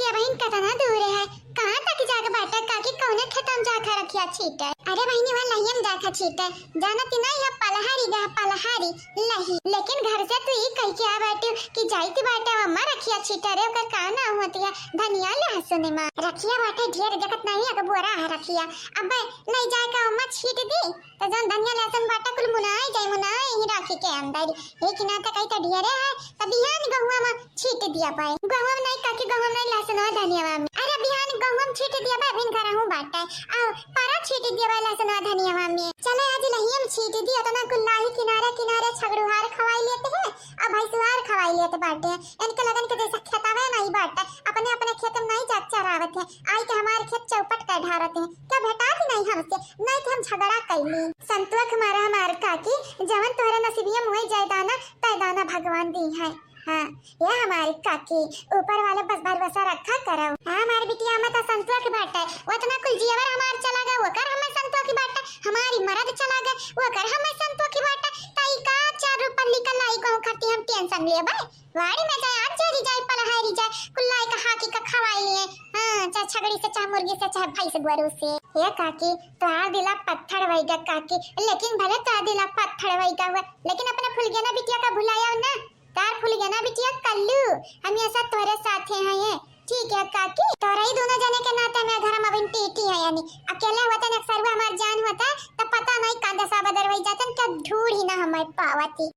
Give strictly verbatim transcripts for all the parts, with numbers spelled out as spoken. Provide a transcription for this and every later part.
ये बहिन कतना दूर है, कहाँ तक जाके बाटे काकी, कौने खेतम जाके रखिया छीटे? अरे बहिनी, वहाँ लहियम जाके छीटे, जानती ना, ये पलहारी गा पलहारी लही। लेकिन घर से तू ई कह के आ बाटे कि जाइत बाटे अम्मा रखिया छीटे रे, ओकर का नाम होती है, धनिया लहसुन मा रखिया बाटे ढेर, देखत नहीं एक बोरा है रखिया। अब ले जाए का अम्मा छीट दी, तो जौन धनिया लहसुन बाटे कुल मुनाई जाई, मुनाई ही राखी के अंदर। एक ना तो कही तो ढेरे है, तो बिहान गहुआ में छीट दिया पाए। गहुआ में नहीं काकी, गहुआ में नहीं, लहसुन और धनिया में। अरे बिहान गहुआ में छीट दिया पाए, अभिन घर हूँ बाटे। आओ, पारा छीट दिया पाए लहसुन और धनिया में। चलो आज लहियम छीट दिया, तो ना कुल लाही किनारे किनारे छगड़ुहार खवाई लेते हैं, अब भैंसुहार खवाई लेते बाटे। इनके लगन के जैसा खेतावे नहीं बाटे, अपने अपने खेत में नहीं जात चरावत है, आई के हमारे खेत चौपट कर ढारत है। क्या भेटात नहीं हमसे, नहीं कि हम झगड़ा कैली। संतोख मारा हमार काकी, जवन तोहरे नसीबिया में होई जाए दाना, तय दाना भगवान दी है। हाँ, ये हमारी काकी, ऊपर वाले बस भरोसा रखा करो। हाँ, हमारी बिटिया में तो संतोख बाटे, उतना कुल जीवर हमार चला गए, ओकर हमें संतोख बाटे, हमारी मरद चला गए, ओकर हमें संतोख बाटे, तई का चार रुपये निकल आई कहूँ खाती हम टेंशन लेबे। वाड़ी में जाए, आज चली जाए, पलहारी जाए, कुल्लाई का हाकी का खवाई लिए। हाँ, चाहे छगड़ी से, चाहे मुर्गी से, चाहे भैंस गोरू से। हे काकी, तोहार दिला पत्थर वही गा काकी, लेकिन भले तोहार दिला पत्थर वही गा हुआ, लेकिन अपना फुलगेना बिटिया का भुलाया ना। तार फुलगेना बिटिया कल्लू, हम ऐसा तोहरे साथे हैं ये। ठीक है काकी, तोहरे ही दोनों जने के नाते हमें घर में अभी टीटी है, यानी अकेले होते न सरवा हमार जान होता, तो पता नहीं कांदा साबदर वही जातन, क्या ढूंढ ही ना हमें पावती।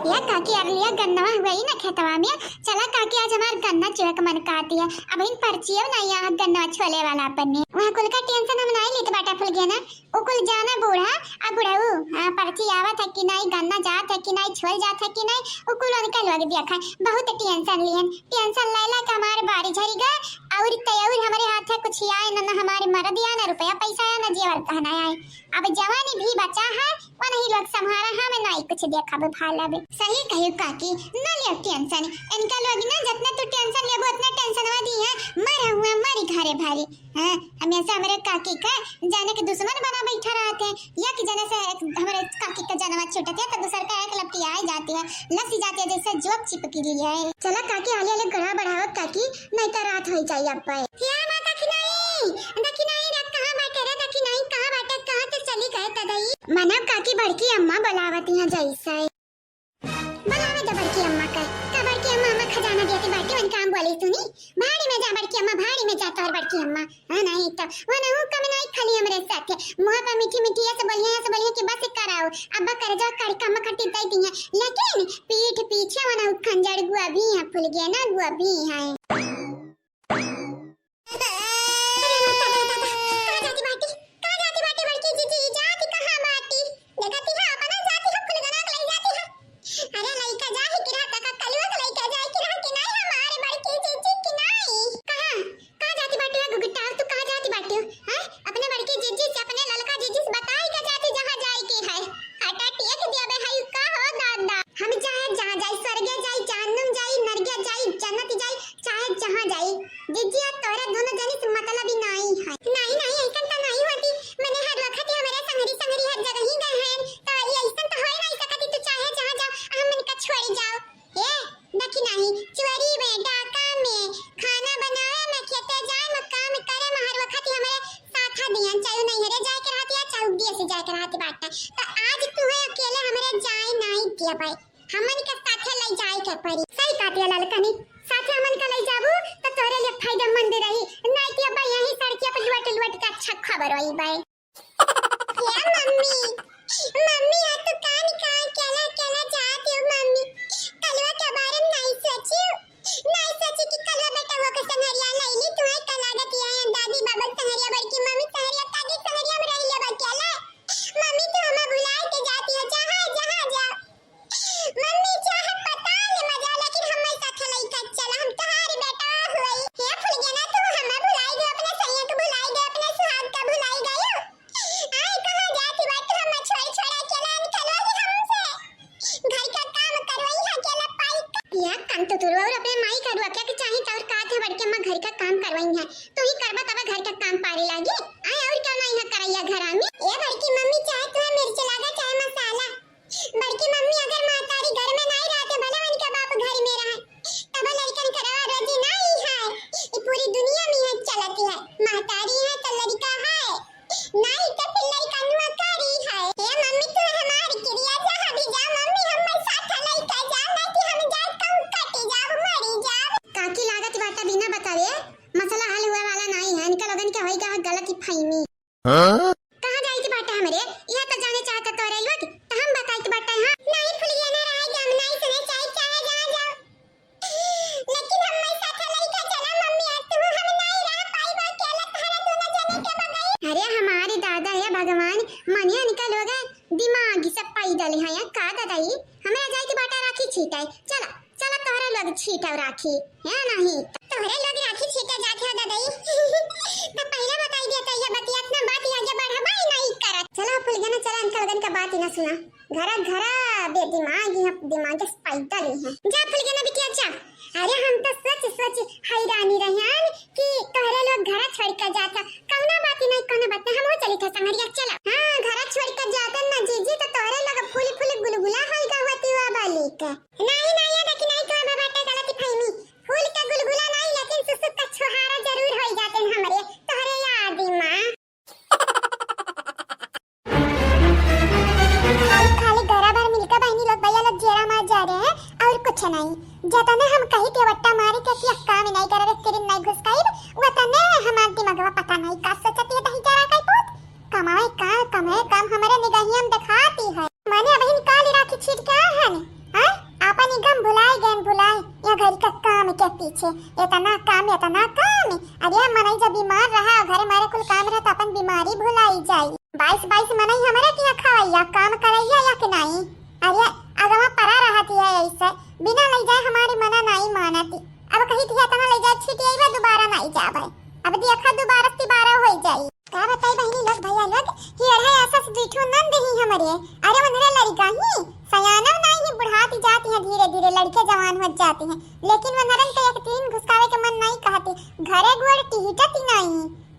या काकी, अगलिया गन्नवा हुआ ही ना खेतवा में। चला काकी, आज हमार गन्ना चुए के मन कहती है। अब इन पर्चियो नहीं यहाँ गन्ना छोले वाला अपन में। वहाँ कुल का टेंशन हम नहीं लेते बाटा फुलगेना। उ कुल जाना बूढ़ा, आ बुढ़ऊ, हाँ, पर्ची आवत है कि नहीं, गन्ना जात है कि नहीं, छोल जात है कि नहीं, उ कुल उनका लोग देखा है। बहुत टेंशन लिहन, टेंशन ले ला के हमारे बाड़ी झरी गए। और तय और हमारे हाथ है कुछ आए न, न हमारे मरद आए, न रुपया पैसा आए, न जेवर गहना आए। अब जवानी भी बचा है, वो नहीं लोग संभारा, हम नहीं कुछ देखब भालब। सही कही काकी, ना लियो टेंशन, इनका लोग ना जितना तू टेंशन लेबो उतना टेंशनवा दी है, मर हुए मरी घरे भारी। हाँ, हमेशा हमरे काकी का जाने के दुश्मन बना बैठा रहते हैं, या कि जने से एक हमरे काकी का जनवा छूटत है तो दूसर का एक लपटी आ जाती है, लसी जाती है जैसे जोक चिपकी ली है। चला काकी, हाले हाले गला बढ़ाओ काकी, नहीं तो रात हो जाई अब। हे माँ दखिनाई, दखिनाई रे, कहाँ बाटे रे दखिनाई, कहाँ बाटे, कहाँ से चली गए तदई? मानव काकी बड़की अम्मा बुलावती हैं जैसे। बुलावे दे बड़की अम्मा का, का बड़की अम्मा, अम्मा खजाना देती बाटी, उनका हम बोली सुनी, भाड़ी में जा बड़की अम्मा, भाड़ी में जा तोहर बड़की अम्मा। हाँ नहीं तो, वो ना वो कम नहीं खाली हमरे साथ है, मुँह पर मीठी मीठी ऐसे बोलिए, ऐसे बोलिए कि बस कराओ, अब्बा कर जाओ, कर कम खटी दे दी है, लेकिन पीठ पीछे वो ना वो खंजर गुआ भी है, फुलगेना गुआ भी है। अरे दादा, दादा, कहाँ जाती बाटी? कहाँ जाती बाटी बड़की जीजी? जाती कहाँ बाटी? देखती है, अपना जाती है, फुलगना के ले जाती है। अरे लइका जा ही किरा तक, कलुआ के लइका जा ही किरा कि नहीं हमारे बड़की जीजी कि नहीं? कहाँ? कहाँ जाती बाटी है गुगुट्टा? तू कहाँ जाती बाटी हो? हैं? अपने बड़की जीजी से, अपने ललका जीजी से बताई के जाती जहाँ जाए के है। हटा टेक दिया बे हई का हो दादा। हम चाहे जहाँ जाई, स्वर्गे जाई, जहन्नुम जाई, नरगे जाई, जन्नत जाई, चाहे जहाँ जाई, जिज्जिया तोरा दोनों जने से मतलब ही नाई है। नाई, नाई, ऐसन तो नाई होती। मने हर वक्त ही हमारे संगरी, संगरी हर जगह ही गए हैं, तो ये ऐसन तो होए नाई सकती। तू चाहे जहाँ जाओ, हम मन का छोड़ी जाओ। ए, देखी नाई, चोरी में, डाका में, खाना बनावे में, खेते जाए में, काम करे में, हर वक्त ही हमारे साथ दियन। चाहे नैहरे जाए के रहती है, चाहे उद्देश्य जाए के रहती बाटे, तो आज तू है अकेले हमारे जाए नाई दिया भाई। हमन के साथे ले जाए के पड़ी। सही कहती है ललकनी, साथे हमन के ले जाबू तो तोरे लिए फायदेमंद रही, नहीं कि अब यही सड़किया पे लुट लुट के अच्छा खबर होई बे। क्या मम्मी, मम्मी आज तो कान का केला केला चाहती हूँ मम्मी, कलवा के बारे में नहीं सोची, नहीं सोची कि कलवा बेटा वो के संगरिया ले ली, तुम्हें का लागत है दादी बाबा संगरिया, बड़की मम्मी संगरिया, दादी संगरिया में रह ले बा केला। मम्मी तो हमें भुला के जाती हो, जहाँ जहाँ जाओ। मम्मी चाहे पता ले मजा, लेकिन हमें साथ लइका चला, हम तोहारी बेटा हुई। हे फुलगेना, तू हमें भुलाई गयो, अपने सैया के भुलाई गयो, अपने सुहाग का भुलाई गयो। आए कहाँ जाती बात, तू हमें छोड़ छोड़ अकेला निकलवा दे हमसे। घर का काम करवाई है अकेला पाई का। या काम तो तू और अपने माई का रुआ क्या कि चाही तो और का थे बड़के माँ घर का काम करवाई है। तू ही करबा तब घर का काम पारे लागे। आए और क्या नहीं है करैया घरा में। ए बड़की मम्मी चाहे तू मिर्च लागा चाहे मसाला, बड़की मम्मी अगर महतारी घर में नाई रहते, भले उनके बाप घर में रहे, तब लड़कन के रवा रोजी नाई है। त बिना बतावे मसला हल हुए वाला नाहीं है। इनका लोगन के होई गा गलतफहमी। हाँ? कहाँ जाइत बाटे हमरे? यह त जाने चाहत तोहरे लोग, त हम बताइत बाटे, हाँ? नाहीं फुलगेना रहे, हम नाहीं सुने चाहे, चाहे जहाँ जाओ। लेकिन हम मैं साथे लइका चला मम्मी, आज तू हम नाहीं रह पाइब अकेला तहरा दोनों जने के बगैर। अरे हमारे दादा हे भगवान, मने इनका लोग दिमाग सब पैदल है या का दादा ई? हमरा जाइत बाटे राखी छीटे। चला, चला तोहरे लोग छीटो राखी, है नहीं? तोहरे लोग राखी छीटे जात है दादा ई। त पहले बताई देते ये बतिया, इतना बात आगे बढ़ाबा ही नहीं करत। चला फुलगेना, चला इनका लोगन का बात ही ना सुना। घरा घरा बेदिमाग ही, दिमाग से पैदल ही है। जा फुलगेना बिटिया जा। अरे हम तो सोच सोच हैरानी रहन कि तोहरे लोग घरा छोड़ के जाता। कौना बात ही नहीं, कौना बात नहीं, हम चली था संगरिया, चला। हाँ, घरा छोड़ के जाता ना जीजी, तो तोहरे लोग फूल फूल गुलगुला होई गा होती हुआ बालिक। नहीं, नहीं, ये देखी नहीं, तोहरे बाटे गलतफहमी। फूल के गुलगुला नहीं, लेकिन सुसुक का छोहारा जरूर होई जाते हमरे, तोहरे याद में। खाली, खाली घरा भर मिलके बहिनी लोग भैया लोग जेरा मार जा रहे हैं और कुछ नहीं। जतने हम कही के वट्टा मारी के कि अब काम नहीं करे, स्क्रीन नहीं घुसकाई, वतने हमार दिमागवा पता नहीं का सोचती है दही जरा का पूत। कमाए काम, कमाए काम हमारे निगाहिया में दिखाती है। माने अबहिन काली राखी छीट के आए हैं, हैं? आपन ई गम भुलाए गए, भुलाए। या घर का काम के पीछे इतना काम, इतना काम। अरे मनई जब बीमार रहा, घरे मारे कुल काम रहा, तो अपन बीमारी भुलाई जाई। बाईस बाईस मनई हमरे किया खवैया, काम करैया या कि नाई? अरे अगवा परा रहती है ऐसे, बिना ले जाए हमारी मना नाई मानती। अब कही थी इतना ले जाए छीट आइबे, दोबारा नाई जाबे। अब देखा दोबारा तिबारा हो जाई। का बताई बहिनी लोग भैया लोग, हियरहा ऐसा से दुई ठो नंद ही हमरे। अरे वनरे लड़िका ही, सयाना नाई ही, बुढ़ाती जाती हैं धीरे धीरे, लड़के जवान हो जाती हैं। लेकिन वनरन के एक तीन घुसकावे के मन नाई कहती, घरे गोड़ टिहिटत ही नाई।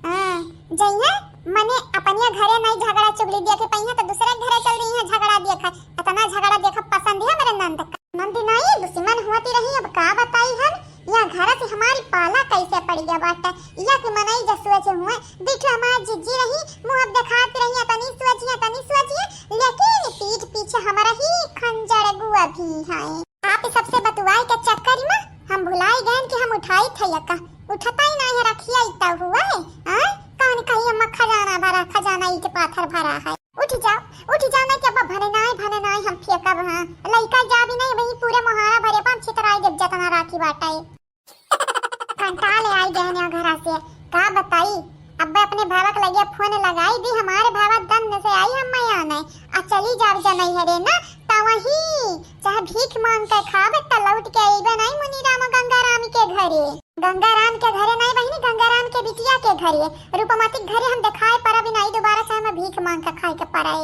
हाँ, जइया मने अपनिया घरे नाई झगड़ा चुगली देखे पइया तो दूसरे घरे चल रही हैं झगड़ा देखा। इतना झगड़ा देखा पसंद है मेरे नंद का। नंद नाई दुश्मन होती रही, अब का बताई हम, या घर से हमारी पाला कैसे पड़ गया बाटा। या कि मनई जसुए से हुए, देखो हमार जिज्जी रही, मुँह अब दिखाती रही, तनी सोचिए, तनी सोचिए, लेकिन पीठ पीछे हमारा ही खंजर गुआ भी है। आप सबसे बतुआए के चक्कर में हम भुलाई गए कि हम उठाई थे यका, उठता ही नहीं है, रखिया इतना हुआ है। हाँ? कौन कही अम्मा खजाना भरा, खजाना ईट पाथर भरा है। उठ जाओ, उठ जाओ, नहीं कि अब्बा भने नाई, भने नाई हम फेंकब, हाँ। लइका जा भी नहीं, वही पूरे मोहारा भरे पान छितराई देब जतना राखी बाटा है। कंटाल आई गए हैं घरा से, का बताई। अब्बे अपने भावा के लगे फोन लगाई दी, हमारे भावा दम से आई हम मैं आने। आ चली जाब जा नहीं है रे ना, ता वही चाहे भीख मांग के खाब, त लौट के अइबे नहीं मुनीराम गंगाराम के घरे। गंगाराम के घरे नहीं बहिनी, गंगाराम के बिटिया के घरे, रूपमती के घरे हम देखाए परब नहीं दोबारा, चाहे मैं भीख मांग के खाए के पड़े।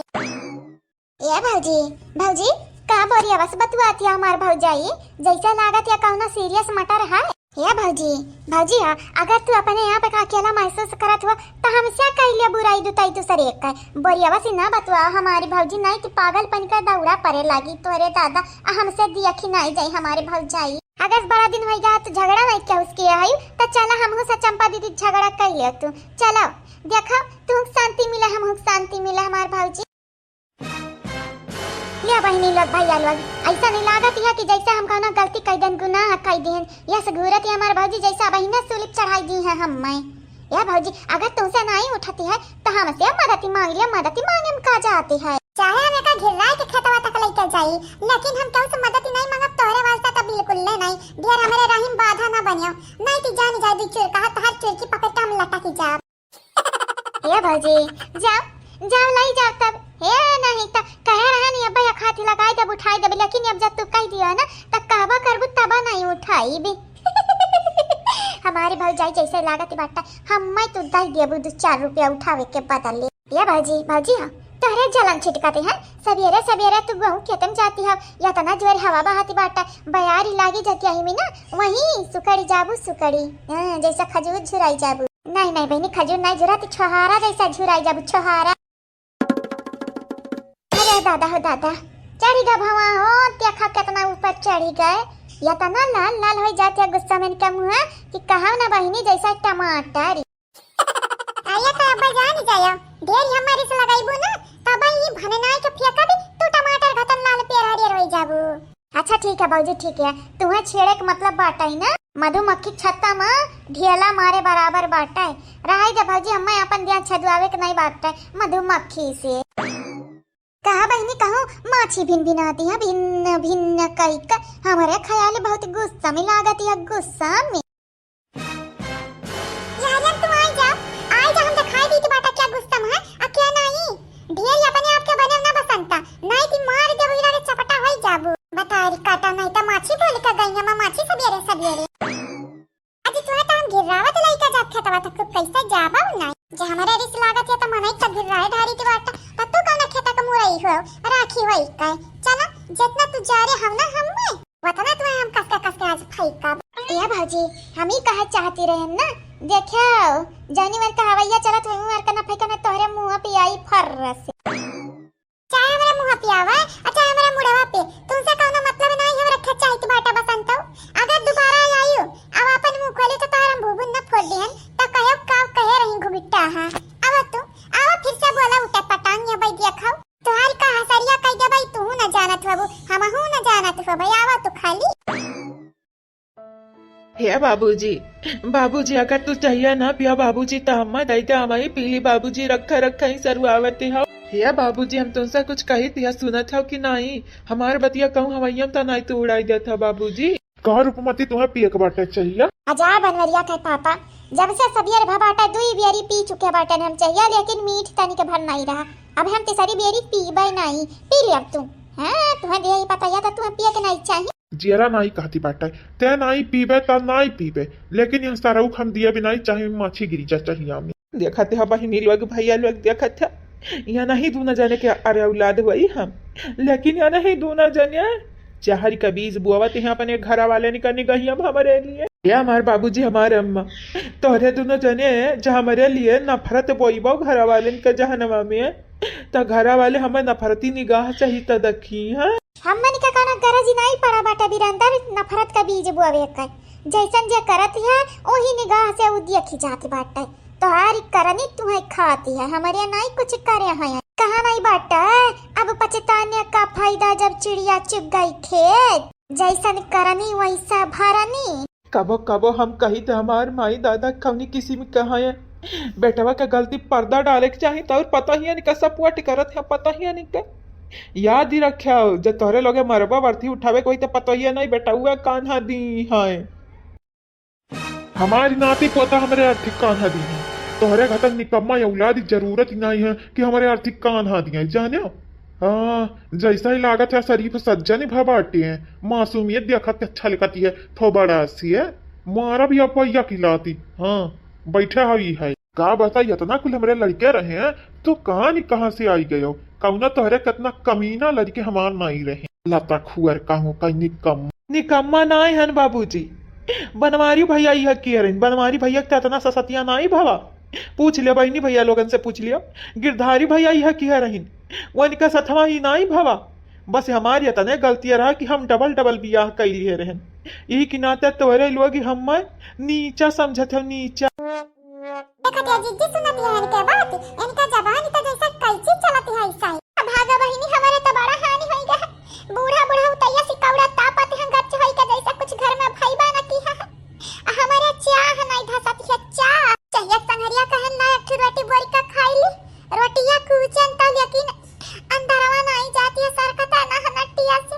ए भौजी, भौजी, का बोरिया बस बतुआती है हमार भौजाई, जैसे लागत या कौनो serious matter है। ए भौजी, भौजी, हाँ, अगर तू अपने आप का अकेला महसूस करत हो, तो हमसे कह लिया बुराई दुताई दूसरे का। बोरिया बस ना बतुआ हमारी भौजी, नहीं तो पागलपन का दौरा पड़े लागी तोरे दादा, आ हमसे दिया कि नहीं जाई हमारे भौजाई। अगर बड़ा दिन हो गया तो झगड़ा नहीं क्या उसके आई, तो चला हमहू से चंपा दीदी झगड़ा कर लियो तू। चलो, देखो, तू शांति मिला, हमहू शांति मिला हमार भौजी। या बहिनी लोग, भैया लोग, ऐसा नहीं लागत है कि जैसे हम कौनो गलती कई देन, गुनाह कई देन। यह से घूरत है हमार भौजी, जैसे बहिना सुलिप चढ़ाई दी है हम मैं। या भौजी, अगर तुमसे नहीं उठती है, तो हमसे मदद ही मांग लिया, मदद ही मांगे में का जाती है। चाहे हम एका घिर्राए के खेतवा तक लेके जाई, लेकिन हम केहू से मदद ही नहीं मांगब, तोहरे वास्ते तो बिल्कुल ले नहीं। ढेर हमरे राही में बाधा ना बनियो, नहीं तो जान जाए दी चुरका, तोहर चुरकी पकड़ के हम लटक जाब। ए भौजी, जाओ, जाओ, लाई जाओ तब। ए, नहीं त कहे रहनी अब्बा या खाती लगाई देब, उठाई देब, लेकिन अब जब तू कह दिया ना, त कहबा करबू तबा नहीं उठाई भी। हमारी भौजाई जैसे लागत बाटा, हम मैं तू दई देबू दो चार रुपया उठावे के बदले। ए भौजी, भौजी हाँ, तोहरे जलन छिटकते हैं। सवेरे सवेरे तू गहूँ खेतम जाती हो, या तना जोर हवा बहाती बाटा, बयारी लागी जतिया ही में ना, वहीं सुकड़ी जाबू सुकड़ी। हाँ, जैसा खजूर झुराई जाबू। नहीं, नहीं बहिनी, खजूर नहीं झुरा, तू छोहारा जैसा झुराई जाबू, छोहारा। अरे दादा हो दादा, चढ़ी गा भवा हो, देखा कितना ऊपर चढ़ी गए। इतना लाल लाल हो जाते गुस्सा में इनका मुँह कि कहा ना बहिनी जैसा टमाटर। आया तो अब जान जायो, ढेर हमारी से लगाईबू ना, तब ये भननाई के फेंका भी तू टमाटर घतन लाल पेर हरियर हो जाबू। अच्छा ठीक है भौजी, ठीक है, तुहे छेड़े के मतलब बाटइ ना, मधुमक्खी के छत्ता में ढेला मारे बराबर बाटइ। रहइ दे भौजी, हम्मे अपन दिया छेदवावे के नहीं बाटइ मधुमक्खी से। कहा बहिनी, कहूँ माछी भिन भिनाती है, भिन्न भिन्न कई का। हमरे ख्याल बहुत गुस्सा में लागत है, गुस्सा में। यार, यार, तू आई जा, आई जा, हम दिखाई दी बाटा क्या गुस्सा में है, आ क्या नहीं। ढेर अपने आप के बने ना बसंता, नहीं कि मार देबू इरा के चपटा होई जाबू। बतारी काटा नहीं त माछी बोल के गई है, माछी सबेरे सबेरे। अजी तू तो हम गिरावत लइका जात खेतवा तक तू कैसे जाबा नहीं? जे हमरे रिस लागत है त मनई त गिराए ढारी के बाटा, त तू कौन खेता के मुरई हो, राखी होई का? चला, जितना तू जा रे हम ना हम्मे। वतना तुम्हें हम कसके कसके आज फैंकब। ए भौजी, हम ही कहे चाहती रहे ना, देखो, जौनी मार का हवैया चलत, वही मार का ना फैंका, ना तोहरे मुंह पे आई फर्र से। चाहे हमरा मुंह पे आवे, आ चाहे हमरा मुड़वा पे, तुमसे कौनो मतलब नहीं, हम रखे चाहित बाटा बसंत हो। अगर दोबारा आयु, अब अपन मुंह खोले तो तोहर हम भूबुन न फोड़ दिहन, तो कहो का कहे रही घुबिट्टा, हाँ। अब तू, अब फिर से बोला उठे पटांग या बैदिया खाओ। तोहार का हसरिया कह देबै, तू न जानत हबू, हमहू न जानत हबै, आवा तू खाली। हे बाबूजी, बाबूजी, अगर तू चाहिया ना पिया बाबूजी, त हम्मा दई दे, हमही पी ली बाबूजी, रखा रखा ही सरुआवत हो। हे बाबूजी, हम तुमसे कुछ कही दिया, सुनत हो कि नहीं? हमार बतिया कहूँ हवैया में त नहीं तू उड़ाई देत हो बाबूजी। का रूपमती, तुम्हें पिए के बाटे चाहिया? अजा बनवरिया के पापा, जब से सबियर भा बाटे दुई बियरी पी चुके बाटे हम चाहिया, लेकिन मीठ तनिक भर नहीं रहा। अब हम तीसरी बियरी पीबे नहीं, पी ले अब तू। हाँ, तुम्हें दिया ही पता या तो तुम्हें पिए के नहीं चाहिए। जियरा नाई कहती बाटे, ते नाई पीबे त नाई पीबे, लेकिन यह सरऊ हम दिए भी नाई चाहे माछी गिरी जा चाहिए हमें। देखत ह बहिनी लोग, भैया लोग, देखत ह, यह नहीं दूना जने के अरे औलाद होई हम, लेकिन यह नहीं दूना जने जहर का बीज बोवत हैं अपने घर वाले निकलने गई अब हमारे लिए। ये हमार बाबूजी, हमार अम्मा, तोहरे दोनों जने जो हमारे लिए नफरत बोईबो घर वाले के जहनवा में, त घर वाले हमें नफरती निगाह से ही त देखी हैं। हमन के कौनो गरज नाई पड़ा बाटे बिरंदर नफरत का बीज बोवे के। जैसन जे करत है, ओही निगाह से उ देखी जात बाटे। तोहारी करनी तुहे खाती है, हमरे नाई कुछ करे हैं। कहा नाई बाटे, अब पछताने का फायदा जब चिड़िया चुग गई खेत। जैसन करनी वैसा भरनी। कबो कबो हम कही त हमार माई दादा कौनी किस्म के हैं। बेटवा के गलती पर्दा डाले के चाही, त और पता ही नहीं का सपोर्ट करत है, पता ही नहीं का। याद ही रख्या, जब तोहरे लोगे मरबा वर्थी उठावे के होई त पता ही नहीं बेटवा कान्हा दी है। हमारी नाती पोता हमरे आर्थिक कान्हा दी है। तोहरे घतन निकम्मा औलाद की जरूरत ही नहीं है कि हमरे आर्थिक कान्हा दिए, जाने? हाँ, जैसा ही लागत है शरीफ सज्जन ही भा बाटे हैं। मासूमियत देखत के अच्छा लगती है, थो बड़ा सी है। मारा भी अपैया की लाती। हाँ, बैठा हुई है। का बताई, इतना कुल हमरे लड़के रहे हैं, तो कहाँ नहीं कहाँ से आई गयो। कौना तोहरे कितना कमीना लड़के हमार नहीं रहे। लता खुअर कहूँ का निकम्मा। निकम्मा नाय हन बाबूजी। बनवारी भैया इह किहे रहिन, बनवारी भैया के त एतना ससतिया नाई भवा। पूछ लिया बहिनी भैया लोगन से पूछ लिया। गिरधारी भैया इह किहे रहिन, वनिका सथवा ही नाई भवा। बस हमारी एतने गलतिया रहा कि हम डबल डबल बियाह कई लिए रहन। यही के नाते तोहरे लोग हमें नीचा समझत हो, नीचा। देखत या जिज्जी सुनत या इनके बात, इनका जबान त जैसा कैंची चलत है ऐसा ही। भागा बहिनी, हमारे त बड़ा हानि होई गया। बूढ़ा बूढ़ा उतैया सिकौड़ा तापत हैं गच होई के जैसा कुछ घर में भईबा न की है। आ हमारे चाह नहीं धसत है, चाह। चाहिए संगरिया कहन ना एक ठो रोटी बोरी का खाई ली। रोटिया कुचन त लेकिन अंदरवा नहीं जाती है सरकता ना हनटिया से।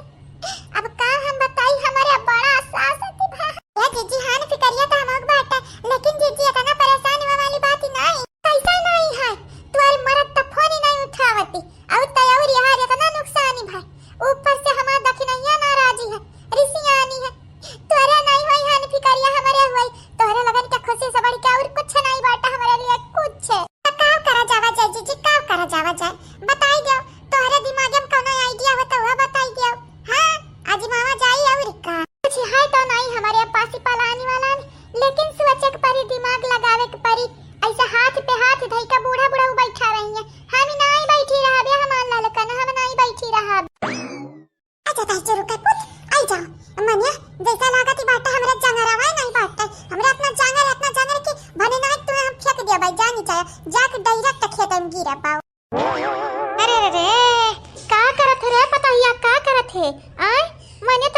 अब का हम बताई, हमारे बड़ा सास थी भा। ए जीजी, हानि फिकरिया त हमक बाटे, लेकिन जीजी इतना परेशान हुआ वाली बात ही नहीं। कैसा नहीं है? तोर मरद त फोन ही नहीं उठावती। और त और यार इतना नुकसान ही भाई। ऊपर से हमार दखिनैया नाराजी है, रिसियानी है। तोरे नहीं होई हानि फिकरिया, हमरे होई। तोहरे लगन के खुशी से बढ़ के और कुछ नहीं बाटे हमरे लिए, कुछ। त का करा जावा जाए जीजी, का करा जावा जाए? बताई दियो, तोहरे दिमाग में कौनो आइडिया हो त वह बताई दियो। हाँ, आजमावा जाई और का। कुछ है तो नहीं हमारे पास ही पलानी वाला ने, लेकिन सोचे के परी, दिमाग लगावे के परी। ऐसे हाथ पे हाथ धई के बूढ़ा बूढ़ा बैठा रही है, हम नहीं बैठी रहबे हमार ललकन, हम नहीं बैठी रहब। अच्छा, ताई चुरु के पुत, आई जाओ। मनिया, जैसा लागत ही बाटा, हमरा जंगरवा नहीं बाटे। हमरा अपना जंगर, अपना जंगर के भने ना तुम्हें हम फेंक दिया भाई, जानी जाए, जाके डायरेक्ट खेत में गिरा पाओ। अरे रे रे, का करत है रे पतोहिया, का करत है? आय, मने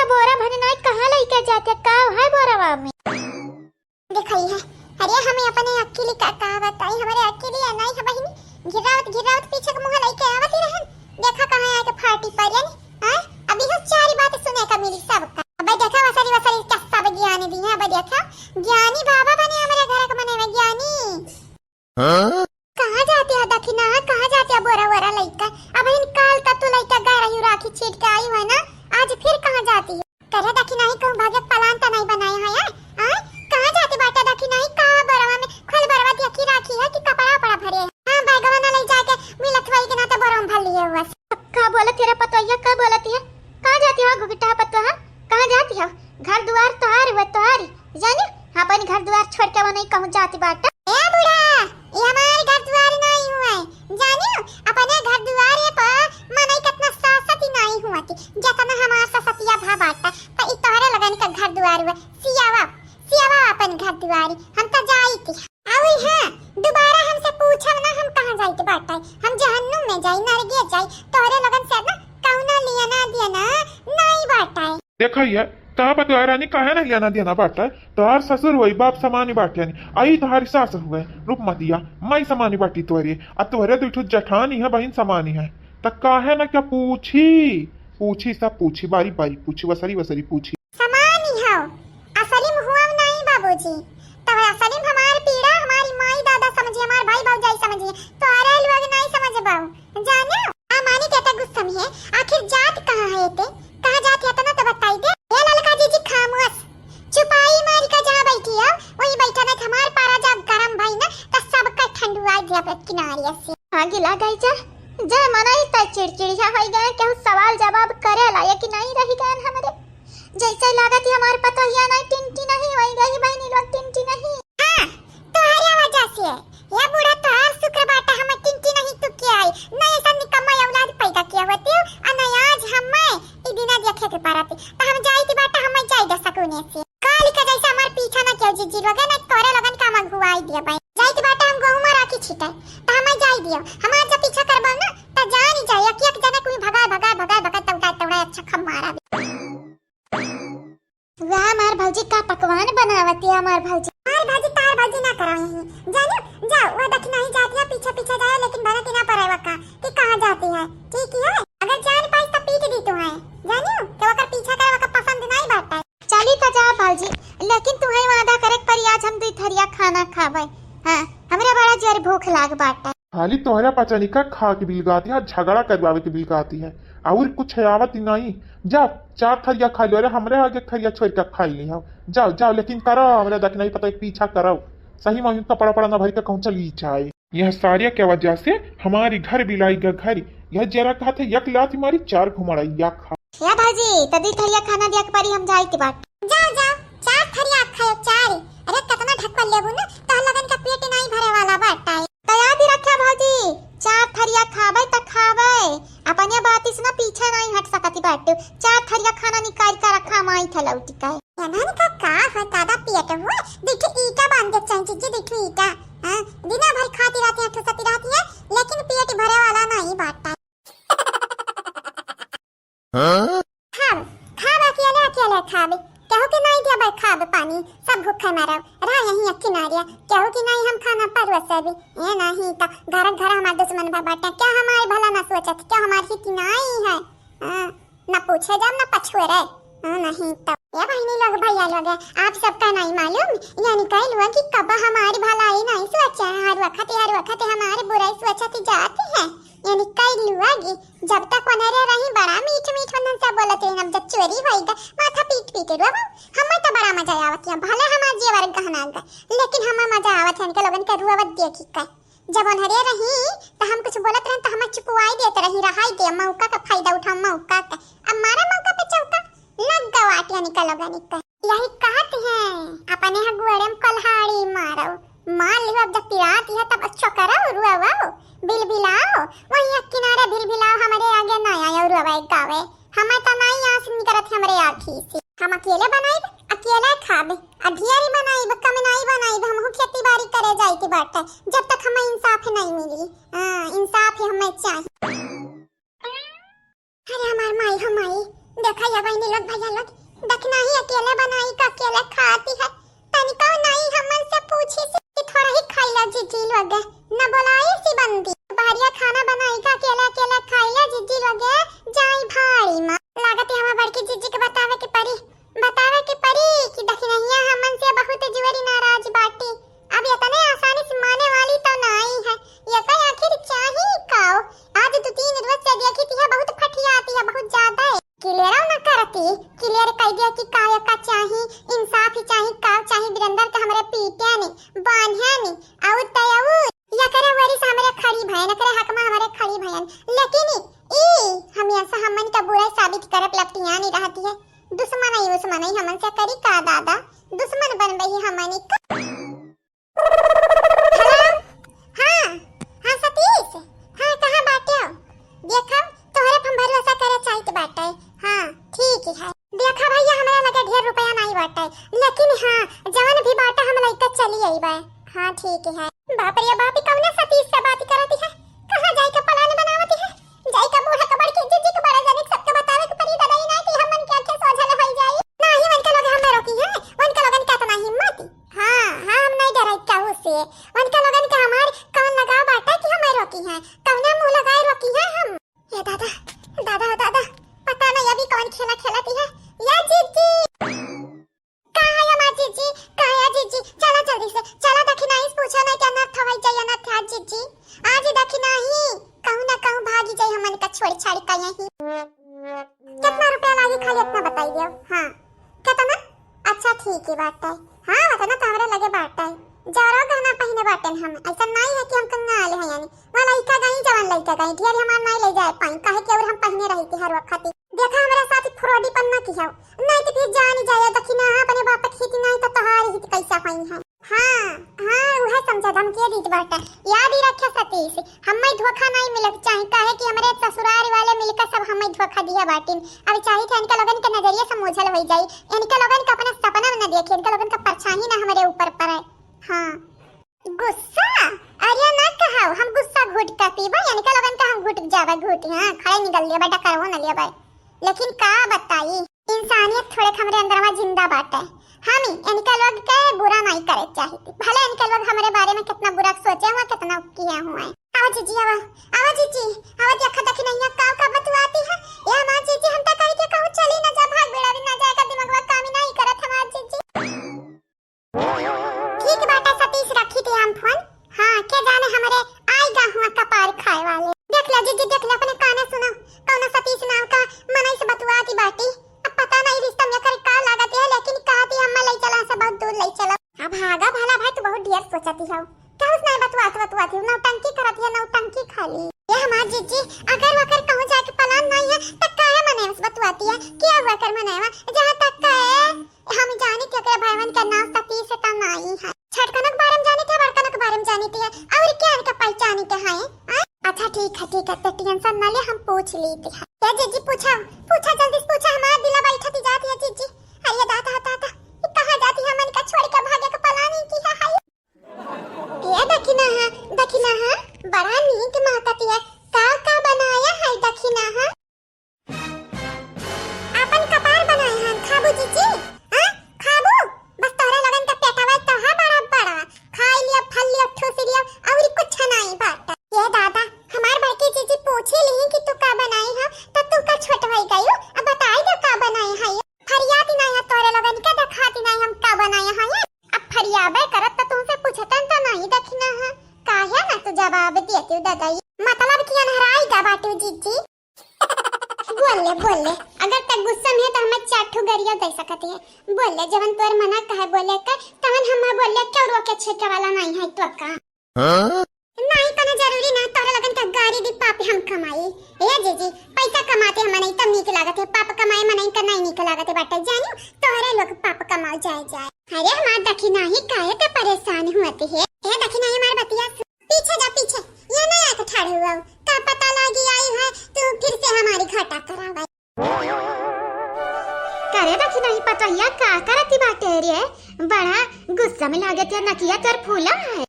देखई है, अरे हमें अपने अकेली का, का बताई, हमरे अकेली है नहीं है बहिनी, गिरावत गिरावत पीछे के मुँह लइके आवत ही रहन, देखा कहाँ आके फाटी पड़े नी। हाँ, अभी हम चारी बात सुने का मिली सबका। अब देखा वसरी वसरी का सब ज्ञानी दी है, अब देखा ज्ञानी बाबा बने हमरे घर के मने में ज्ञानी। हाँ? कहाँ जाती है दखिना, कहाँ जाती है बोरा वोरा लइका? अब इन काल का तू लइका गा रही राखी छीट के आई है ना, आज फिर कहाँ जाती है? करे दखिना ही कहूँ भागे पलान त नहीं बनाए है यार। हाँ? कहाँ जाती बाटे दखिना ही, कहाँ बोरवा में खोल बोरवा देखी राखी है कि कपड़ा उपड़ा भरे है? हाँ, बैगवा ना ले जाके मिलत हुई कि ना तो बोरवा में भर लिए हुआ। का बोलत है रे पतोहिया, का बोलत है? कहाँ जाती हो गुगिटा पतोहा? कहाँ जाती हो? घर दुआर तोहार हुआ, तोहारी। जानी, अपन घर दुआर छोड़ के वो नहीं कहूँ जाती बाटा। ए बूढ़ा, ये हमार घर दुआर नहीं हुआ है। जानी, अपने घर दुआर ये पर मनई कितना सासत ही नहीं हुआ थी, जितना हमार सासतिया भा बाटा। तो ई तोहरे लगन का घर दुआर हुआ। सियावा, सियावा अपन घर दुआरी। हम तो जाई थी। अउर हाँ, दोबारा हमसे पूछब ना हम कहाँ जाइत बाटे। हम जहन्नुम में जाई, नरगे जाई, तोहरे लोगन से ना कौनो लेना देना नहीं बाटे। देखा ये, का बा तोहरा रानी, काहे ना लेना देना बाटे? तोहार ससुर होई, बाप समानी बाटे यानी, आई तोहारी सास हुए, रूपमतिया, माई समानी बाटी तोहरे, आ तोहरे दुई ठो जठानी है, बहिन समानी है, त काहे ना क्या पूछी? पूछी, सब पूछी, बारी बारी पूछी, वसरी वसरी पूछी। समानी हव, असली में हुआ नहीं बाबूजी। तब असली में हमार पीड़ा हमारी माई दादा समझी, हमार भाई भौजाई समझी, तोहरे लोग नहीं समझ बाऊ। जाने, आ मानी के गुस्सा में है, आखिर जात कहाँ है ते? कहाँ जात है तना तो बताई दे। ए ललका जीजी खामोश, चुपाई मारी का जहाँ बैठी हो, वही बैठा, नहीं हमार पारा जब गरम भाई ना, तो सबका ठंडुआ दिया पे किनारे से। आगे ला गई जा, जय मनई तय चिड़चिड़िया होई गए, केहू सवाल जवाब करे लायक ही नहीं रही गए हमरे। जैसे लागत ही हमार पतोहिया नहीं टिंटी नहीं होई गई, बहनी लोग टिंटी नहीं। हाँ, तोहरे वजह से। ये बूढ़ा तोहार शुक्र बाटा हम टिंटी नहीं तू के आई। नहीं ऐसा निकम्मा औलाद पैदा किया होती हो, और नहीं आज हमें ई दिना देखे के पारती। तो हम जाई थी बाटा, हमें जाई दे सकुने से। काली का जैसे हमार पीछा ना किया जीजी लोगे, नहीं तोरे लोगन का हम अगुवाई दिया भाई। जाई थी बाटा हम गहूँ में राखी छिटे, तो हमें जाई दियो। हमार जब पीछा करबो ना, तो जान ही जाए, एक एक जने कोई भगा, भगा, भगा, भगा, तौड़ा, तौड़ा, अच्छा खम मारा। वाह, हमार भौजी का पकवान बनावत है हमार भौजी। हमार भौजी, तार भौजी ना करो यही। जानियो, जाओ, वो दखिना ही जाती है, पीछे पीछे जाए, लेकिन भनक ही ना पड़े वका कि कहाँ जाती है। ठीक है, अगर जान पाई तो पीट दी तू है। जानियो, तो वकर पीछा करे वका पसंद नहीं बाटे। चली तो जा भौजी, लेकिन तुम्हें वादा करे के परी आज हम दुई थरिया खाना खावे। हाँ, हमरे बड़ा जोर भूख लाग बाटे। खाली तोहरा पचनिका खा के बिलगाती है, झगड़ा करवावे के बिलगाती है, और कुछ आवत ही नहीं। जाओ, चार थरिया खा लो, अरे हमरे आगे थरिया छोड़ के खाई ली हो। जाओ, जाओ, लेकिन करो, हमरे देख नहीं पता, एक पीछा करो। सही में कपड़ा पड़ा ना भर के कहूँ चली जाए। यह सारिया के वजह से हमारी घर बिलाई का घर, यह जरा कहा था, यक लात मारी, चार घुमड़ैया खा। या भौजी, तदी थरिया खाना दिया के परी, हम जाई के बाट। जाओ, जाओ, चार थरिया खायो, चार। अरे, कितना ढक्कन लेबू ना, तो लगन का पेट नहीं भरे वाला बाटा है। तो याद ही रखा भौजी, चार थरिया खाबे त खाबे, अपने बात से ना पीछे नहीं हट सकती बाटे। चार थरिया खाना निकाल के रखा, माई था लौटी का। एनन का का हो, दादा पेट हुआ, देखो ईटा बांध के चाहिए, देखो ईटा। हाँ, दिना भर खाती रहती है, ठुसती रहती है, लेकिन पेट भरे वाला नहीं बाटा। हाँ? खाब, खाब अकेले, अकेले खाब। केहू के नहीं देबे खाब पानी, सब भूखे मरब। रह यहीं एक किनारे, केहू के नहीं हम खाना परोसब। ए नहीं तो घर घर हमार दुश्मन बा बाटे। क्या हमारे भला ना सोचत, क्या हमारे हित नहीं है? हाँ, ना पूछे जाब, ना पछुए रे। हाँ, नहीं तो। ए बहिनी लोग, भैया लोग, आप सबका नहीं मालूम, यानी कह लुआ कि कब हमारी भलाई नहीं सोचे, हर वक्त, हर वक्त हमारी बुराई सोचती जाती है। यानी कह लुआ कि जब तक वनरे रही, बड़ा मीठ मीठ वनन से बोलत रही। अब जब चोरी होई गा, माथा पीट पीट रोब। हमें तो बड़ा मजा आवत है, भले हमार जेवर गहना गा, लेकिन हमें मजा आवत है इनके लोगन के रुआवत देखी के। जब वनरे रही, तो हम कुछ बोलत रहन, तो हमें चुपवाई देत रही, रहाई दे, मौका का फायदा उठाओ, मौका का। अब मारा मौका पे चौका, लग गवा आटिया निकल लोगन के। यही कहत हैं, अपने ह गुआरे में कल्हाड़ी मारो। मार लियो, अब जब पिरात है तब अच्छो करो, रुआओ, बिलबिलाओ। वहीं एक किनारे बिलबिलाओ, हमारे आगे ना आयो रुआवे गावे। हमें तो नहीं आस निकलत हमरे आँखी से। हम अकेले बनाइब, अकेले खाब, अ ढेरी बनाइब, कम नहीं बनाइब। हमहू खेती बाड़ी करे जाए के बाटे, जब तक हमें इंसाफ नहीं मिली। हाँ, इंसाफ ही हमें चाहिए। अरे हमार माई हो माई, देखा या बहिनी लोग, भैया लोग, दखिना ही अकेले बनाई का अकेले खाती है, त तनिका नाई हमन से पूछी से कि थोड़ा ही खाइला जीजी लोग, न बोलाई सी बंदी। बहरिया खाना बनाई का अकेला अकेला खाइला जीजी लोग, जाई भाड़ी मा। लागत है हमार बड़की जीजी के बतावे के पड़ी, बतावे के पड़ी कि दखिनहिया हमन से बहुत जुअरी नाराज बाटी। अब इतने आसानी से माने वाली तो नाई है, ये का आखिर चाही काओ? आज दो तीन रोज से देखी थी है, बहुत फटियाती है, बहुत ज्यादा है। क्लियर ना करती, क्लियर कह दिया कि का एका चाही, इंसाफ ही चाही, का चाही, वीरेंद्र के हमरे पीटे ने, बांधे ने, और तय और या करे वरी से हमरे खड़ी भयन, करे हक में हमरे खड़ी भयन। लेकिन ई हमेशा हमन का बुरा साबित करत लपटियानी रहती है। दुश्मन ही, दुश्मन ही हमन से करी का दादा, दुश्मन बन रही हमन का। हेलो, हाँ, हाँ सतीश, हाँ कहाँ बाटे हो? देखा, तोहरे पर हम भरोसा करे चाहित बाटे। हाँ, ठीक है। देखा भैया, हमरा लगे ढेर रुपया नहीं बाटे, लेकिन हाँ, जवन भी बाटे हम लइके चली अइबे। हाँ, ठीक है। बाप रे बाप, ई कौने सतीश से बात करती है? कहाँ जाए के प्लान बनावती है? जाए के बूढ़ा के बड़की जीजी के बड़ा जाने सबके बतावे के पड़ी दादा, ई ना कि हमन के आंखें सोझल होई जाई। ना ही उनके लोग हमें रोकी है, उनके लोगन का इतना हिम्मत। हाँ, हाँ, हम नहीं डराई कहू से। उनके लोगन के हमार कौन लगाव बाटे कि हमें रोकी है? कौने मुंह लगाए रोकी है हम? ये दादा, दादा, दादा, पता नहीं अभी कौन खेला खेलती है। या जीजी, का है हमार जीजी? का है जीजी? चला जल्दी से, चला दखिनाही से पूछा नहीं कि अनर्थ होई जाई, अनर्थ आज जीजी। आज दखिनाही कहूँ ना कहूँ भागी जाई हमन का छोड़ छाड़ का यहीं। कितना रुपया लागी खाली इतना बताई दियो। हाँ, कितना? अच्छा ठीक है बात है। हाँ, उतना तो हमरे लगे बात है। जौरो गहना पहिने बाटेन हम, ऐसा नहीं है कि हम कंगाल हैं यानी। वो लइका गई जवन लइका गई, ढेर हमार नहीं ले जाए पाई, काहे कि और हम पहिने रही थी हर वक्त। देखा, हमरा साथ फ्रॉडीपन ना किहो, नहीं तो फिर जान ही जाए, दखिना अपने बाप के हित नहीं तो तोहार हित कैसा होई है। हाँ, हाँ, उहे समझा धमकी दीत बाटे। याद ही रखे सतीश, हमें धोखा नहीं मिलक चाही, काहे कि हमरे ससुराल वाले मिलकर सब हमें धोखा दिया बाटिन। अब चाही थे इनके लोगन के नजरिए से मोझल हो जाई, इनके लोगन का अपना सपना में न देखी, इनके लोगन का परछाई ना हमरे ऊपर पड़े। हाँ। गुस्सा? अरे ना कहाओ, हम गुस्सा घुट का पीबा, इनका लोगन का हम घुट जाबे, घुट, हाँ, खड़े निकल लेबे, डकरवो न लेबे। लेकिन का बताई, इंसानियत थोड़े हमरे अंदरवा जिंदा बाटे। हम इनका लोग के बुरा नहीं करे चाहिए, भले इनके लोग हमरे बारे में कितना बुरा सोचे हुआ, कितना किए हुए। आवा जीजी, आवा, आवा जीजी, आवा, देखा दखिनहिया का का बतुआती है। ए हमार जीजी, हम तो कही के कहूँ चली ना जा, भाग बेड़ा भी ना जाएगा, दिमागवा काम ही नहीं करत हमार जीजी। ठीक बाटे सतीश, रखी थे हम फोन। हाँ, के जाने हमरे आइगा हुआ कपार खाए वाले। देख लो जीजी, देख लो, अपने काने सुनो, कौनो सतीश नाम का मनई से बतुआती बाटी। अब पता नहीं रिश्ता में कर का लागत है, लेकिन कहती अम्मा ले चला से बहुत दूर ले चला। अब भागा भला भाई, तू बहुत ढेर सोचती हो। क्या उसने बतुआत बतुआती हो, नौटंकी करती है, नौटंकी खाली। ये हमार जीजी, अगर वकर कहूँ जाके प्लान नहीं है, तो काहे मने से बतुआती है? क्या वकर मने में? जहाँ तक का है, हम जानी थे ओकरे भाईवन के नाम सतीश त नाई है। छोटकनक बारे में जानी थे, बड़कनक बारे में जानी थे, और क्या इनका पहचानी के है? आय? अच्छा ठीक है, ठीक है, तो टेंशन ना ले, हम पूछ ली थे। क्या जीजी पूछा, पूछा जल्दी से पूछा, हमारा दिला बैठा थी जाती है जीजी। अरे दादा, दादा, ये कहाँ जाती है, मन का छोड़ के भागे का प्लानिंग की है, हाय। ये दखिना है, दखिना है, बड़ा नीक महकत है, का का बनाया है दखिना है? आपन कपार बनाए हैं, खाबू जीजी? हाँ? खाबू? बस तोहरे लोगन के पेटवा तो है बड़ा बड़ा। खाई लिया, फल लिया, ठूस लिया, और कुछ नहीं बात। ये दादा, हमार बड़की जीजी पूछी ली कि तू का बनाई है, तो तू का छोट होई गई हो? अब बताई दे का बनाई है ये। फरियाती नहीं है तोहरे लोगन के, दिखाती नहीं हम का बनाए हैं ये। अब फरियाबे करत तो तुमसे पूछतन तो नहीं दखिना है। काहे ना तू जवाब देती हो दादा? मतलब कि अनहराई का बाटू जीजी? बोल ले, बोल ले। अगर तक गुस्सा में है तो हमें चार ठो गरिया दे सकत है। बोल ले, जवन तोर मना कहे बोले के, तवन हम बोल ले, क्यों रोके छेके वाला नहीं है तो का? हाँ? नहीं, कोनो जरूरी ना, तोहरे लगन का गारी दी पाप हम कमाई। ए जीजी, पैसा कमाते हम नहीं तब नीक लागत है, पाप कमाए में नहीं का नहीं नीक लागत है बाटे, जानियो, तोहरे लोग पाप कमाओ जाए जाए। अरे हमार दखिना ही काहे ते परेशान हुआ थे है? ए दखिना ही हमार बतिया पीछे जा, पीछे। ये नहीं आके ठाड़े हुआ हो। का पता लागी आई है, तू फिर से हमारी घाटा करावे। करे दखिना ही पतोहिया का करती बाटे रे? बड़ा गुस्सा में लागत या नकिया तोर फूला है।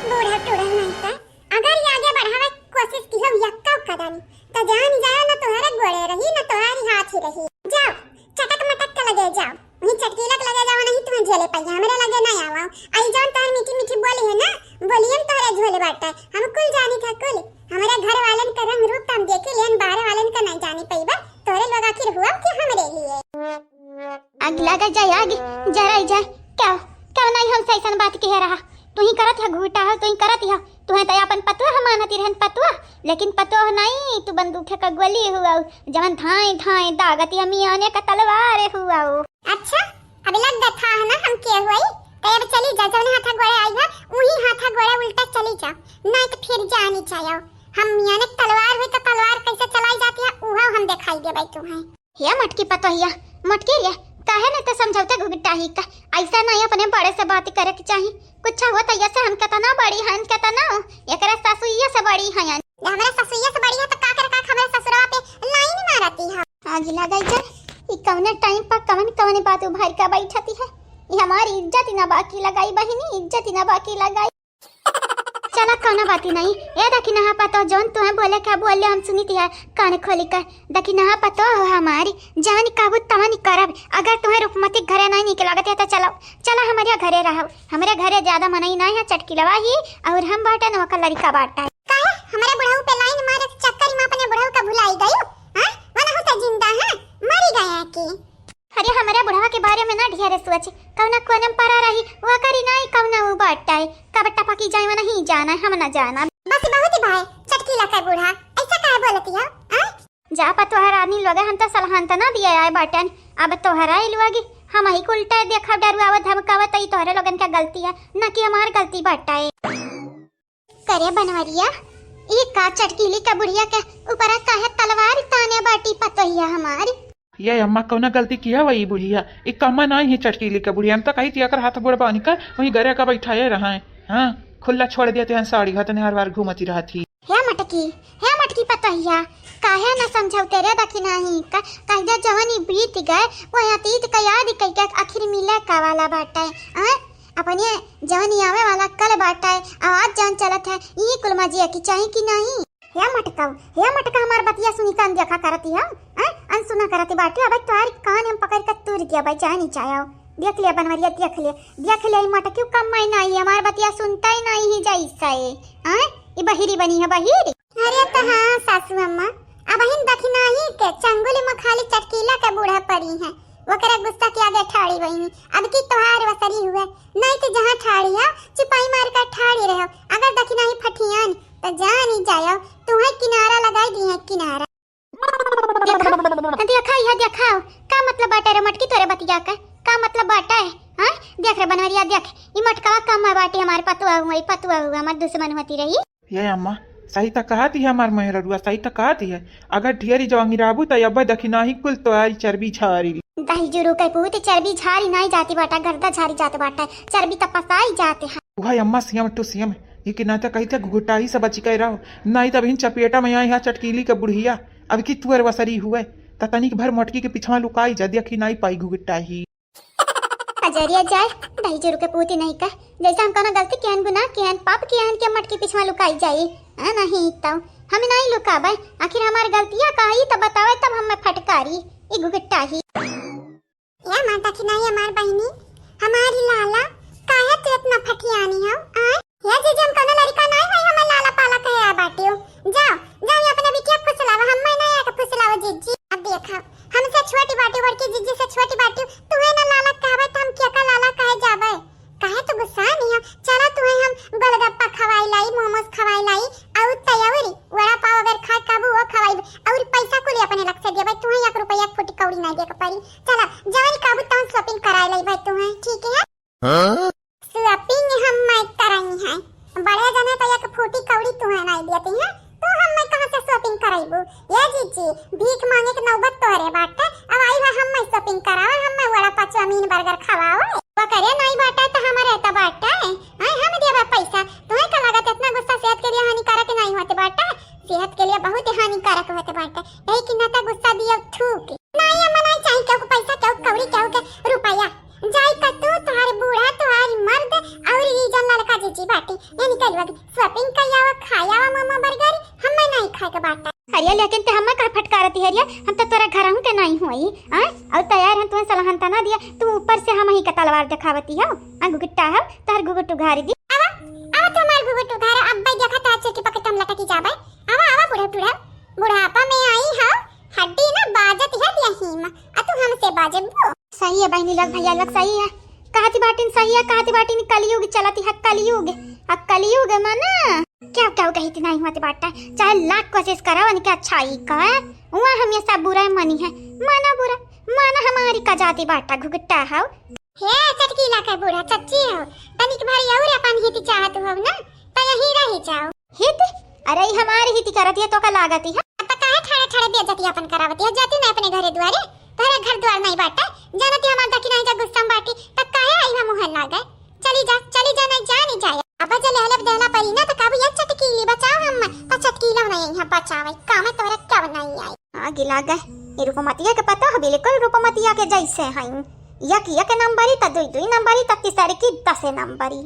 बूढ़ा टूढ़ा नहीं था। अगर ये आगे बढ़ावे कोशिश की हो यक्का कदम, तो जान जाओ ना तोहरे गोड़े रही, ना तोहरी हाथ ही रही। जाओ, चटक मटक के लगे जाओ। झेले पाई, हमरे लगे ना आवा। आई जौन तोहर मीठी मीठी बोली है ना, बोलियन तोहरे झोले बाटे। हम कुल जानी था कुल। हमरे घर वालन का रंग रूप त हम देखी लेन, बाहर वालन का नहीं जानी पईबा। तोहरे लोग आखिर हुआ कि हमरे लिए। आग लगा जाए, आग जराई जाए। क्या, क्या नहीं हमसे ऐसन बात कहे रहा? तू ही करत है घूटा हो, तू ही करत है। तू है तो अपन पतुआ हम मानती रहन पतुआ, लेकिन पतुआ नहीं, तू बंदूक का गोली हुआ, जवन धाए धाए दागती हम याने का तलवार हुआ। अच्छा, अब लग गया था ना हम के हुई, तो अब चली जा, जौन हाथा गोड़े आई है, उही हाथा गोड़े उल्टा चली जा, नहीं तो फिर जानी जाओ। हम मियाँ ने तलवार हुई तो तलवार कैसे चलाई जाती है, उहो हम दिखाई देबै तुम्हें। हे मटकी पतोहिया, मटकी रे, काहे नहीं तो समझौते घुघटाही का? ऐसा नहीं अपने बड़े से बात करे के चाही। कुछ हुआ तो ऐसे हम कितना बड़ी हन, कितना हो, एकरे सासुइया से बड़ी हन। ये हमरे ससुइया से बड़ी है तो का करे का हमरे ससुरवा पे लाइन मारती है। आगी लगाई जाए, ई कौने टाइम पर कवन कवन बात उभार के बैठती है। ई हमारी इज्जत ही ना बाकी लगाई बहिनी, इज्जत ही ना बाकी लगाई। चला कौनो बात ही नहीं। ए दखिनहा पतो जौन तुहे बोले के बोले हम सुनी थी है कान खोली कर। दखिनहा पतो हो हमारी, जान कहबू तवन करब। अगर तुहे रूपमती घरे नहीं निक लागत है तो चलो, चला हमरे घरे रहो। हमरे घरे ज्यादा मनई नहीं है, चटकिलवा ही और हम बाटे न ओकर लड़िका बाटे। काहे हमरे बुढ़ऊ पे लाइन मारे के चक्कर में अपने बुढ़ऊ का भुलाई गई? हाँ, वनहु तो जिंदा है, मरी गए हैं कि? अरे, हमरे बुढ़वा के बारे में ना ढेर सोच, कौना कोने में पड़ा रही, वो करी नाई कौना वो बाटा है, कब टपकी जाए वो नहीं जाना, हम ना जाना। बस बहुत ही भाई, चटकीला का बूढ़ा, ऐसा काहे बोलती हो, हाँ? जा पतोहरानी लोग, हम तो सलहान तो ना दिए आए बाटन, अब तोहरा ही लोग, हम ही उल्टा देखा डरुआवत धमकावत, ई तोहरे लोगन का गलती है, ना कि हमार गलती बाटा है। करे बनवरिया, ई का चटकीली का बुढ़िया के ऊपर काहे तलवार ताने बाटी पतोहिया हमारी? ये अम्मा कौना गलती किया हुआ ई बुढ़िया? ई कम्मा नाई है चटकीली का बुढ़िया। हम तो कही थी अगर हाथ गोड़ बांध कर वहीं गरे का बैठाए रहा है। हाँ, खुला छोड़ देते हैं साड़ी हतने हर बार घूमती रहती। हे मटकी, हे मटकी पतोहिया, काहे न समझौते रे दखिनाही का? कह दे जवन ई बीत गए, वो अतीत का याद कह के आखिर मिले का वाला बाटे, हाँ? अपने जवन ई आवे वाला कल बाटे, आ आज जवन चलत है, ई कुल मजिया की चाही कि नहीं? हे मटकाऊ, हे मटका, हमार बतिया सुनी कान देखा करती है, हैं? अनसुना करती बाटी, अब तोहार कान हम पकड़ के तूर दिया भाई, चाहे नहीं चाहे। देख लिया बनवरिया, देख लिया, देख लिया, ई मटकियो कम माई नहीं, हमार बतिया सुनता ही नहीं ही जैसे, हैं? ई बहिरी बनी है, बहिरी। अरे तो हाँ सासू अम्मा, अब हिन दखिनाही के चंगुल में खाली चटकीला के बूढ़ा पड़ी है, ओकरा गुस्सा के आगे ठाड़ी बहिनी। अब की तोहार वसरी हुए, नहीं तो जहाँ ठाड़ी है, चिपाई मार कर ठाड़ी रहो। अगर दखिनाही फठियान, तो जान ही जायो, तुम्हें किनारा लगाई दी है, किनारा। देखा, देखा, यह देखा, का मतलब बाटे रे मटकी तोरे बतिया का? का मतलब बाटे? हाँ? देख रे बनवरिया, देख, ई मटकवा कम है बाटे हमार पतुआ हुआ, ई पतुआ हुआ, हमार दुश्मन होती रही। ये अम्मा, सही त कहत ही हमार मेहररुआ, सही त कहत ही है। अगर ढेरी जवांगी रहबू त अब्बे दखिनाही कुल तोहारी चर्बी झारी। दही जुरू के पूत चर्बी झारी नाई जाती बाटा, गर्दा झारी जात बाटा, चर्बी त पसाई जात है। उहै अम्मा सेम to सेम, ये कि ना त कही थे घुघुटाही से बची के रहो, नाई तब हिन चपेटा में आई है चटकीली के बुढ़िया। अब की तुअर वसरी हुए, त तनिक भर मोटकी के पिछवा लुकाई जा, देखी नाई पाई घुघुटाही। अजरिया जाए, दही जुरू के पूती नहीं कह, जैसे हम कौनो गलती किहन, गुनाह किहन, पाप किहन के मटकी पिछवा लुकाई जाई। हाँ, नहीं तो हम नहीं लुकाबे, आखिर हमार गलतिया का है तो बतावे, तब हमें फटकारी, ई घुघुटाही। या माता की नहीं हमार बहिनी, हमारी लाला, काहे तू इतना फटियानी हो? आय, या जीजी हम कौनो लड़का नहीं है, हमार लाला पाला कहे आ बाटियो। जाओ, जाओ, ये अपने बिटिया फुसलावा, हम मैं नहीं आके फुसलावा जीजी। अब देखा, हमसे छोटी बाटी, बड़की जीजी से छोटी बाटी, तू है ना लाला कहबे, तो हम क्या का लाला कहे जाबे? काहे तू गुस्सा नहीं हो? चला तू है हम गोलगप्पा खवाई लाई, मोमोज खवाई लाई, और तयौरी, वड़ा पाव अगर खाए काबू वो खवाई, और पैसा कुल अपने लग से देबे, तू है एक रुपया फुटी कौड़ी नहीं दे के पड़ी। चला, जवन काबू तवन shopping कराए लाई भाई तू है, ठीक है? हाँ? Shopping हम मैं करई है। बड़े जने तो एक फूटी कौड़ी तुहे नहीं देती है, तो हम मैं कहाँ से shopping कराइबू? ये जीजी, भीख मांगे के नौबत तोहरे बाटे, अब आई बा हम मैं shopping करावे, हम मैं वड़ा पाव, चाउमीन, burger खवावे। वो करे नहीं बाटे तो हमारे तो बाटे, आए हम देबे पैसा। तुम्हें का लागत इतना गुस्सा सेहत के लिए हानिकारक नहीं होते बाटे? सेहत के लिए बहुत हानिकारक होते बाटे। यही कि ना तो गुस्सा दिया थूक। नहीं अम्मा, नहीं चाहिए केहू के पैसा, केहू के कौड़ी, केहू के रुपया। जाई का तू, तोहार बूढ़ा, तोहार मर्द और ई जन लड़का जीजी बाटी, यानी कलवा के shopping कई आवा, खाई आवा मोमो burger, हमें नहीं खाए के बाटा। अरे लेकिन ते हमें का फटकारती है रे? हम तो तोरा घरहू के नहीं हुई, हाँ? और तैयार हम तुम्हें सलाहन तना दिया, तू ऊपर से हम ही का तलवार देखावती हो, आ घुघुट्टा हो, तोहर घुघुट उघारी दी। आवा, आवा तो हमार घुघुट उघारा, अब्बे देखा तोहर चोटी पकड़ के हम लटकी जाबे। आवा, आवा बूढ़ा, बूढ़ा, बुढ़ापा में आई हो, हड्डी ना बाजत है यही में, आ तू हमसे बाजे बो। सही है बहिनी लोग, भैया लोग सही है, कहती बाटिन सही है, कहती बाटिन कलयुग चलती है, कलयुग, आ कलयुग मना क्या क्या कहती नहीं होती बाटा, चाहे लाख कोशिश करो उनके अच्छाई का, वहाँ हम ये सब बुरा मनी है, माना बुरा, माना हमारी का जाती बाटा घुघुट्टा हो। हे चटकीला के बूढ़ा चच्ची हो, तनिक भरी और अपन हित चाहत हो ना, तो यहीं रह जाओ। हित? अरे ई हमारी हित करत है तो का लागत है? अब तो काहे ठाड़े ठाड़े बेइज्जती अपन करावती है, जाती ना अपने घरे दुआरे, तोहरे घर द्वार नहीं बाटे, जानती हमार दखिनाही जब गुस्सा में बाटी, तब काहे आई हम मुँह लागे? चली जा, चली जा, नहीं जा, नहीं जाए। अब जे लेहले देहला परी ना, तो कब ये चटकीली बचाओ हम, तो चटकीला नहीं यहाँ बचावे, काम है तोहरे कब नहीं आई। आगे लागे, ये रूपमतिया के पता है, बिल्कुल रूपमतिया के जैसे हैं, यक यक नंबरी, त दुई दुई नंबरी, त तीसर की दस नंबरी।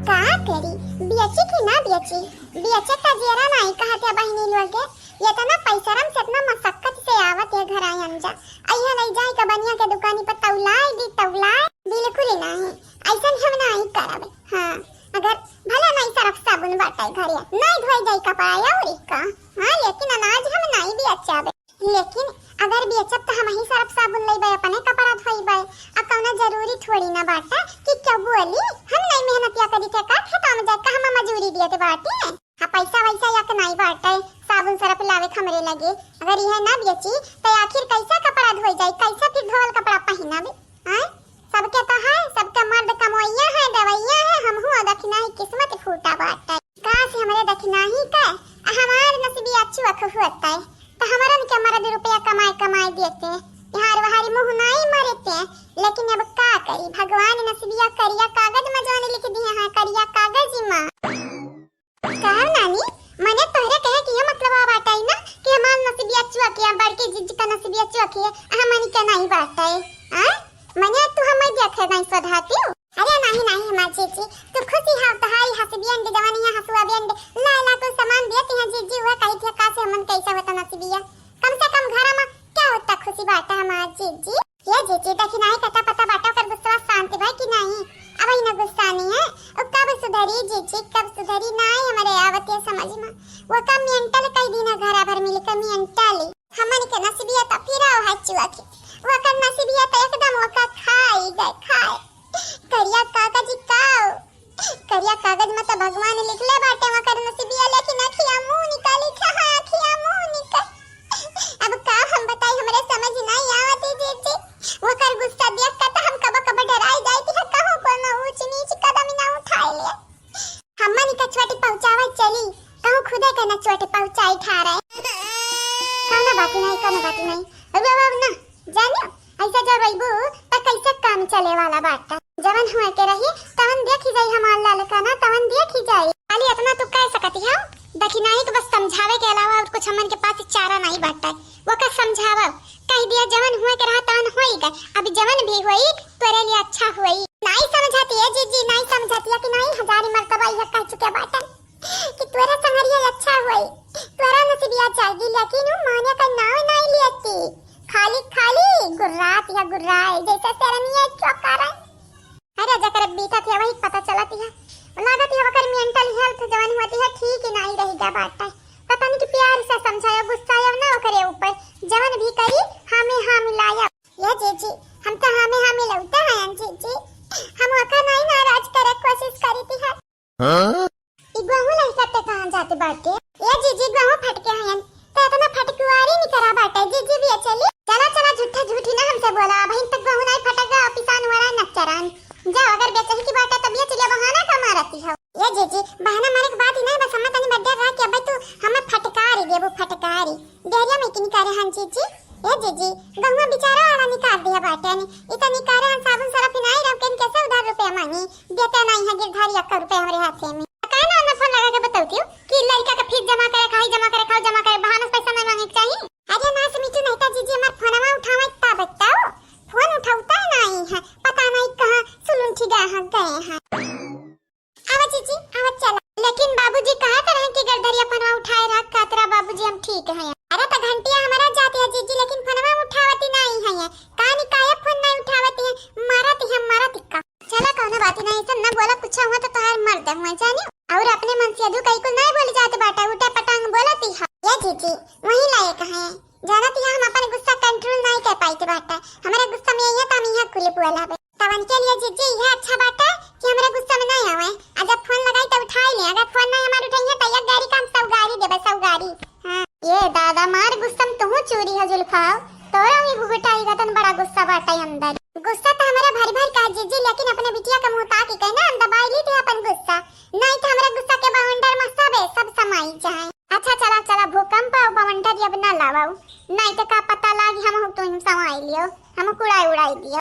का करी, बेची कि ना बेची? बेचे का जेरा नाई कहत है बहिनी लोग के। इतना पैसरम से, इतना मशक्कत से आवत है घर आयन जा। अइहा नहीं जाए का बनिया के दुकानी पर तौलाए दी, तौलाए। बिल्कुल ही नहीं, ऐसन हम नहीं करब। हाँ, अगर भला नहीं सरफ साबुन बाटे घरे, नहीं धोई जाई कपड़ा या उरी का। हाँ, लेकिन अनाज हम नहीं बेचाबे। लेकिन अगर बेचब त हमही सरफ साबुन लइबे, अपने कपड़ा धोइबे। आ कौनो जरूरी थोड़ी ना बाटे कि केहू बोली, हम नहीं मेहनतिया करी थे का खेतवा में जाके हम मजूरी दिए थे बाटे। आ पैसा वैसा यक नहीं बाटे, साबुन सरफ लावे के हमरे लगे। अगर यह ना बेची त आखिर कैसा कपड़ा धोई जाई, कैसा फिर धोवल कपड़ा पहिनब? आय? सबके तो है, सबके मर्द कमवैया है, दवैया है, हमहू दखिनाही किस्मत फूटा बाटे। काश हमरे दखिनाही के, आ हमार नसीबिया चुअक होते, त हमरन के मर्द रुपया कमाए कमाए देते, यहाँ वहारी मुँह नाई मरते। लेकिन अब का करी, भगवान नसीबिया करिया कागज में जौन लिख दिए हैं, करिया कागज में। का नानी, मने तोहरे कहे के ये मतलब आ बाटे ना कि हमार नसीबिया चुअक है, बड़की जीजी का नसीबिया चुअक है, आ हमनी के नहीं बाटे? आय? मने तू हमें देखे नहीं सधाती हो? अरे नहीं, नहीं, हमार जीजी, तू खुशी हो, तोहारी हंसी बेंड, जवानी है हंसुआ बेंड, ला, ला, कुल सामान देती हैं जीजी, वह कही थे का से हमन कैसा होता नसीबिया। कम से कम घर में क्या होता खुशी बाटे हमार जीजी। ये जीजी, दखिनाही कता पता बाटा, ओकर गुस्सा शांत भा कि नहीं? अब ही ना गुस्सा नहीं है, वो कब सुधरी जीजी, कब सुधरी? नहीं, हमारे आवत है समझ में, वो का मेंटल कई दिन घरा भर मिल के मेंटल। हमन के नसीबिया त फिराव है चुआ के, ओकर नसीबिया त एकदम ओका खाई गए, खाए। करिया कागज काओ, करिया कागज में त भगवान लिखले बाटे ओकर नसीबिया, लेकिन अखिया मुंह निकाली, कहाँ अखिया मुंह निकाल। अब का हम बताई, हमरे समझ नहीं आवत है जीजी, ओकर गुस्सा देख के त हम कब कब डराई जाई थी, कहूँ कोनो ऊंच नीच कदम ना उठाए ले। हमन का चोट पहुँचावे चली, कहूँ खुदे के न चोट पहुँचाई ठारे। कौनो बात नहीं, कौनो बात नहीं। रुआ बाबू ना, जानियो, ऐसा जब रोइबू, त कैसे काम चले वाला बात? जवन हुए के रही, तवन देखी जाई हमार लालका ना, तवन देखी जाई। खाली इतना तू कह सकती हो, दखिनाही के बस समझावे के अलावा और कुछ हमन के पास चारा नहीं बाटे। ओका समझावा, कह दिया, जवन हुए के रहा, तवन होई गए। अब जवन भी होई, तोरे लिए अच्छा होई। नहीं समझाती है जीजी, नहीं समझाती है कि नहीं, हजारी मर्तबा यह कह चुके बाटन कि तोरे संगरिया अच्छा होई, तोरा नसीबिया जागी, लेकिन वो माने का नाव नहीं लेती। खाली, खाली गुर्रात या गुर्राए, जैसे शेरनिया चौका रहे। अरे, जकर बीतत है, वही पता चलत है। लागत है, ओकर mental health जवन होती है, ठीक ही नहीं रही जा बाटे। पता नहीं कि प्यार से समझायो, गुस्सायो ना ओकरे ऊपर। जवन भी करी, हमें हाँ मिलाया। ये जीजी, हम तो हमें हाँ मिलौते हैं, जीजी। हम ओकर नहीं नाराज करे कोशिश करी थी है। हाँ? ई गहूं लइका ते कहाँ जाते बाटे? ए जीजी, गहूं फटके हयन, त इतना फटकुआरी निकरा बाटे। जीजी भी चली। चला, चला, झूठा झूठी ना हमसे बोला। अबहिन तक गहूं नहीं फटका, पिसान वाला न चरान। जाओ, अगर बेचही की बाटे त बेच लिया, बहाना का मारती हो? ए जीजी, बहाना मारे के बात ही नहीं, बस हम तनी बड्डे रहा कि अबे तू हमें फटकारी देबू, फटकारी। डेरिया में की निकारे हन जीजी? ए जीजी, गहुआ बेचारा वाला निकाल दिया बाटे ने। इ त निकारे हन साबुन सरफ ही नहीं रहो, केन कैसे उधार रुपया मांगी? देते नहीं है गिरधारी अक्का रुपया हमरे हाथे में। काहे ना ना फोन लगा के बतावती हो कि लड़का का फीस जमा करे, खाई जमा करे, खाओ जमा करे, बहाना से पैसा नहीं मांगे के चाहिए। अरे ना सुमितू, नहीं तो जीजी हमार फोनवा उठावे ता बताओ। फोन उठावता नहीं है, पता नहीं कहाँ सुलुंठी गए हैं, गए हैं। आवा जीजी, आवा चला। लेकिन बाबूजी कहा तरह की गर्दरिया फोनवा उठाए रहा, कातरा बाबूजी हम ठीक हैं। अरे त घंटिया हमारा जाते है जीजी, लेकिन फोनवा उठावती नहीं है। का पुलिस वाला बे। तवन के लिए जीजी, इहे अच्छा बाटे कि हमरा गुस्सा में नहीं आवे। आ जब फोन लगाई त उठाई ले, अगर फोन नहीं हमार उठाइए त एक गारी का हम सौ गारी देबे, सौ गारी। हाँ। ये दादा, मार गुस्सा में तू चूरी है जुल्फाओ, तोरा भी घुघुटाई का तन बड़ा गुस्सा बाटे अंदर। गुस्सा तो हमरा भर भर का जीजी, लेकिन अपने बिटिया का मुंह ताकि कहना हम दबाई ली थे अपन गुस्सा। नहीं तो हमरा गुस्सा के बवंडर में सबे सब समाई जाए। अच्छा चला चला, भूकंप और बवंडर अब ना लावाऊ, नहीं तो का पता लागी हम तुम समाई लियो, हम उड़ाई उड़ाई दियो।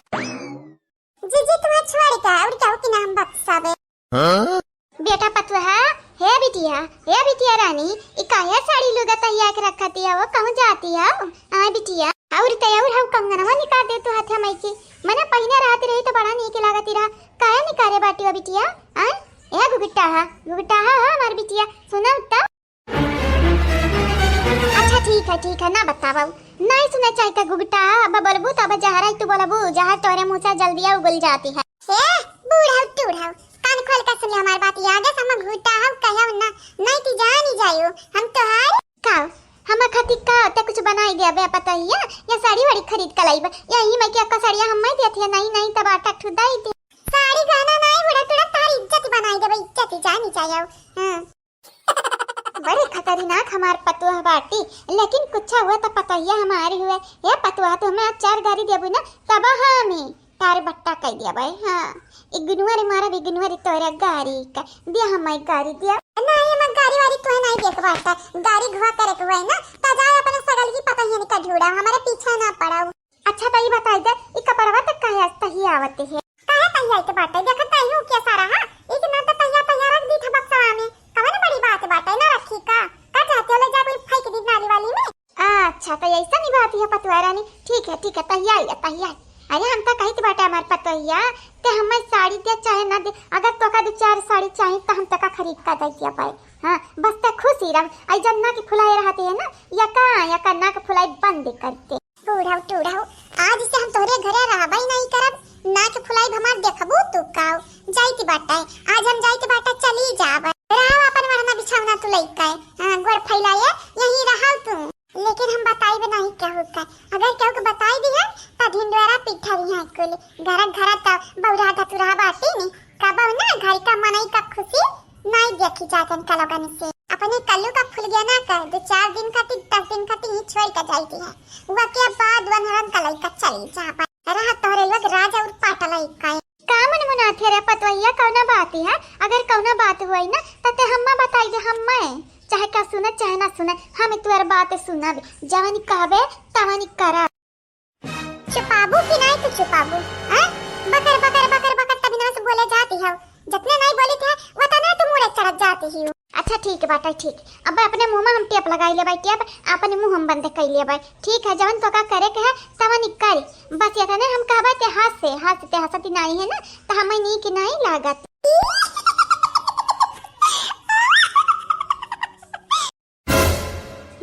जीजी तुम्हें छोड़ का और क्या हो कि नाम बक्सा बे। हाँ? बेटा पतुआ, हे बिटिया, हे बिटिया रानी, ई काहे साड़ी लुगा तहिया के रखती है, वो कहूँ जाती है? आ बिटिया, और ते और हम कंगनवा निकाल दे तू हाथे माई के, मने पहिने रहती रही तो बड़ा नीक लागती रहा, काहे निकाले बाटी हो बिटिया? आ ए घुघुटाहा, घुघुटाहा हो हमार बिटिया, सुना उत्ता। अच्छा ठीक है, ठीक है, ना बतावा। नहीं सुने चाहे का घुघुटाहा, अब बोलबू तब जहर आई तू बोलबू, जहर तोरे मुंह से जल्दिया उगल जाती है। ए बूढ़ा टूढ़ा, कान खोल के सुन ले हमार बात, आगे से हम घुघुटाहा कहब ना, नहीं ती जानी जायो, हम तोहार का, हम खातिर का ते कुछ बनाई देबे पतोहिया, या साड़ी वाड़ी खरीद के लाइबे, यही में के का साड़िया हम मैं देती है, नहीं नहीं तब आटा ठुदाई दे। साड़ी गहना नहीं, बूढ़ा टूढ़ा तार इज्जत बनाई देबे, इज्जत जानी जायो। हाँ। बड़ी खतरनाक हमार पतोह बाटी, लेकिन कुछ हुआ तो पतोहिया हमारी हुए। ए पतोह, तो हमें आज चार गारी देबू ना, तब हमी तार बट्टा कह दिया भाई। हाँ, इग्नुअर मारब, इग्नुअर तोरा गारी का दिया, हमारी गारी दिया। नहीं, हमार गारी वारी तोहे नहीं देख बाटा, गारी घुआ करे के हुए ना, तो जाए अपने सगल की पतोहियन का ढूंढा, हमारे पीछे ना पड़ा। अच्छा, तो ई बताई दे, ई कपड़वा तक काहे आज तहिया आवत है? काहे तहिया के बाटे? देखत नहीं हूँ के सारा, हाँ? ई के ना तो तहिया, तहिया रख दी था बक्सवा में। कवन बड़ी बात बाटे, ना रखी का? का चाहते हो, ले जा कोई फेंक दी नाली वाली में? अच्छा, तो ऐसा नहीं बात है पतुआ रानी। ठीक है, ठीक है, तहिया आई, तहिया आई। अरे, हम तो कहित बाटे हमार पतोहिया, ते हमें साड़ी दे चाहे ना दे, अगर तोका दो चार साड़ी चाही तो हम तोका खरीद का दे दिया पाए। हाँ, बस ते खुश ही रह। आई जब ना कि फुलाए रहते हैं ना, या का, या का ना कि फुलाई बंद करते। बूढ़ऊ टूढ़ऊ, आज से हम तोहरे घरे रहबई नहीं करब, नाक फुलाइब हमार देखबू तू काऊ। जाइत बाटे, आज हम जाइत बाटे चली जाब। रहो अपन वरना बिछौना तू लइके, हाँ, गोड़ फैलाए, यहीं रहो तू। लेकिन हम बताइब नहीं केहू के, अगर केहू के बताई दिहन, त ढिंडोरा पिठा दिहन कुल। घर घर त बौरा धतुरा बाटी नी, कबहू ना घर का मनई का खुशी नाई देखी जातन का लोगन से। अपने कल्लू का फुलगेना कर, दो चार दिन खातिर, दस दिन खातिर ही छोड़ के जाई दी है। वके बाद वनहरन का लइका चली जा। रहा तोहरे लोग राजा और पाटल है का। का मन मुनाथे रे पतवैया, कौना बात है? अगर कौना बात हुई ना, त ते हम्मा बताई दे, हम्मा। चाहे का सुने, चाहे ना सुने, हम तुअर बात सुनब। जवन कहबे, तवन करब। चुपाबू कि नाई तू चुपाबू, हैं? बकर, बकर, बकर, बकर तबिना से बोले जाती हो। जतने नाई बोली थे, वतने तू मुड़े चढ़त जाती हो। अच्छा ठीक बाटे, ठीक। अब अपने मुंह में हम टेप लगाई लेबै, टेप अपने मुंह में बंद कर लेबै। ठीक है, जवन तोका करे के है, तवन करी। बस इतने हम कहबै ते हाथ से, हाथ से ते हंसती नाई है ना, तो हमें नीक नाई लागत।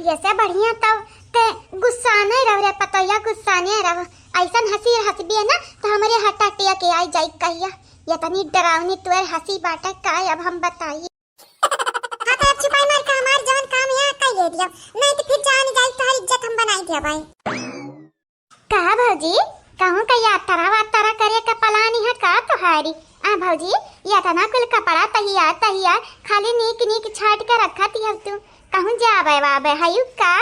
ये से बढ़िया तब ते गुस्साने रहो रे पतोया, गुस्साने रहो। ऐसन हंसी हंसबी है ना, तो हमरे हार्ट अटैक आई जाई कहिया। ये तनी डरावनी तुअर हंसी बाटे का, अब हम बताई। हाँ, तो अब चुपाई मार के हमार जवन काम है, कई ले दिया, नहीं तो फिर जान जाई, तोहर इज्जत हम बनाई दिया भाई। का भौजी, कहूँ का यात्रा वात्रा करे का प्लान है का तोहारी? आ भौजी, ये इतना कुल कपड़ा तैयार तैयार, खाली नीक नीक छाट के रखत हऊ तू, कहूँ जाबे वाबे हयू का?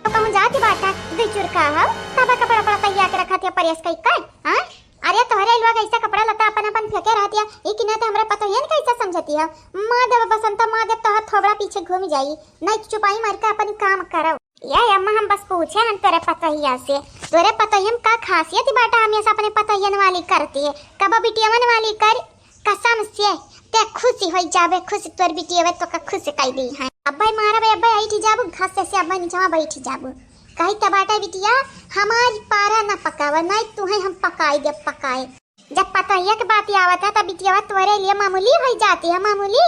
तो कहूँ जात बाटा, दुई चुरका हऊ, तब कपड़ा उपड़ा तैयार के रखत है, प्रेस कई कर, हाँ? अरे तोहरे लोग ऐसा कपड़ा लता अपन अपन फेंके रहती है, ई कि ना तो हमरा पतोहियन कैसे समझती है? माँ देव बसंत, माँ देव तोहर थोबड़ा पीछे घूम जाई, नहीं तो चुपाई मार के अपन काम करो। ये अम्मा, हम बस पूछे हन तोरे पतोहिया से, तोरे पतोहिया में का खासियत बाटा, हमेशा अपने पतोहियन वाली करती है, कबो बिटियवन वाली कर, कसम से ते खुशी होई जाबे, खुश तोर बिटियवे तो का खुश कई दी है। अब्बे मारबे, अब्बे ऐठी जाबू, घास से अब्बे नीचवा बैठी जाबू। कही त बाटा बिटिया, हमारी पारा ना पकावा, नहीं तुहे हम पकाई दे पकाए। जब पतोहिया के बात आवत है, तब बिटिया तोरे लिए मामूली होई जाती है, मामूली।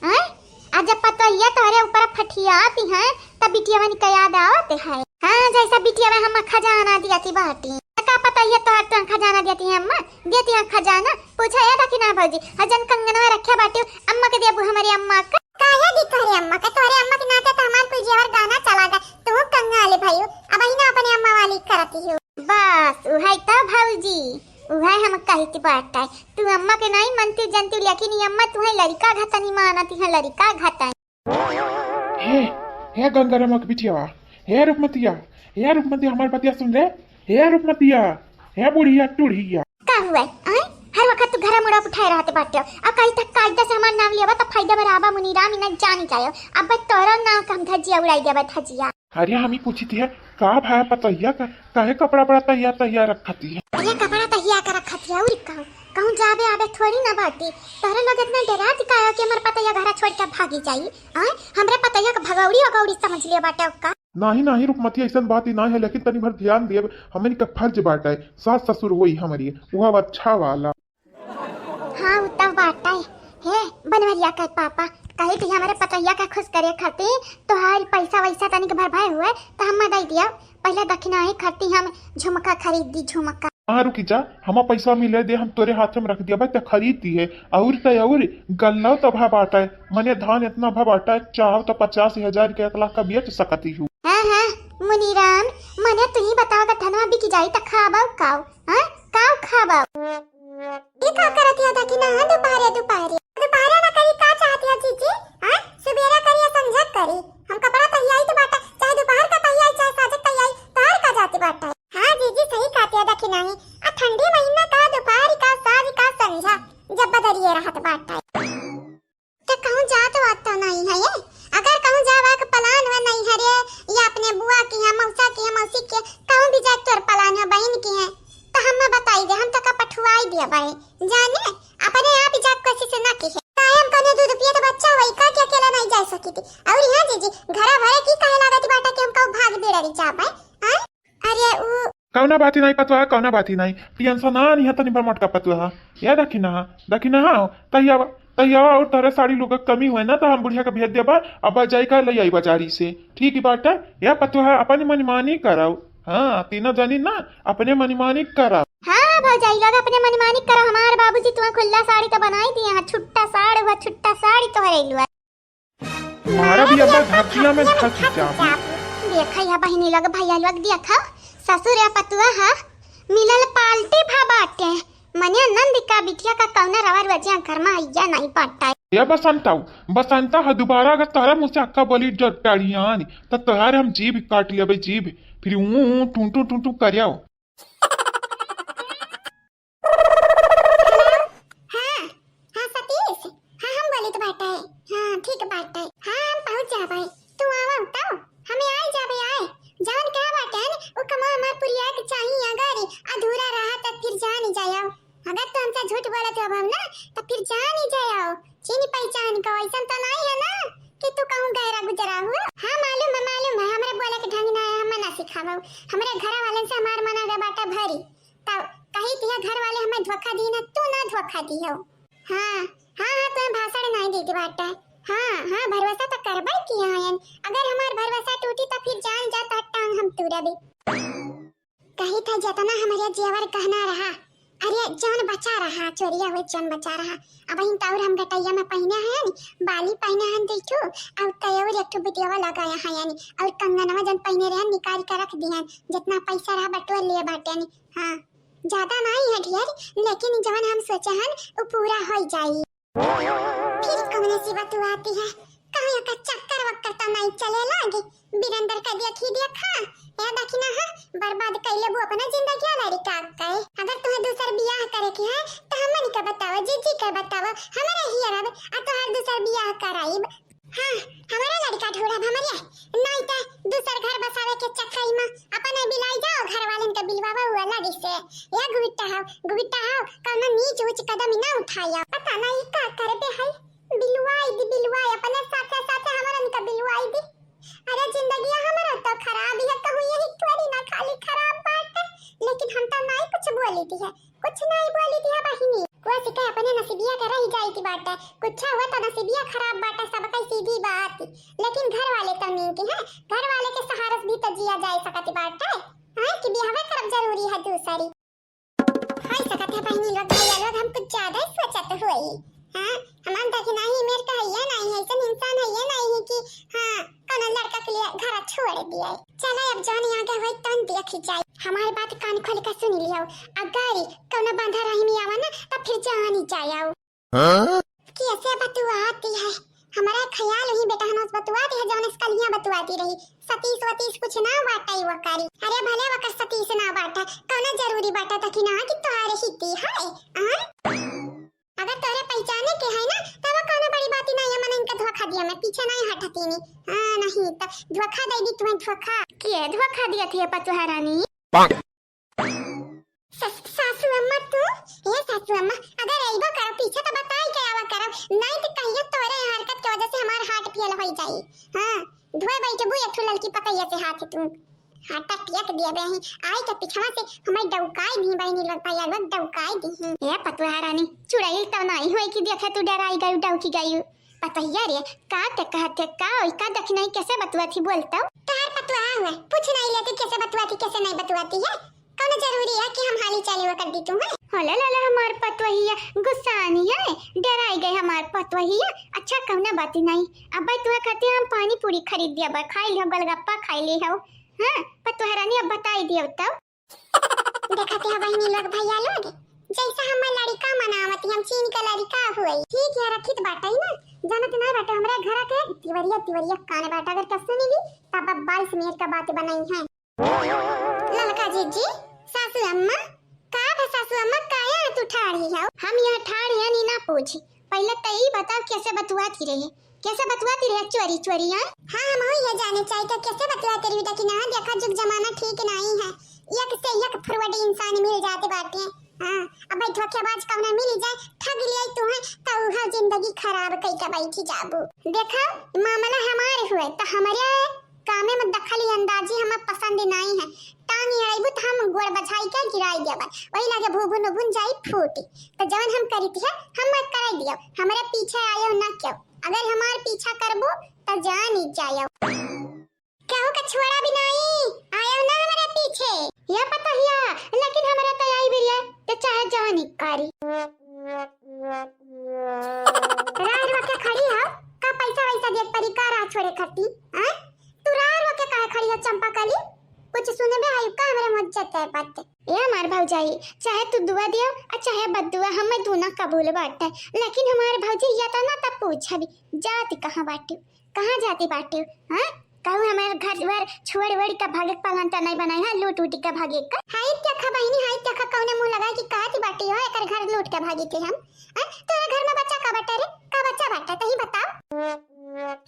हैं? आ जब पतोहिया तोहरे ऊपर फठियाती हैं, तब बिटियवन का याद आवत है। हाँ, जैसा बिटियवा हम खजाना दियाती बाटी। का पतोहिया तोहर तो खजाना दियाती है अम्मा, दियाती है खजाना। पूछा याद है कि ना भौजी? हजन कंगनवा रखे बाटी, अम्मा के देबू हमारी अम्मा का। काहे दी तोहरे अम्मा का? तोहरे अम्मा के नाते तो हमार कोई जेवर गाना चला गा। तू कंगाल है भाई, अब ही ना अपने अम्मा वाली करती हो। बस उहै त भौजी, उहै हम कहित बाटै। तू अम्मा के नाहीं मनती जनती, लेकिन ई अम्मा तुहै लड़िका घतनी मानती है, लड़िका घतनी। हे, हे गंगाराम के बिटिया, हे रूपमतिया, हे रूपमतिया, हमार बतिया सुन रे। हे रूपमतिया, हे बुढ़िया टुढ़िया। का हुआ है? आय? हर वक्त तू घरा मुड़ा उठाए रहत बाटे। अब कहीं तक कायदा से हमार नाम लियावा त फायदा में रहबा मुनीराम, इन्हें जानी जायो। अब तोरो नाम के हम धजिया उड़ाई देबा, धजिया। अरे हम ही पूछित है, का भाया पतोहिया का, काहे कपड़ा बड़ा तहिया तहिया रखती है? अरे कपड़ा तहिया का रखती है, और कहूँ, कहूँ जाबे आबे थोड़ी ना बाटी। तोहरे लोग इतना डरात काहे हो कि हमार पतोहिया घरा छोड़ के भागी जाई? आय, हमरे पतोहिया के भगौड़ी वगौड़ी समझ लिया बाटे का? नाही, नाही, रूपमती, ऐसन बात ही नाही है, लेकिन तनी भर ध्यान देब, हमनी का फर्ज बाटे, सास ससुर होई हमरी, उहब अच्छा वाला। हाँ, उ तब बाटे। हे, बनवरिया के पापा, कही थी हमरे पतोहिया के खुश करे खातिर, तोहार पैसा वैसा तनिक भर भय हुए, त हम दे दिया। पहले दक्षिणाई खातिर हम झुमका खरीद दी, झुमका। हाँ, रुकी जा, हमा पैसा मिले दे, हम तोरे हाथ में रख दिया, भाई, त खरीद दी है। और त और गल्ला त भा बाटा है, मने धान इतना भा बाटा है, चाहो त पचास हजार के, एक लाख का बेच सकती हूँ। हाँ, हाँ, मुनीराम, मने तू ही बताओ, अगर धनवा बिक जाई त खाबा काऊ, हाँ? काऊ खाबा? ये का करत है दखिना, हाँ, दोपहरे, दोपहरे? दोपहरे ना करी, का चाहती है जीजी? हाँ? सुबेरा करी या संझा करी? हम कपड़ा तहियाई तो बाटा, चाहे दोपहर का तहियाई, चाहे साँझ तहियाई, तोहर का जाती बाटा? हाँ जीजी, सही कहती है दखिना ही। आ ठंडी महीना का दोपहर का, साँझ का, संझा, जब बदरिए रहत बाटा। त कहूँ जात वात तो नहीं है ये? अगर कहूँ जावा के plan हुआ नहीं है रे, या अपने बुआ की है, मौसा की है, मौसी की है, कहूँ भी जाए तोर plan हुआ बहन की है, तो हम बताई दे, हम तो का पठुआई दिया बारे, जाने, अपने आप ही जात कोशिश ना की है। काहे हम कने दूध पिए तो बच्चा वही का के अकेला नहीं जा सकी थी। और यहाँ जीजी, घरा भरे की काहे लागत बाटा कि हम कहूँ भाग बेड़ा रही जाबे, हाँ? अरे उ कौना बाती नहीं पतवा, कौना बाती नहीं। टेंशन ना नहीं है तनी भर मोटका पतवा। या दखिना, दखिना, हाँ, तहियावा, तहियावा और तोरे साड़ी लुगा कमी हुए ना, तो हम बुढ़िया के भेज देबा, अब जाई का ले आई बाजारी से। ठीक ही बाटा, या पतवा अपनी मनमानी कराओ। हाँ, तीनों जनी ना अपने मनमानी कराओ। हाँ भौजाई लोग अपने मनमानी करो, हमार बाबूजी तुम्हें खुल्ला साड़ी तो बनाई दिए हैं, छुट्टा साड़ हुआ, छुट्टा साड़ी तोहरे लुआ। मारा भी अब धरतिया में धसी जाबू। देखा या बहिनी लोग, भैया लोग, देखा, ससुर या पतुआ हा मिलल पाल्टी भा बाटे। मने नंद का बिटिया का कौना रवा रुआ जिया घर में आइया नहीं बाटा। ए बसंता, बसंता हा, दोबारा अगर तोहरा मुँह से अक्का बोली डटड़ियान, त तोहार हम जीभ काट लेबे, जीभ। फिर ऊँ, ऊँ, टूं, टूं, टूं, टूं करियो। हेलो, हाँ, हाँ सतीश, हाँ हम बोलित बाटे, हाँ ठीक बाटे, हाँ हम पहुँच जाबे, तू आवा तब, हमें आइ जाबे आए, जवन कहा बाटे न, उ कमा हमार पुरिया के चाही, अगर अधूरा रहा त फिर जान ही जायो, अगर तू हमसे झूठ बोलत हो ना, त फिर जान ही जायो, चिन्ह पहचान को ऐसन तो नहीं है ना कि तू कहूँ गैरा गुजरा हो। हाँ मालूम है, मालूम है, हमरे बोले के ढंग ना है, हम ना सिखावो, हमरे घर वालन से हमार मना गए बाटा भरी, तब कही दिया घर वाले हमें धोखा दी ना, तू ना धोखा दियो। हाँ, हाँ, हाँ, तुम्हें भाषण नहीं देती बाटा। हाँ, हाँ, भरोसा तो करबे किया है। अगर हमार भरोसा टूटी तो फिर जान जा तो टांग हम तूरबे। कही था जितना हमारे जेवर गहना रहा, अरे जौन बचा रहा, चोरिया हुए जौन बचा रहा, अब इन तौर हम गटैया में पहने हैं, बाली पहने हैं देखो, अब तौर एक ठो बिटियावा लगाया है यानी, और कंगनवा जौन पहने रहे निकाल के रख दिहन, जितना पैसा रहा बटोर लिए बाटे यानी। हाँ, ज्यादा नहीं है ढेर, लेकिन जवन हम सोचे हन, उ पूरा हो जाई। फिर कौन सी बात आती है? कहीं का चक्कर वक्कर तो नहीं चले लागे? बिरंदर का देखी देखा, ए देखी ना, हाँ, बर्बाद कैले वो अपना जिंदगी वाला रिकाब का है। अगर तुम्हें दूसर बियाह करे के है, तो हमन का बताओ, जीजी का बताओ, हमारे ही अरब, आ तोहार दूसर बियाह कराइब। हाँ, हमारा लड़का ढूंढब हमरे, नहीं तो दूसर घर बसावे के चक्कर में अपने बिलाई जाओ, घर वालन के बिलवावा हुआ लगी से। या गुबिट्टा हाव, गुबिट्टा हाव, कौनो नीच ऊंच कदम ही ना उठाया। पता नहीं का करबे है, बिलवाई दी, बिलवाई, अपने साथे साथे हमरन का बिलवाई दी। अरे जिंदगिया हमरो तो खराब है, कहूँ यही थोड़ी ना खाली खराब बाटे, लेकिन हम तो नहीं कुछ बोली थी है। कुछ नहीं बोली थी बहिनी, वो सिके अपने नसीबिया के रह जाई थी बाटे, कुछ हुआ तो नसीबिया खराब बाटे, सबका सीधी बात। लेकिन घर वाले तो नीक है, घर वाले के सहारे से भी तो जिया जाए सकत बाटे। हाँ, कि बियाहवे करब जरूरी है दूसरी। हो सकत है बहिनी लोग, भैया लोग, हम कुछ ज्यादा ही सोचत हुई। हाँ, हमार दखिनही मेर का हइये नाहीं है, अइसन इंसान हइये नाहीं है कि हाँ, कौनो लड़का के लिए घर छोड़ दिए। चला अब जौन यहाँ के होई तौन देखी जाए। हमार बात कान खोल के सुन लियो, अगर कौनो बांधा राही में आवा ना, तब फिर जानी जाए। हाँ? कैसे बतुआती है? हमारा ख्याल ही बेटा हनोस बतुआती है, जौन इसका लिया बतुआती रही। सतीश वतीश कुछ ना बाटे वो करी। अरे भले वकर सतीश ना बाटे, कौनो जरूरी बाटे तकी ना कि तोहरे हिती है, हाँ? अगर तोहरे पहचाने के है ना, तब कौनो बड़ी बात ही नहीं है, मन इनका धोखा दिया, मैं पीछे नहीं हटती नहीं। हाँ, नहीं तो धोखा दे दी तुम्हें, धोखा। के धोखा दिया थी पतोहा रानी? स-, सासू अम्मा तू, हे सासू अम्मा, अगर अइबो करो पीछे तो बताई के आवा करो, नहीं तो कहियो तोरे हरकत के वजह से हमार heart fail होई जाई। हाँ, धोए बैठबू एक ठो लड़की पतैया से हाथ तू। हाथ टियक दिए बे ही, आई के पिछवा से हमें डौकाई दी बहिनी लोग, भैया लोग डौकाई दी ही। हे पतोहा रानी, चुड़ैल तो नहीं होई कि देखे तू डराई गई, डौकी गई। पतोहिया रे, का ते कहत है, का ओई का दखिनही कैसे बतुआती बोलतौ? तोहार पतोहा हुआ, पूछ नहीं लेती कैसे बतुआती, कैसे नहीं बतुआती है। कौनो जरूरी है कि हम हाली चाली वो कर दी तू है? होला लाला हमार पतोहिया गुस्सानी है, डराई गए हमार पतोहिया। अच्छा कौनो बात नहीं, अब भाई तुहे खातिर हम पानी पूरी खरीद दिया बा, खाई लियो, गोलगप्पा खाई ली हो। हाँ, पतोहा रानी अब बताई दियो तब। देखत है बहिनी लोग, भैया लोग, जैसा हमें लड़का मनावत, हम चीन के लड़का हुए, ठीक है रखित बाटे ना, जानत ना बाटे हमरा घर के तिवरिया तिवरिया कान बाटे, अगर कस सुनी ली तब बाईस मिनट का बात बनाई है। ललका जीजी, सासू अम्मा, का भा सासू अम्मा, का यहाँ तू ठाढ़ी हो? हम यहाँ ठाढ़ यानी ना पूछी, पहले तो ई बताओ कैसे बतुआती रहे, कैसे बतुआती रहे चोरी चोरी, हाँ? हाँ, हम ये जाने चाहिए तो कैसे बतुआती रही, लेकिन हाँ, देखा जुग जमाना ठीक नहीं है, एक से एक forward इंसान मिल जाते बाटे। हाँ, अब भाई धोखेबाज कौनो मिल जाए, ठग लिया तू है, तो उहा जिंदगी खराब कई के बैठी जाबू। देखा, मामला हमारे हुए, तो हमारे कामे में दखल अंदाजी हमें पसंद नहीं है। टांग अड़ाइबू तो हम गोड़ बझाई के गिराई देबै। वही लागे भुभुन उभुन जाई फूटी। तो जवन हम करी थी हम मत कराई दियो। हमरे पीछे आयो ना क्यों। अगर हमार पीछा करबू तो जान ही जायो। केहू के छोड़ा भी नहीं, आयो ना हमरे पीछे। या पतोहिया, लेकिन हमरे तो आई भी रे, तो चाहे जान ही करी। राह रुआ के खड़ी हो, का पैसा वैसा देत परी का राह छोड़े खाती? हाँ? तू राह रुआ के काहे खड़ी हो चंपा कली? कुछ सुनबे है का हमरे मुँह से बात? ए हमार भौजाई, चाहे तू दुआ दियो आ चाहे बददुआ, हमें दूना कबूल बाटे, लेकिन हमार भौजी या तो ना तब पूछ अभी जाति कहाँ बाटे, कहाँ जाति बाटे, हाँ? कहूँ हमार घर वर छोड़ वड़ के भागे के पालन तो नहीं बनाए, हाँ, लूट उट के भागे का। हाय देखा बहिनी, हाय देखा कौने मुँह लगाए कि कहत बाटे हो, एकर घर लूट के भागे थे हम। हैं? तोरा घर में बच्चा का बाटे रे? का बच्चा बाटे? तही बताओ।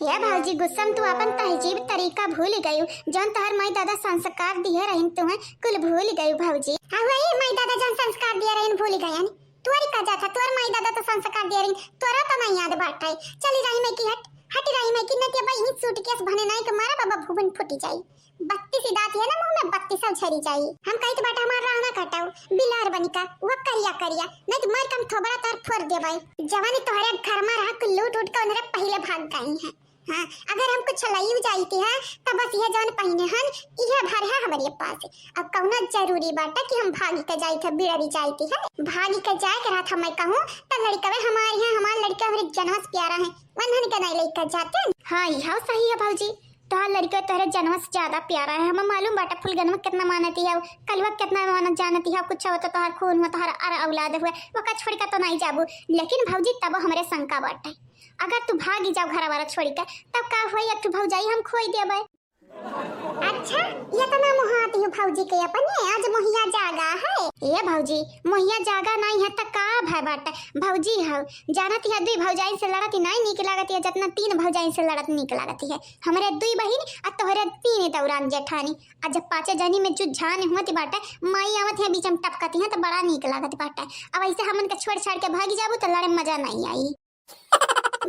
हे भौजी, गुस्सा में तू अपन तहजीब तरीका भूल गयू, जौन तोहर माई दादा संस्कार दिहे रहिन तुहे, कुल भूल गयू भौजी। हाँ, वही माई दादा जौन संस्कार दिहे रहिन, भूल गयन। तोरी का जाता, तोर माई दादा तो संस्कार दिहे रहिन, तोरा तो नहीं याद बाटे। चली रही मैं की हट, हट रही मैं की, न ते भाई ही सूटकेस भने नहीं के मारा बाबा भुवन फूटी जाई। बत्तीस ही दांत है ना मुंह में, बत्तीस झरी जाई। हम कहित बाटे हमार राह ना कटाऊ, बिलार बनिका, वो करिया करिया, नहीं तो मार के हम थोबड़ा तार फोड़ देबै। जवानी तोहरे घर में रहा कुल लूट उट के उनरे पहले भाग गई है। हाँ, अगर हम कुछ लई जाई थी, हाँ, तब बस ये जौन पहिने हन, इहे भर है हमारे पास। अब कौनो जरूरी बाटे कि हम भागी के जाई थे, बिड़री जाई थी है, भागी के जाए के रहत हमें कहूँ, तो लड़कवे हमारे हैं, हमार लड़का हमरे जनवा से प्यारा है, वंधन के नहीं लेकर जाते। हाँ, यह सही है भौजी, तोहार लड़का तोहरे जनवा से ज्यादा प्यारा है। हमें मालूम बाटे फुलगनवा कितना मानती है, कलवा कितना मानत जानती है, कुछ हो तो तोहार खून हो, तोहार अर औलाद हुए, ओका छोड़ के तो नहीं जाबू। लेकिन भौजी तब हमरे शंका बाटे, अगर तू भागी जाओ घर वाला छोड़ के, तब का हुई, एक ठो भौजाई हम खोई देबै। अच्छा, ये तो ना मुहाती हो भौजी के अपने, आज मोहिया जागा है। ए भौजी, मोहिया जागा नहीं है त का भय बाटे? भौजी हो, जानत है दुई भौजाई से लड़त ही नहीं नीक लागत है, जितना तीन भौजाई से लड़त नीक लागत है। हमरे दुई बहिन आ तोहरे तीन दौरान जेठानी, आ जब पाँचे जनी में जुझान होत बाटे, माई आवत है बीच में टपकती है तो बड़ा नीक लागत बाटे। अब ऐसे हमन के छोड़ छाड़ के भागी जाबू तो लड़े में मजा नहीं आई।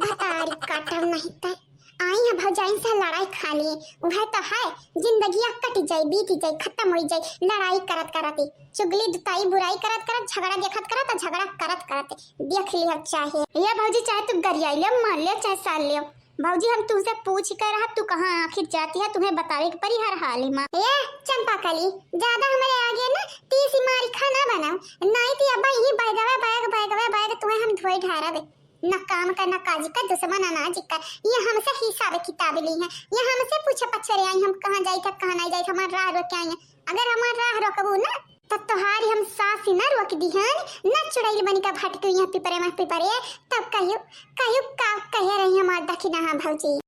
भतारी काटब नहीं ते आई है भौजाई से लड़ाई खाली, वह तो है जिंदगिया कट जाई, बीत जाई, खत्म हो जाई लड़ाई करत करत ही। चुगली दुताई बुराई करत करत, झगड़ा देखत करत, झगड़ा करत करत देख लिया चाहे। ये भौजी चाहे तू गरियाई ले, मार ले, चाहे साल ले, भौजी, हम तुमसे पूछ के रहा, तू कहाँ आखिर जाती है, तुम्हें बतावे के परी हर हाल में। ए चंपा कली, ज्यादा हमरे आगे ना तीस मारी खाना बनाओ, नहीं तो अब यही बैगवे बैग, बैगवे बैग तुम्हें हम धोए ढारबे। न हम का ना काजी का दुश्मन अनाज का, ये हमसे हिसाब किताब ली है, ये हमसे पूछे पछरे आई, हम कहाँ जाई था, कहाँ नहीं जाई था, हमार राह रोके आई है। अगर हमार राह रोकबू ना, तो तोहारी हम सास ही ना रोक दी हन, ना चुड़ैल बनी का भटकी यहाँ पिपरे में पिपरे, तब कहियो, कहियो का कहे रही हमार दखिना, हाँ भौजी।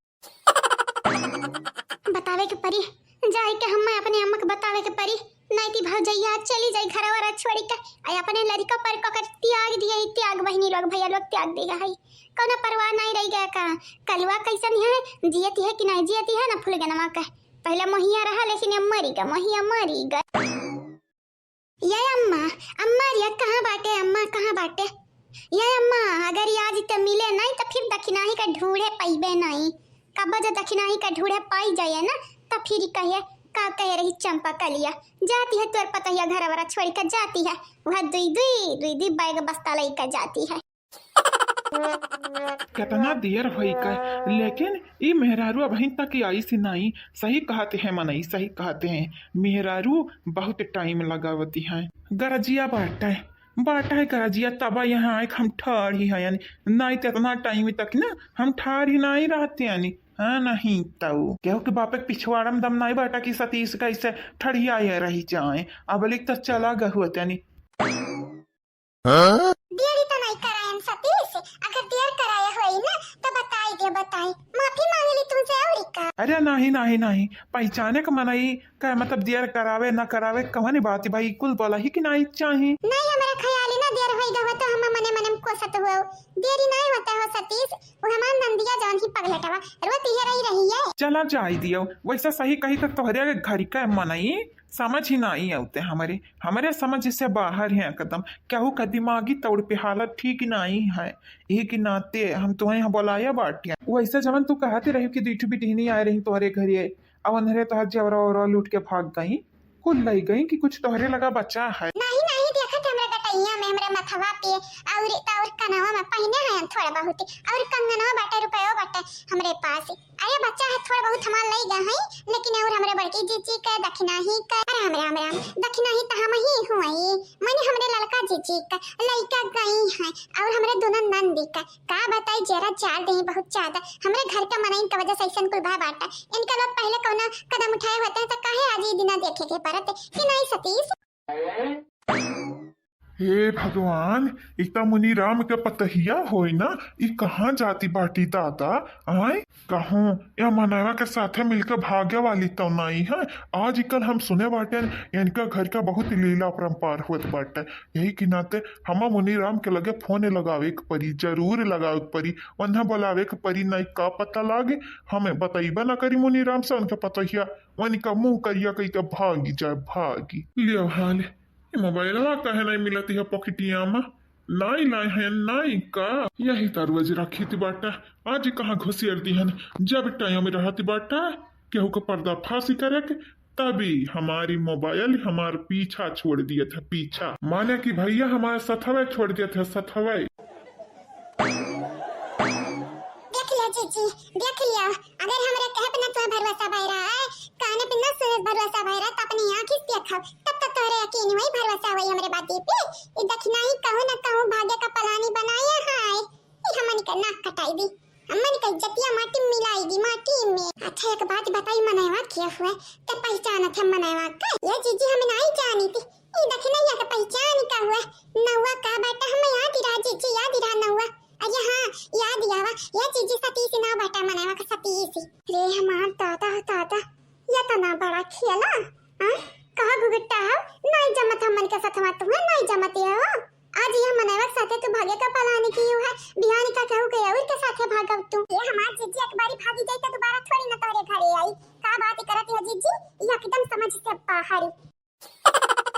बतावे के परी, जाए के हम्मे अपने अम्मा के बतावे के परी, नहीं ती भौजैया चली जाई घरवा छोड़ी के, आई अपने लड़का पर को कर त्याग दिए, ही त्याग बहिनी लोग, भैया लोग त्याग दिए है, कौनो परवाह नहीं रह गया का। कलवा कैसन है, जियती है कि नहीं जियती है ना फुलगनवा का, पहले मोहिया रहा लेकिन अब मरी गा, मोहिया मरी गा। ये अम्मा, अम्मा रे, कहाँ बाटे अम्मा, कहाँ बाटे? ये अम्मा, अगर ई आज ते मिले नहीं तो फिर दखिनाही का ढूढ़े पाइबे नहीं। कब्बो जो दखिनाही का ढूढ़े पाई जाए ना, तो फिर ई कहे, का कहे रही चंपा कलिया, जाती है तोर पतोहिया घर वाला छोड़ी का जाती है, वह दुई दुई, दुई दुई बैग बस्ता लई का जाती है। कितना देर होई का, लेकिन ई मेहरारू अबहिन तक आई सी नाई। सही कहते हैं मनई, सही कहते हैं, मेहरारू बहुत टाइम लगावती हैं। गरजिया बाटा है, बाटा है गरजिया, तबा यहाँ आए हम ठाड़ ही हैं, यानी नाई तो इतना टाइम तक ना हम ठाड़ ही नहीं रहते यानी। हाँ, नहीं तो केहू के बापे के पिछवाड़ा में दम नहीं बाटा कि सतीश कैसे ठड़िया रही जाए। अब लिख तो चला गहुआ यानी। हाँ? देरी तो नहीं करायन सतीश, अगर देर कराया होई ना तो बताई दे, बताई, माफी मांग ली तुमसे और का। अरे नहीं, नहीं, नहीं, पहचाने का मनई का मतलब देर करावे ना करावे कवनी बात है भाई, कुल बोला ही कि नहीं चाही। नहीं, हमारा ख्याल ही ना देर होई गवा तो हम मने मने में कोसत हुआ। देरी नहीं होता हो सतीश, वो हमार नंदिया जौन ही पगलटवा रोती है रही रही है। चला जाई दियो, वैसा सही कही तो तोहरे घर का मनई समझ ही नहीं आवते हमरे, हमरे समझ से बाहर है एकदम। केहू का दिमागी तौर पे हालत ठीक नहीं है, यही के नाते हम तुम्हें यहाँ बुलाया बाटिया। वैसे जवन तू कहते रही कि दुई ठो बिटिहनी आए रही तोहरे घरे, अब अंधरे तोहर जेवरा ओवरा लूट के भाग गई, कुल लई गई कि कुछ तोहरे लगा बचा है? नहीं, नहीं, देखत हमरा गटैया में, हमरे मथवा पे और, और कनवा में पहने हैं थोड़ा बहुत, और कंगनवा बाटे, रुपयो बाटे हमरे पास। अरे बच्चा है, थोड़ा बहुत हमार लई गए हैं, लेकिन और हमरे बड़की जीजी के, दखिनाही के, अरे राम, राम, राम, दखिनाही तो हम ही हुई, माने हमरे ललका जीजी के लइका गई हैं, और हमरे दोनों नंदी के। का बताई, जरा जाड़ देही बहुत ज्यादा, हमरे घर के मनइन के वजह से ऐसन कुल भा बाटा। इनका लोग पहले कौनो कदम उठाए होते हैं तो काहे आज ये दिना देखे के पड़त कि नहीं सतीश? हे भगवान, ई त मुनि राम के पतहिया होई ना, ई कहाँ जाती बाटी दादा? आय, कहूँ या मनवा के साथे मिलके भागे वाली तो नहीं है। आज कल हम सुने बाटे इनका घर का बहुत लीला अपरंपार होत बाटे। यही के नाते हम मुनि राम के लगे फोन लगावे के परी, जरूर लगावे के परी, उन्हें बुलावे के परी, नहीं का पता लागे हमें बतैबे ना करी मुनि राम से उनके पतहिया, उनका मुंह करिया कई के भागी जाए, भागी। लियो हाल, ई मोबाइलवा काहे नहीं मिलत है पॉकेटिया में? नाई लाए हैं, नाई का? यही तार रोज रखित बाटा, आज कहाँ घुसियर दिहन? जब टाइम रहत बाटा, केहू के पर्दाफाशी करे के, तभी हमारी मोबाइल हमार पीछा छोड़ दिया था, पीछा। माने कि भैया हमारे सथवे छोड़ दिया था, सथवे। देख लिया जीजी, देख लिया, अगर हमरे कहे पे ना तुम्हें भरोसा भय रहा है, कहने पे ना सुने भरोसा भय रहा, तो अपनी आँखी से देखो, तब तो तोहरे यकीन हुई, भरोसा हुई हमरे बाती पे। ये दखिनाही कहूँ ना कहूँ भागे का पलानी बनाया है, ये हमन के नाक कटाई दी, हमन के इज्जतिया माटी में मिलाई दी, माटी में। अच्छा एक बात बताई मनवा के हुए, ते पहचानत है मनवा का? ये जीजी हम नहीं जानी थी, ये दखिनैया के पहचान का हुआ, नौवा का बेटा हम याद रहा जीजी, याद रहा नौवा। अरे हाँ, याद आवा, ये जीजी सतीश ना बेटा मनवा का सतीश। रे हमार दादा हो दादा, ये तना बड़ा खेला, हाँ? कहा घुघुट्टा हो, नहीं जमत हमन के सथवा तुम्हें, नहीं जमत ये हो। आज ये मनवा के साथे तू भागे का पलानी की है, बिहानी का कहू के और के साथे भागव तू। ये हमार जीजी एक बारी भागी जाई तो दोबारा थोड़ी ना तोरे घरे आई। का बात करत है जीजी, ये एकदम समझ से बाहर।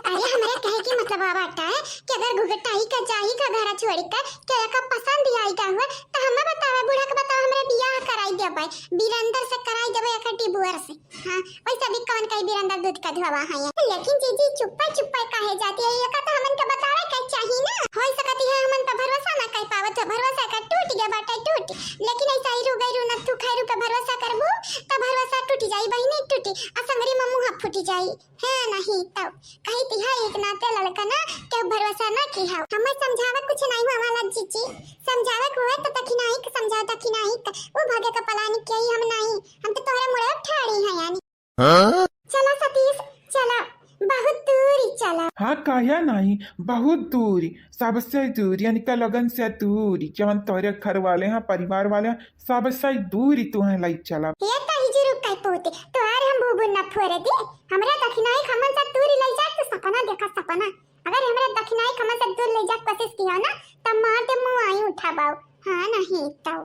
अरे हमरे कहे के मतलब आ बाटा है कि अगर घुघटाई का जाई का घर छोड़ के, के एका पसंद आई का हुआ, तो हमें बतावे, बूढ़ा के बतावे, हमरे बियाह कराई देबे, बीरेंद्र से कराई देबे, एका डिवोर्स। हाँ, वैसे भी कौन कही बीरेंद्र दूध का धोवा है ये। लेकिन जीजी चुप्पे चुप्पे काहे जाती है, ये का तो हमन के बतावे के चाहिए ना। हो सकती है हमन पे भरोसा ना कर पावत हो, भरोसा का टूट गया बाटे, टूट। लेकिन ऐसा ही रू गई रू न तू खैरू पे भरोसा करबू, तो भरोसा टूट जाई बहिनी, टूटी। आ संगरी में मुँह फूट जाई। है नहीं तो कही तिहा एक नाते लड़का ना के भरोसा ना किहा। हमें समझावे कुछ नहीं हुआ वाला जीजी, समझावे को है तो दखिनाही के समझाओ, दखिनाही का। वो भागे का पलानी के ही हम नहीं, हम तो तोहरे मुड़े ठाड़ी हैं यानी। हाँ? चला सतीश, चला, बहुत दूरी चला। हाँ, काहे नहीं, बहुत दूरी, सबसे दूरी, यानी का लगन से दूरी, जवन तोरे घर वाले हैं, परिवार वाले हैं, सबसे दूरी तुहें लई चला। ये कही जुरुक कह पोते, तोहार हम भूभू न फोड़ दे, हमरा दखिनाही हमन से दूरी लई जा, तो सपना देखा सपना। अगर हमरा दखिनाही हमन से दूर लई जा कोशिश किया ना, तब मार दे मुँह आई उठाबाओ। हाँ नहीं तो।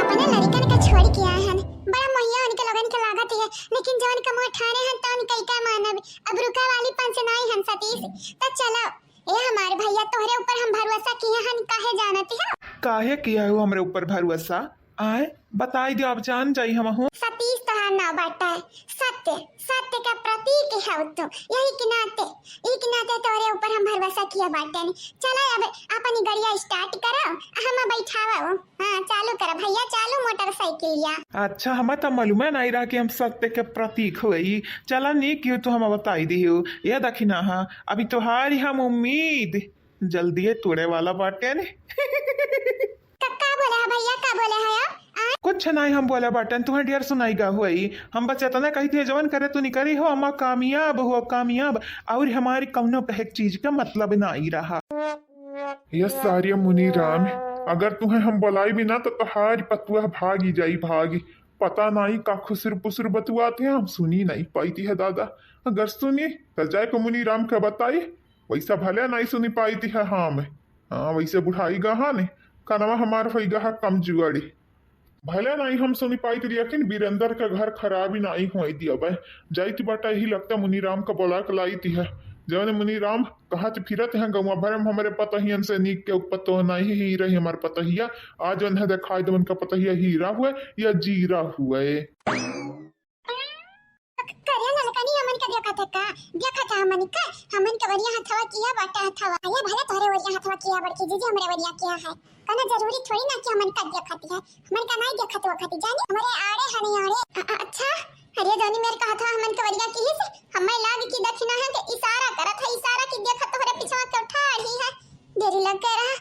अपने लड़िकन के छोड़ के आए हन, बड़ा मोहिया उनके लोगन के लागत है, लेकिन जवन कमो ठाने हन तो उनके का मानब। अब रुका वाली पंच नाई हन सतीश, तो चलो। ए हमारे भैया, तोहरे ऊपर हम भरोसा किए हन, काहे जानत है? काहे किया हो हमरे ऊपर भरोसा? आए, बताई दो, अब जान जाई हम हूँ। सतीश तोहार नाव बाटा है, सत्य, सत्य का प्रतीक है तू। यही के नाते, यही के नाते तोहरे ऊपर हम भरोसा किया बाटे ने। चला अब अपनी गड़िया start करो, हम बैठावा हो। हाँ, चालू करा भैया, चालू मोटरसाइकिलिया। अच्छा, हमें तो मालूमे नहीं रहा कि हम सत्य के प्रतीक होई। चला, नीक कियो तू हमें बताई दियो। ये दखिना, हाँ, अभी तोहारी हम उम्मीद जल्दिए तोड़े वाला बाटे ने। का, का बोले है भैया, का बोले है आप? आ? कुछ नहीं हम बोला बाटन, तुम्हें ढेर सुनाई गा हुई। हम बस इतना कही थे, जवन करे तू निकरी हो, अम्मा कामयाब हो, कामयाब। और हमारी कौनो कहे चीज का मतलब नहीं रहा। ये सारी मुनी राम, अगर तुम्हें हम बुलाई भी ना तो तोहारी पतुआ भागी जाई, भागी। पता नहीं का खुसुर पुसुर बतुआते हैं, हम सुनी नहीं पाई थी है दादा। अगर सुनी तो जाए को मुनी राम का बताई, वैसा भले नहीं सुनी पाई थी है हम। हाँ, वैसे बुढ़ाई गहा ने, कनवा हमार होई गहा कमजुआरी। भले नहीं हम सुनी पाई थी, लेकिन वीरेंद्र का घर खराबी नहीं होई दिया बे। जाई थी बाटा, यही लगता मुनी राम का बोला के लाई थी है। जवन मुनी राम कहत फिरत हैं गौवा भर में, हमरे पतहियन से नीक के पतो नहीं ही रही हमार पतहिया। आज उन्हें दिखाई दे उनका पतहिया हीरा हुए या जीरा हुए। करिया ललकनी हमन के देखत है का? देखत है हमन का? हमन के वरिया हथवा किया बाटा हथवा। अरे भले तोहरे वरिया हथवा किया बड़की जीजी, हमरे वरिया किया है। कना जरूरी थोड़ी ना कि हमन का देखत है। हमन का नहीं देखत वखत जानी। हमरे आड़े हने आड़े। अ-, अ-, अच्छा, अरे जानी मेरे का हथवा हमन के वरिया की ही से। हमें लाग की दखिना है के इशारा करत है, इशारा की देखत तोहरे पिछवा के ठाड़ ही है। देरी लग गए रहा।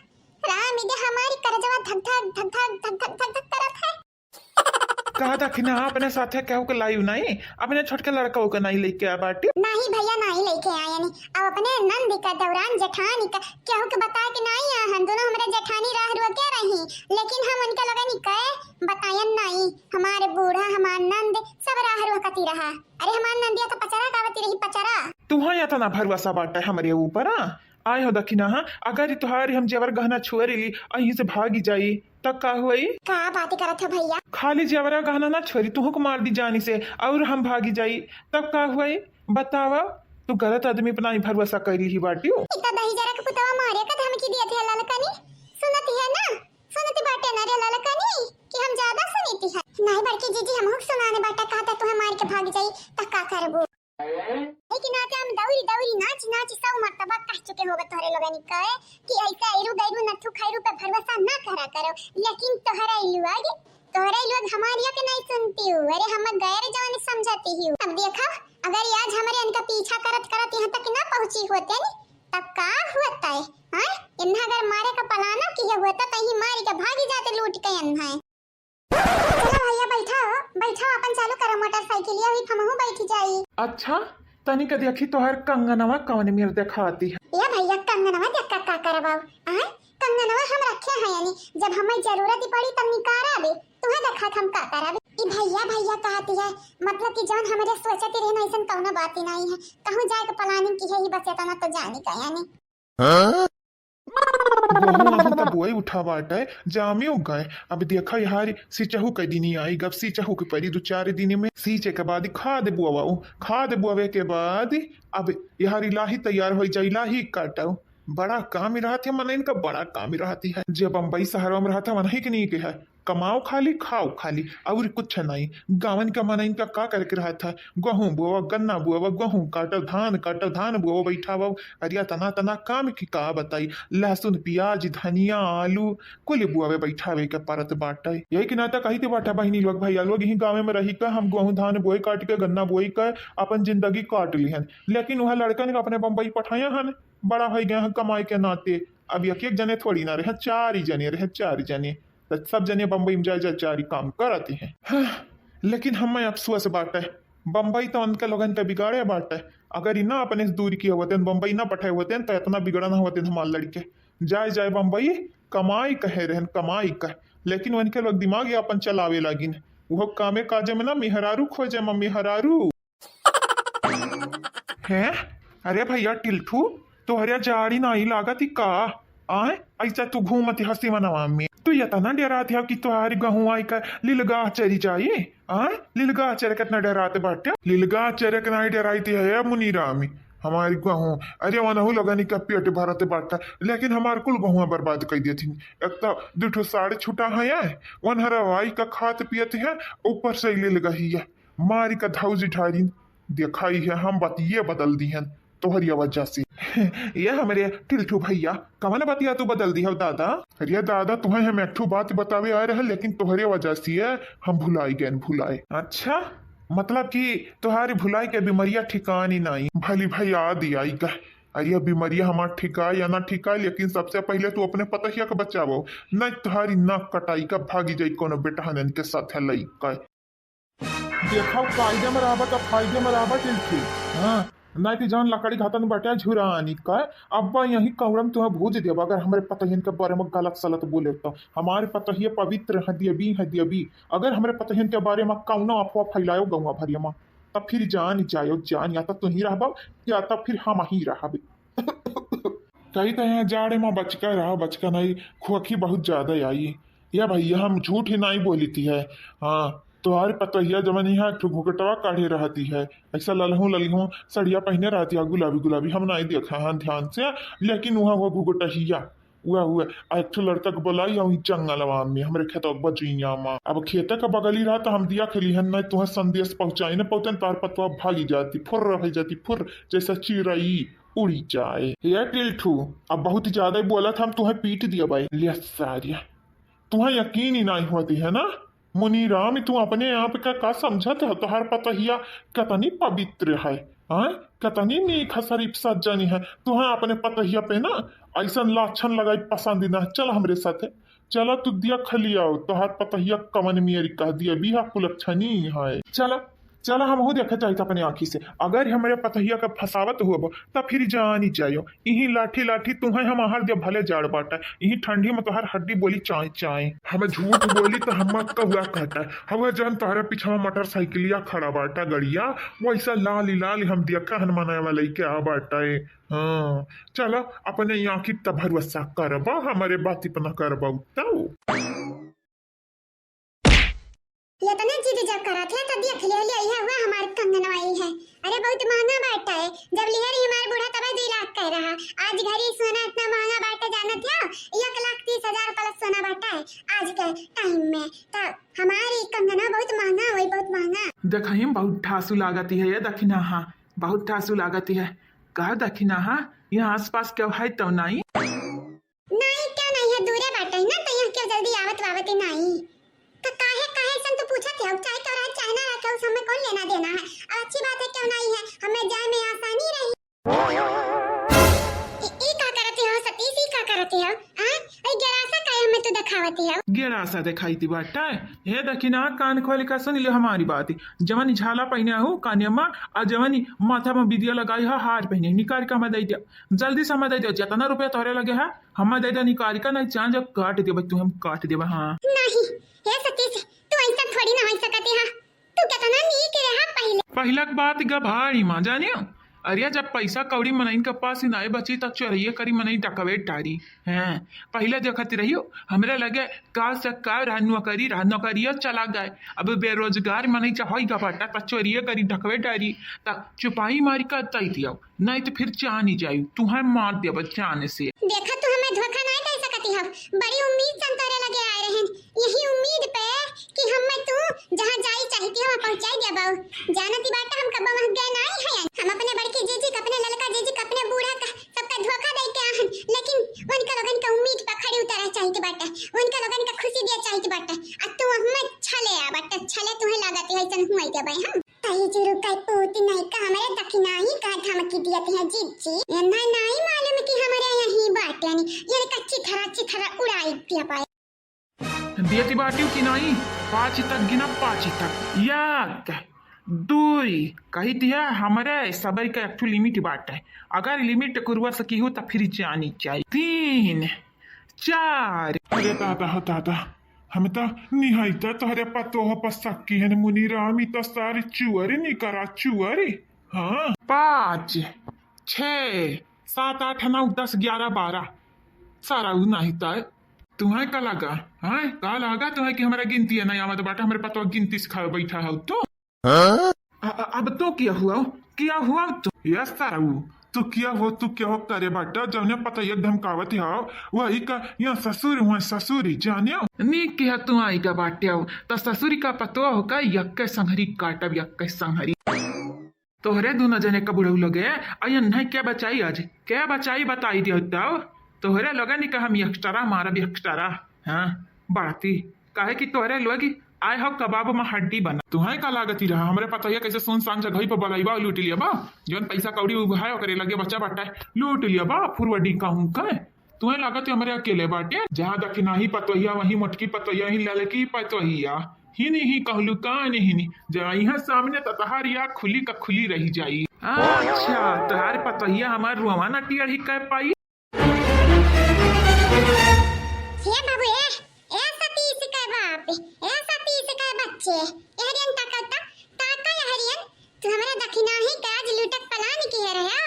राम इदे हमारी करजवा धक धक, धक धक, धक धक, धक धक करत है। का दखिना अपने साथे केहू के लाइव नहीं, अपने छोटके लड़का के नहीं लेके आ बाटी? नहीं भैया, नहीं लेके आए नहीं। अब अपने नंद का दौरान जेठानी का केहू के बता के नहीं आ हन, दोनों हमरे जेठानी राह रुआ के रही, लेकिन हम उनके लगन के बतायन नहीं। हमारे बूढ़ा, हमार नंद सब राह रुआ कती रहा। अरे हमार नंदिया तो पचरा गावती रही, पचरा। तुहा या तो ना भरोसा बाटे हमरे ऊपर, हाँ? आए हो दखिना, हाँ, अगर ई तोहार हम जेवर गहना छोड़ ली, अहीं से भागी जाई, तब का होई? का बात करत हो भैया? खाली जेवरा गहना ना छोड़ी, तुहू को मार दी जानी से, और हम भागी जाई, तब का होई? बतावा, तू गलत आदमी पर नाही भरोसा कर ली बाटियो। इतना दही जरा के पुतवा मारे का धमकी दिया थे ललकनी, सुनती है ना, सुनती बाटे ना रे ललकनी कि हम ज्यादा सुनीती है। नहीं बड़की जीजी, हमहू के सुनाने बाटा, कहता तुहे मार के भाग जाई, त का करबू? लेकिन आते हम दौरी दौरी नाच नाच सौ मर्तबा कह चुके होगा तोहरे लोगनी के कि ऐसे ऐरू गैरू नथु खैरू पे भरोसा ना करा करो, लेकिन तोहरा इलुआ गे, तोहरा इलुआ हमारिया के नहीं सुनती हूँ। अरे हम गैर जवानी समझती हूँ। अब देखा, अगर ये आज हमारे इनका पीछा करत करत यहाँ तक ना पहुँची होते न, तब का होता है? हाँ, इन्हें अगर मारे का पलाना किया होता तो यही मारी के भागी जाते लूट के इन्हें। चलो भैया, बैठा हो, बैठा हो, अपन चालू करो मोटरसाइकिल, या भी हमहू बैठ जाई। अच्छा, तनिक देखी तोहर कंगनवा कौन मेर देखाती है। या भैया, कंगनवा देख का, का करबा? आय, कंगनवा हम रखे हैं यानी, जब हमें जरूरत ही पड़ी तब निकारा बे, तुम्हें देखा हम का करब। ई भैया, भैया कहती है, मतलब कि जौन हमरे सोचती रहे ना, ऐसन कौनो बात ही नहीं है। कहूँ जाए के प्लानिंग की है ही, बस इतना तो जानी का यानी। हाँ? वहू अभी तक वही उठा बाटे, जामे हो गए। अब देखा यार, सींचहू के दिन ही आई, अब सींचहू के परी दो चार दिन में। सींचे के बाद खाद बुआवा, खाद बुआवे के बाद अब यार लाही तैयार हो जाई, लाही काटो। बड़ा काम ही रहत है, मन इनका बड़ा काम ही रहती है। जब बम्बई शहर में रहता, वहीं के नहीं के है। कमाओ खाली, खाओ खाली, अउर कुछ नाहीं। गाँवन का मनइन का का करे के रहत है? गहूँ बोवा, गन्ना बोवा, गहूँ काटो, धान काटो, धान बोवा, बैठावा। अरे तना तना काम की का बताई, लहसुन, पियाज, धनिया, आलू, कुल बोवे बैठावे के परत बाटे। यही के नाता कहित बाटा बहिनी लोग, भइया लोग, यही गाँवे में रही का हम गहूँ धान बोई काटि के, गन्ना बोई के अपन जिंदगी काट लिहन। लेकिन उहाँ लड़कन का अपने बम्बई पठाया हन, बड़ा होइ गया है कमाई के नाते। अब एक एक जने थोड़ी ना रहे, चार ही जने रहे, चार जने। त सब जने बम्बई में जाए जाए चार ही काम करत हैं। हाँ, लेकिन हमें अफसोस बाटे, बम्बई तो उनके लोगन के बिगाड़े बाटे। अगर ई ना अपने से दूर किए होते, बम्बई ना पठाए होते, तो इतना बिगड़ा ना होते हमार लड़के। जाए जाए बम्बई कमाई कहे रहन, कमाई कह, लेकिन उनके लोग दिमाग ही अपन चलावे लागिन। वो कामे काजे में ना मेहरारू खोजे में मेहरारू। हैं? अरे भइया टिल्ठू, तोहरे जाड़ी नाई लागत ही का? आय, ऐसा तू घूमत हसी मनवा में। तू इतना डेरात है कि तोहारी गहूँ आई का लिलगाह चरी जाई? आय, लिलगाह चरे कितना डेरात बाटे? लिलगाह चरे के नाई डेराई थी है मुनीरामी, हमारी गहूँ। अरे वनहु लगनी का पेट भरत बाटा, लेकिन हमार कुल गहुआ बर्बाद कर देती। एक तो दू ठो साढ़ छुटा है, वनहरा वाई का खात पियत है, ऊपर से लिलगाही है। मारी का धौजी ठारिन, देखाई है हम बतिये बदल दिहन तोहरिया वजह से। ये हमरे टिल्ठू भइया, कवन बतिया तू बदल दिहव दादा? अरे दादा, तुहें हम एक ठो बात बतावे आए रहे, लेकिन तोहरे वजह से हम भुलाई गए, भुलाए। अच्छा, मतलब कि तोहारी भुलाई के बीमारिया ठिकानी नाई। भली भई आ दी आई का। अरे बीमारिया हमार ठिकाए या ना ठिकाए, लेकिन सबसे पहले तू अपने पतहिया के बचावो, नहीं तोहारी नाक कटाई का भागी जाई कोनो बेटहनन के साथ है लई का। देखा, फायदे में रहबा त फायदे में रहबा, टिल्ठी। हाँ, नाहीं त जौन लकड़ी घातन बाटे झुरानी का, अब्बा यही कौड़म तुहे भूज देबा, अगर हमरे पतहियन के बारे में गलत सलत बोले तो। हमारे पतहिया पवित्र है देवी, है देवी। अगर हमरे पतहियन के बारे में कौनो अफवाह फैलायो गौवा भरिया में, तब फिर जान जायो, जान, या तो तुही रहबा, या तो फिर हम ही रहबे। कही तो यहाँ जाड़े में बचका रहा, बचका नहीं, खोखी बहुत ज्यादा आई। या भैया, हम झूठ ही नहीं बोली थी है। हाँ, तोहार पतोहिया जवन यहाँ एक ठो घुघटवा काढ़े रहती है, ऐसा ललहू ललहू सड़िया पहने रहती है, गुलाबी गुलाबी, हम नहीं देखा हाँ ध्यान से, लेकिन वहाँ वो घुघटहिया, वह हुआ। आ एक ठो लड़का के बोलाई, और जंगलवा में हमरे खेतवा के बजुइया में, अब खेते के बगली रहा, तो हम दिया खेली हन, नहीं तुहे संदेश पहुँचाई न पौतन, तार पतवा भागी जाती, फुर्र हो जाती, फुर्र, जैसा चिड़ई उड़ी जाए। ये टिल्ठू, अब बहुत ज्यादा ही बोला था, हम तुहे पीट दिया भाई। ले सारिया, तुहे यकीन ही नहीं होती है ना? मुनीराम, तू अपने आप का, का समझत हो? तोहार पतोहिया कितनी पवित्र है, हाँ? कितनी नीक है, शरीफ सज्जनी है। तुहे अपने पतोहिया पे ना ऐसन लाछन लगाई पसंद ना है। चल हमरे साथे, चला तू दिया खलियाओ। तोहार पतोहिया कवन मेरी कह दिया, बिहा कुलक्षणी है। चला, चला, हमहू देखे चाहिए अपने आँखी से। अगर हमरे पतोहिया का फंसावत हुआ, त फिर जानी जायो, इही लाठी लाठी तुहे हम आहार दिया, भले जाड़ बाटा, इही ठंडी में तोहार हड्डी बोली चाय चाय। हम झूठ बोली तो हम कौआ कहता है, हवा जान तोहरे पीछा में मोटरसाइकिलिया खड़ा बाटा गड़िया, वैसा लाल लाल हम देखा हनुमाना वाला के आ बाटा है। हाँ, चला अपने आँखी त भरोसा करबा, हमारे बात पे ना करबा तो। इतना जिद जब करत है, तो देख ले, ले, यह हुआ हमार कंगनवा आई है। अरे, बहुत महंगा बाटा है। जब लिहर ही हमार बूढ़ा, तबे दुई लाख कह रहा। आज घरी सोना इतना महंगा बाटा, जानत हो? एक लाख तीस हजार plus सोना बाटा है आज के time में। तो हमारी कंगनवा बहुत महंगा होई, बहुत महंगा। देखही में बहुत ठासु लागत है ये दखिनहा, बहुत ठासु लागत है। कह दखिनहा, यहाँ आसपास केहू है तो नाई? नाई, क्या नाई है, दूरे बाटे ना, तो यहाँ केहू जल्दी आवत वावत ही नाई। तो काहे, काहे सन तू पूछत है? चाहे केहू रहे, चाहे ना रहे, उस हमें कौन लेना देना है? अब अच्छी बात है, केहू नाई है, हमें जाए में आसानी रही। ई, ई का करत हो सतीश, ई का करत हो? हाँ? ई गेरासा काहे हमें तू देखावत हो? गेरासा देखाई थी बाटा। हे दखिना, कान खोल के सुन ले हमारी बात। जवन झाला पहने हो काने में, आ जवन माथा में बिदिया लगाई हो, हार पहने, निकाल के हमें दे दिया। जल्दी से हमें दे दिया, जितना रुपया तोहरे लगे है, हमें दे दे निकाल के, नहीं चांद जब काट देबे तू, हम काट देबे। हाँ। नहीं, हे सतीश, तू ऐसा थोड़ी ना हो सकते है। तू कितना नीक रहा पहले। पहला के बात गभाड़ी माँ जानियो। अरे जब पैसा कौड़ी मनइन के पास ही नाई बची, तब चोरिये करी मनई डकवे डारी। हैं, पहले देखत रहियो, हमरे लगे का से का रहा, नौकरी रहा, नौकरिया चला गए। अब बेरोजगार मनई चाहे गभाटा, तब चोरिये करी डकवे डारी, तब चुपाई मारी का तई दियो। नहीं तो फिर जान ही जाई, तुहे मार देबे जान से। देखा, तू हमें धोखा नहीं दे सकत हम बड़ी उम्मीद से तोरे लगे आए रहन, यही उम्मीद पे कि हम्मे तू जहाँ जाई चाहती हो, वहाँ पहुँचाई देबो। जानती बाटा, हम कब्बो वहाँ गए नाई हैं। हम अपने बड़की जीजी के, अपने ललका जीजी के, अपने बूढ़ा का, सबका धोखा दे के आहन, लेकिन उनका लोगन के उम्मीद पे खड़ी उतरा चाहती बाटा, उनका लोगन के खुशी दिया चाहती बाटा। आ तू हम्मे छले आ बाटा, छले तुहे लागत है, ऐसन हुआ देबे हम। ताई जी रुका, पूत नहीं का हमरे दखिनाही का धमकी दियत है जीजी। ये ना, नहीं मालूम कि हमरे यही बाटे नी। ये कच्ची थरा, अच्छी थरा उड़ाई दिया पाए। दियती बाटियो कि नहीं? पाँच तक गिना, पाँच तक। एक, दुई, कही दिया, हमरे सबर का एक ठो limit बाटे। अगर limit कुरुआ सकी हो तो फिर जानी चाहिए। तीन, चार। अरे दादा हो दादा, हम तो निहायता तोहरे पतोह पर शक किहन मुनीराम, ई तो सारी चुअरी निकरा चुअरी। हाँ। पाँच, छः, सात, आठ, नौ, दस, ग्यारह, बारह। सारा उ नहीं तो। तुम्हें का लगा? हाँ, का लगा तुम्हें कि हमारा गिनती है नहीं आवत बाटा? हमारे पतोह गिनती सिखावे बैठा है तू। हाँ? अ-, अ-, अब तो क्या हुआ? क्या हुआ तो? यस ताऊ, तू क्या हो, तू क्या हो करे बाटा? जौने पतोहिया धमकावत हो, वही का यहाँ ससुर हुआ, ससुरी जाने। नी किहा तू आई का बाटे हो, तो ससुरी का पतोह हो का, यक्के संहरी काटब, यक्के संहरी। तोहरे दोनों जने का बुढ़ऊ लगे, अयन नहीं क्या बचाई आज? क्या बचाई बताई दियो तब? तोहरे लगे नहीं का हम यक्टरा मारब, यक्टरा। हाँ, बाती। काहे कि तोहरे लोग आए हो कबाब में हड्डी बना। तुहें का लागत ही रहा, हमरे पतोहिया कैसे सुनसान जगह पर बलैबा लूट लिया बा, जौन पैसा कौड़ी उभाए ओकरे लगे बचा बाटा है, लूट लिया बा फुरवडी कहूँ का। तुहें लागत है हमरे अकेले बाटे, जहाँ दखिनाही पतोहिया, वहीं मोटकी पतोहिया, वहीं ललकी पतोहिया, ही नहीं कहलू का नहीं, जहाँ यहाँ सामने तो तहार या खुली का खुली रह जाई। अच्छा, तहार पतोहिया हमार रुआवा ना टियड़ ही कह पाई। हे बाबू, ए, ए सतीश के बाप, ए सतीश के बच्चे, ए हरियन ताकत, ताका ए हरियन, तू हमरा दखिनाही के आज लूटक plan किहे रहे,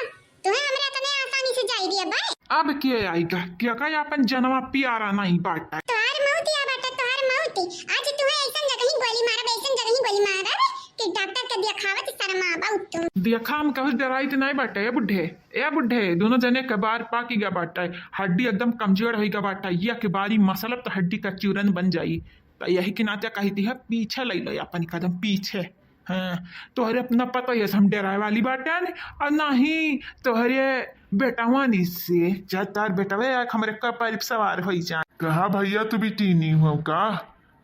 तुहे हमरा इतने आसानी से जाई दिया बा। अब के आइगा, के का अपन जनवा प्यारा नहीं बाटा। तोहार मौत या बाटा, तोहार मौत। आज तुहे ऐसन जगह ही गोली मारब, ऐसन जगह ही गोली मारब कि डॉक्टर के देखावत शर्माबा तू। देखा हम कहूँ डराइत नहीं बाटे, ए बुढ़े। ए बुढ़े, दोनों जने के बार पाकी गा बाटे, हड्डी एकदम कमजोर होई गा बाटे, या के बारी मसलब तो हड्डी का चूरन बन जाई। तो यही के नाते कही थी है, पीछे ले लो अपन कदम पीछे। हाँ, तोहरे अपना पता ही है, हम डेराए वाली बाटे ने, और ना ही तोहरे बेटवानी से, जा तार बेटवे या हमरे कपार पर सवार होई जाए। कहा भैया, तू भी टीनी हो का?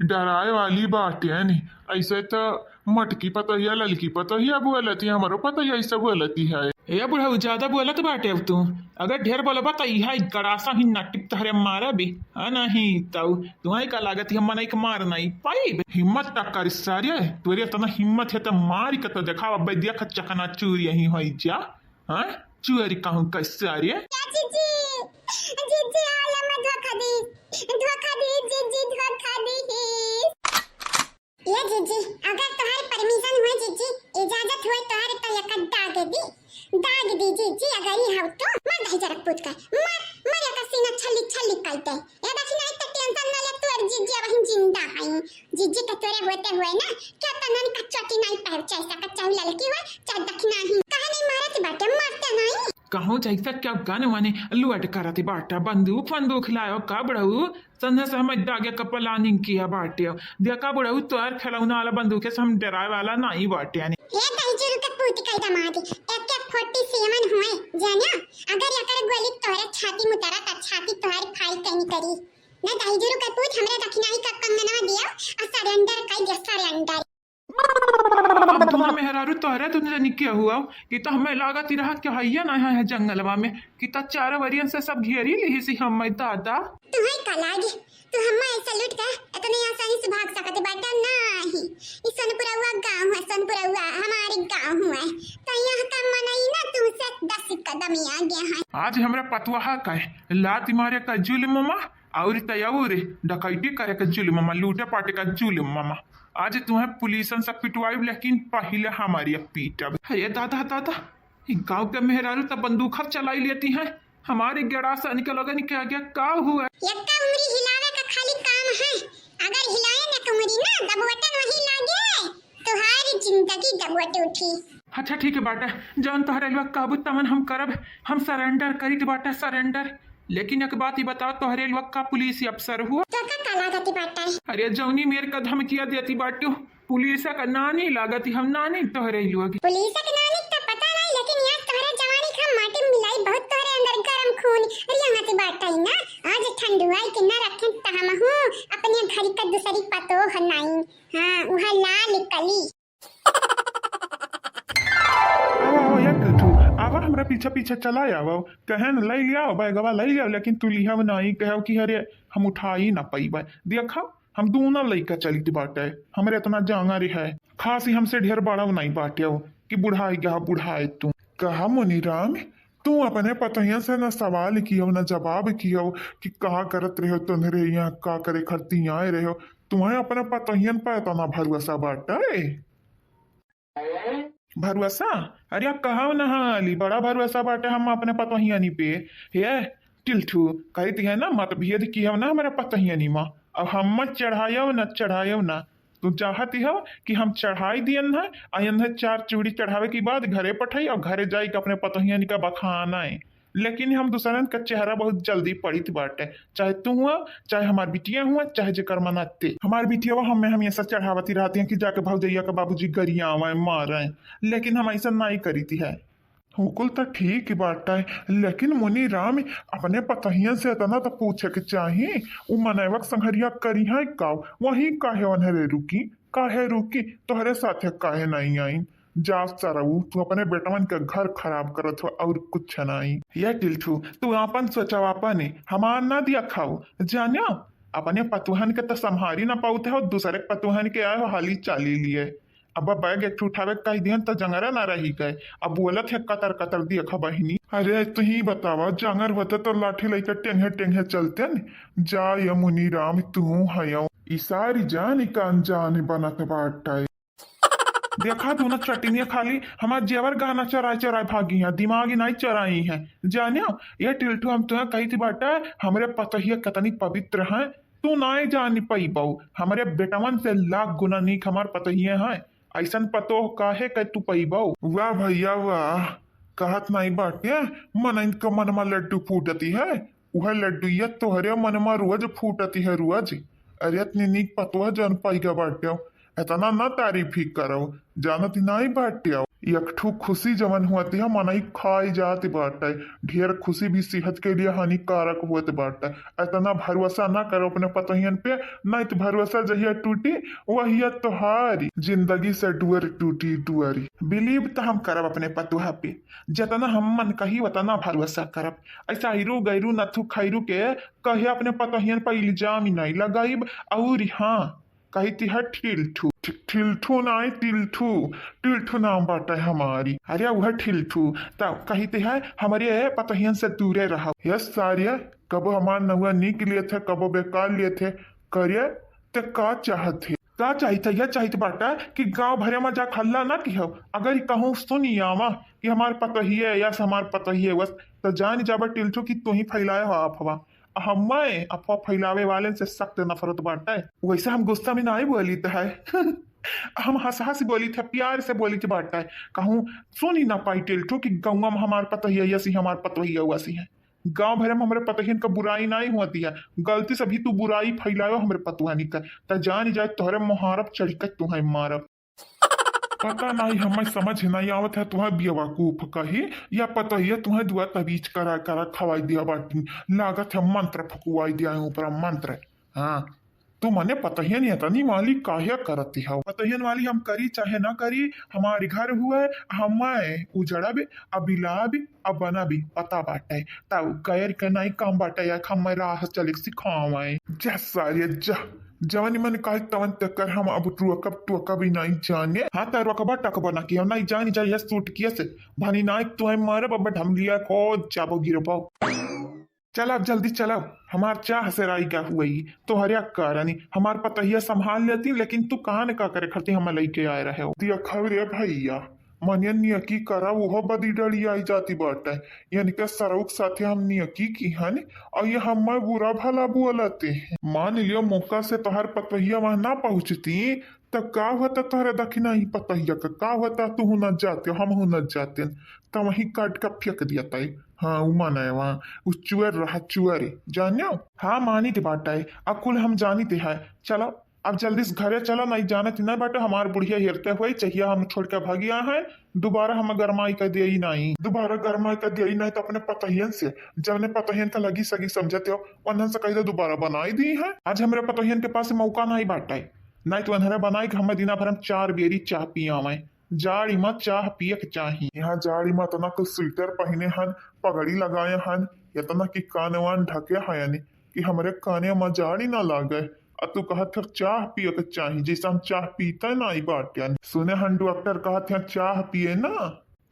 डराए वाली बाटे ने, ऐसे तो मटकी पतोहिया, ललकी पतोहिया बोलती है, हमरो पतोहिया ऐसे बोलती है। ए बुढ़ऊ, ज्यादा बोलत बाटे अब तू। अगर ढेर बोलबा त इहा गड़ासा ही नटिप तहरे मारा भी। आ नहीं तऊ, तुहाई का लागत है मनई के मार नहीं पाई। हिम्मत तक कर सारे, तोरे इतना हिम्मत है त मार के तो देखावा, बैदिया का चकनाचूर यहीं होई जा। हाँ? चुअरी कहूँ कैसे आ रही है? या जीजी, जीजी, आया मैं धोखा दी, धोखा दी, जीजी, धोखा दी। ए जीजी, अगर तोहार permission होए जीजी, इजाजत होए तोहार, तो एकर दाग दी, दाग दी जीजी, अगर ई हव तो। मार दही जरक पूत का, मार, मार एकर सीना छल्ली छल्ली कर दे। ए दखिनाही तो tension ना ले, तोर जीजी अबहिन जिंदा हई। जीजी के तोरे होते हुए ना, क्या तनन का चोटी नहीं पहचान सकत, चाहे ललकी होए, चाहे दखिनाही। काहे नहीं मारत बाटे, मारते नहीं। कहूँ जैसा क्या गाने वाने लुअट करत बाटा, बंदूक वंदूक लायो का बुढ़ऊ? संझा से हम दागे का planning किया बाटे। देखा बुढ़ऊ, तोहर खिलौना वाला बंदूक से हम डराए वाला नहीं बाटे यानी। ए दही जरक पूत का दामाद, AK forty seven हुए, जानिया? अगर एकर गोली तोहरे छाती में उतरा, त छाती तोहर फाई कहीं करी। ना दही जरक पूत, हमरे दखिनाही का कंगनवा दिया और surrender कर दिया, surrender। अब दुआ मेहरारू तोहरे दुनिया निकिया हुआ, कि तो हमें लागत ही रहा कि हइया ना है जंगलवा में, कि तो चारों वरियन से सब घेरी लिही सी हम दादा। तुम्हें का लागे, तू हम्मा ऐसा लूट के इतने आसानी से भाग सकत बाटा? नाही, ई सोनपुरवा गाँव है, सोनपुरवा हमारे गाँव है, तो यहाँ का मनई ना तुमसे दस कदम ही आगे है। आज हमरा पतवाहा का है, लात मारे का जुल्म मा, और तय और डकैती करे का जुल्म मा, लूटे पाटे का जुल्म मा। आज तुम्हें पुलिसन से पिटवाइब, लेकिन पहिले हमारी पीटब। हे दादा, दादा, ई गाँव के मेहरारू त बंदूक चलाई लेती हैं, हमारे गड़ासा निकल गए, निकल गया, का हुआ? यक्का उंगली हिलावे का खाली काम है, अगर हिलाए न कमरी ना, दबवटन वही लागे, तुहारी जिंदगी दबवट उठी। अच्छा ठीक है बाटा, जौन तोहरे लोग काबू तमन हम करब, हम surrender करी तो बाटा, surrender। लेकिन एक बात ही बताओ, तोहरे लोग का पुलिस अफसर हुआ? तो का, का लागत बाटे? अरे जौनी मेर का धमकिया देती बाटू, पुलिस का नानी लागत ही हम, नानी तोहरे लोग। पुलिस के नानी तो पता नहीं, लेकिन यार तोहरे जवानी का माटी मिलाई बहुत तोहरे अंदर गरम खून रियांगत बाटे ना। आज ठंडुआई के न रखें त हम हूँ अपने घर का दूसरी पतोह नाई। हाँ, वह लाल कली। आवा, आवा, ये टिल्ठू, आवा, हमरा पीछे पीछे चला आवा। कहे न, लई लिया, बैगवा लई लिया, लेकिन तू लिहव नाई, कहे कि अरे, हम उठाई ना पइबे। देखा, हम दूना लइका चलित बाटे, हमरे इतना जांगर है, खास ही हमसे ढेर बड़ा नाई बाटे हो कि बुढ़ाई गया, बुढ़ाए तू। कहा मुनीराम, तू अपने पतोहियन से न सवाल कियो, न जवाब कियो कि का करत रहो, तोहरे यहाँ का करे खरती आए रहो। तुम्हें अपने पतोहियन पर इतना भरोसा बाटे? भरोसा? अरे आप कहा न हाली, बड़ा भरोसा बाटे हम अपने पतोहियनी पे। हे टिल्ठू, कहती है ना, मतभेद कियो ना हमारे पतोहियनी मा। अब हम मत चढ़ायो न, चढ़ायो ना। तू चाहती हो कि हम चढ़ाई दियन है, आ यन है चार चूड़ी चढ़ावे के बाद घरे पठाई और घरे जाई के अपने पतोहियन का बखाना है। लेकिन हम दूसरन का चेहरा बहुत जल्दी पढ़ित बाटे, चाहे तू हुआ, चाहे हमार बिटिया हुआ, चाहे जेकर मनाते। हमार बिटिया हमें हमेशा चढ़ावती रहती है कि जाके भौजैया का बाबूजी गरियावे, मारे, लेकिन हम ऐसा नहीं करीती है। हुकुल त ठीक बाटे, लेकिन मुनीराम, अपने पतोहियन से इतना त पूछे के चाही, उ मनैवक संघरिया करी है का, वही काहे ओन्हरे रुकी, काहे रुकी, तोहरे साथे काहे नहीं आई? जा सरऊ, तू अपने बेटवन के घर खराब करत हो और कुछ नहीं। ये टिल्ठू, तू आपन सोचवा अपने, हमार ना दिया खाओ, जान्यो, अपने पतोहन के त संभारी ना पाउत हो, दूसरे पतोहन के आए हो हाली चाली लिए। अब बैग एक ठो उठावे के कह दिहन त जंगरा ना रही गए। अब बोलत है कतर कतर, देखा बहिनी। अरे तुही बतावा, जंगर होते तो लाठी लइके टेंगे टेंगे चलते न। जा ये मुनीराम तू हयो। ई सारी जानी का अनजान बनत बाटे। देखा तू ना चटिनिया खाली हमार जेवर गहना चराए चराए भागी है, दिमाग ही नहीं चराई है। जान्यो ये टिल्ठू, हम तुम्हें कही थी बाटे, हमरे पतोहिया कितनी पवित्र है, तू नाई जानी पइबऊ, हमरे बेटवन से लाख गुना नीक हमार पतोहिए हैं। ऐसन पतोह काहे के तू पइबऊ? वाह भैया वाह, कहत नाई बाटे, मनइन क मनमा लड्डू फूटती है, उहे लड्डुइया तोहरे मनमा रोज फूटती है रोज। अरे इतनी नीक पतोह जौन पइगा बाटे, इतना ना तारीफ ही करो, जानत ही नाई बाटे। एक ठू खुशी जवन होती है, मनई खाई जात बाटे। ढेर खुशी भी सेहत के लिए हानिकारक होत बाटे। इतना भरोसा ना करो अपने पतोहियन पे, नहीं तो भरोसा जहिया टूटी, वहिया तोहारी। जिंदगी से डुअर टूटी डुअरी। Believe तो हम करब अपने पतोह पे, जितना हम मन कही उतना भरोसा करब। ऐसा हीरू गैरू नथु खैरू के कहे अपने पतोहियन पर इल्जाम ही नहीं लगाइब। और हाँ, कहित है ठिलठू। ठि-, ठिलठू नाई, टिलठू। टिलठू नाम बाटे हमारी। अरे उहे ठिलठू। त कहित है हमरे पतोहियन से दूरे रहो। यस सारिया, कबो हमार नौआ नीक लेत है, कबो बेकार लेत है। करिया, ते का चाहत है? का चाहित है? यह चाहित बाटे कि गाँव भरे में जा हल्ला ना किहो। अगर ई कहूँ सुनी आवा कि हमार पतोहिए यस, हमार पतोहिए वस, त जान जाबे टिलठू कि तू ही फैलाए हो अफवाह। हमें अफवाह फैलावे वाले से सख्त नफरत बाटे। वैसे हम गुस्सा में नाई बोलित है। हम हंस हंस बोलित है, प्यार से बोलित बाटे। कहूँ सुनी ना पाई टिलठू कि गौवा में हमार पतोहिया यसी, हमार पतोहिया वसी है। गाँव भरे में हमरे पतोहियन का बुराई नाई होती है, गलती से भी तू बुराई फैलायो हमरे पतोहनी का, त जान जाए तोहरे मुहारब चढ़ के तुम्हें मारब। पता नहीं, हमें समझ नहीं आवत है, तुम्हें बेवकूफ कही या पतोहिया तुम्हें दुआ तबीज करा करा खवाई दिया बाटी। लागत है मंत्र फुकवाई दिया है ऊपर मंत्र। हाँ, तू मने पतोहियन इतनी वाली काहे करती हो? पतोहियन वाली हम करी चाहे ना करी, हमारी घर हुए, हमें उजड़ब, अबिलाब, अब बना भी पता बाटे, तब गैर के नाई काम बाटे, या हम राह चले के सिखावे। जा सारे जा, जवन मन कहे तवन तकर हम अब टोकब, टोकब ही नाई जाने। हाँ, त रोकबा टकबा ना कि हम नाई जानी जा यह सूट किया से, भनी नाई तू है मारब, अब ढमलिया को जाबो गिरबो। चल अब जल्दी चल, अब हमार चाह से राई का हुई, तोहरे कारण ही हमार पतोहिया संभाल लेती, लेकिन तू कहाँ न का करे खरती हम लइके आए रहे हो। दिया खबरे भैया, मने नियकी करा, उहो बदी डरी आई जाती बाटे। यानी के सरउक साथे हम नियकी की हन, और ये हमें बुरा भला बोलते हैं। मान लियो, मौका से तोहर पतोहिया वहाँ ना पहुँचती, तब का होता तोहरे दखिना ही पतोहिया का, का होता? तू हूँ न जाते, हम हूँ न जाते, तब वहीं काट के फेंक दिया ताई। हाँ, उ माने वहाँ, उ चुअर रहा, चुअर, जान्यो? हाँ, मानी ते बाटे, अकुल हम जानी ते है। चलो, अब जल्दी से घरे चलो, नहीं जानत ही नहीं बाटे, हमार बुढ़िया हेरते हुए चाहिए हम छोड़ के भागिया हैं। दोबारा हम गरमाई कर दे ही नहीं, दोबारा गरमाई कर दे ही नहीं तो अपने पतोहियन से, जब अपने पतोहियन का लगी सगी समझते हो, उन्हन से कह दे दोबारा बनाई दी है। आज हमरे पतोहियन के पास मौका नहीं बाटे, नहीं तो उन्हरे बनाई के हमें दिना भर हम चार बेरी चाह पियावे। जाड़ी में चाह पिए के चाही। यहाँ जाड़ी में इतना कुछ स्वेटर पहने हन, पगड़ी लगाए हन, इतना कि कान वान ढके हयन कि हमरे काने में जाड़ी ना लागे। आ तू कहत है चाह पिए के चाही, जैसे हम चाह पीते नाई बाटे। सुने हन डॉक्टर कहत हैं चाह पिए ना।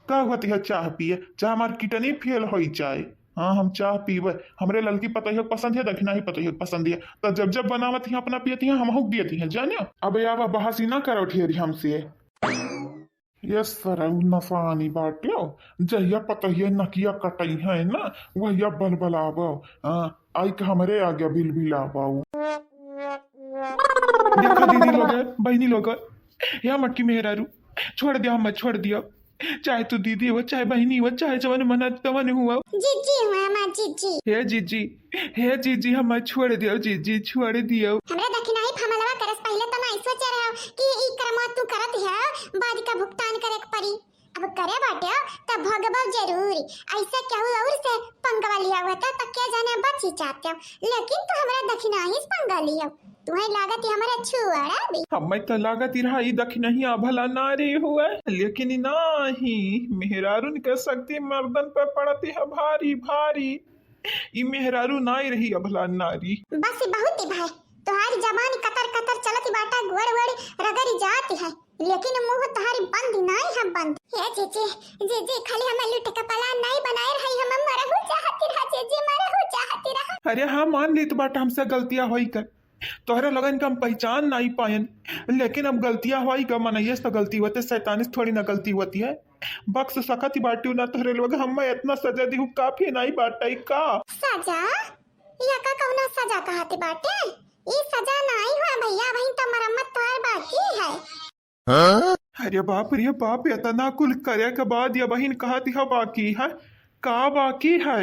का होती है चाह पिए? चाह हमार किडनी फेल होई जाए। हाँ, हम चाह पीबे। हमरे ललकी पतोहिया के पसंद है, दखिना ही पतोहिया के पसंद है। तो जब जब बनावत ही अपना पियती हैं, हम हुक दियती हैं, जाने। अबे आवा, बहसी ना करो ढेरी हमसे। ये सरऊ नसानी बाट्यो, जहिया पतोहिया नकिया कटई है ना, वहिया बलबलावो। हाँ, आई के हमरे आगे बिलबिलावो। देखा दीदी लोग, बहिनी लोग, या मटकी मेहरारू, छोड़ दिया, हमें छोड़ दिया। चाहे तू दीदी हो, चाहे बहिनी हो, चाहे जवन मना तवन हुआ। जीजी हुआ, माँ जीजी। हे जीजी, हे जीजी, हमें छोड़ दियो जीजी, छोड़ दियो। हमरा दखिनाही फमलवा करस, पहिले त नाई सोचे रहो कि ई कर्मवा तू करत है, बाद का भुगतान करे के पड़ी। अब करे बाटे त भोगबो जरूर। ऐसे केहू और से पंगवा लिया हुआ त, त के जाने बची जाते हो, लेकिन तू हमरा दखिनाही से पंगा लियो। तुम्हें लागत ही हमरे छुआड़ा भी। हमें तो लागत ही रहा ई दखिनहिया भला नारी हुए, लेकिन ई नाही, मेहरारून के शक्ति मर्दन पे पड़ती है भारी भारी। ई मेहरारू नाई रही अभला नारी। बस बहुत ही भाई, तोहारी जबान कतर कतर चलत ही बाटा, गोड़ वोड़ रगड़ी जात है, लेकिन मुंह तोहारी बंद नाई है बंद। हे जीजी, जीजी, खाली हमें लूट के पलान नाई बनाए रही, हम मरहु चाहती रहा जीजी, मरहु चाहती रहा। अरे हाँ, मान ली तो बाटा हमसे गलतियां होई कर, तोहरे लोगन के हम पहचान नाई पायन, लेकिन अब गलतियां होई का, मनइये से तो गलती होते, शैतानी से थोड़ी ना गलती होती है। बख्श सकत ही बाटियो ना तोहरे लोग, हमें इतना सजा दिहु काफी नाई बाटे का? सजा? या का कौनो सजा कहत बाटे? ई सजा नाई हुआ भैया, अबहिन तो मरम्मत तोहार बाकी है। अरे बाप रे बाप, इतना कुल करे के बाद ये बहिन कहत ह बाकी है? का बाकी है?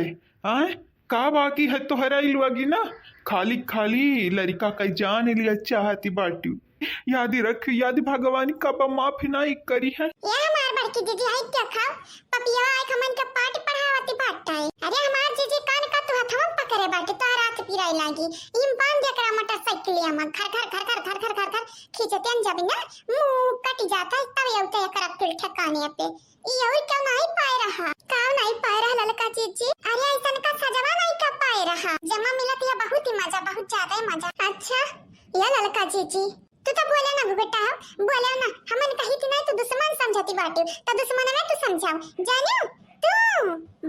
आय? का बाकी है तोहरा ई लोगी ना? खाली खाली लड़का का जान लिया चाहती बाटू। याद रख, याद भगवान कब माफ नाई करी है। ये हमार बड़की दीदी है, क्या खाओ? पपिया आए हमन के पाठ पढ़ावती बाटे। अरे हमार जीजी कान का तू हथवा पकड़े बाटे, तो रात पिराई लागी। इम बांध एकरा मोटरसाइकिलिया में घर घर घर घर घर घर घर घर खींचते न जब ना मुंह कट जाता है, तब ये उठे एकरा कुल ठिकाने पे। ई और क्यों नाई पाए रहा? का नाई पाए रहा ललका जीजी? अरे ऐसन का सजवा नाई का पाए रहा? जमा मिलत या बहुत ही मजा, बहुत ज्यादा ही मजा। अच्छा, या ललका जीजी, तू तो बोले ना घुघटा हो, बोले ना। हमन कही थी ना तू दुश्मन समझती बाटू, तो दुश्मन में तू समझाओ, जानियो तू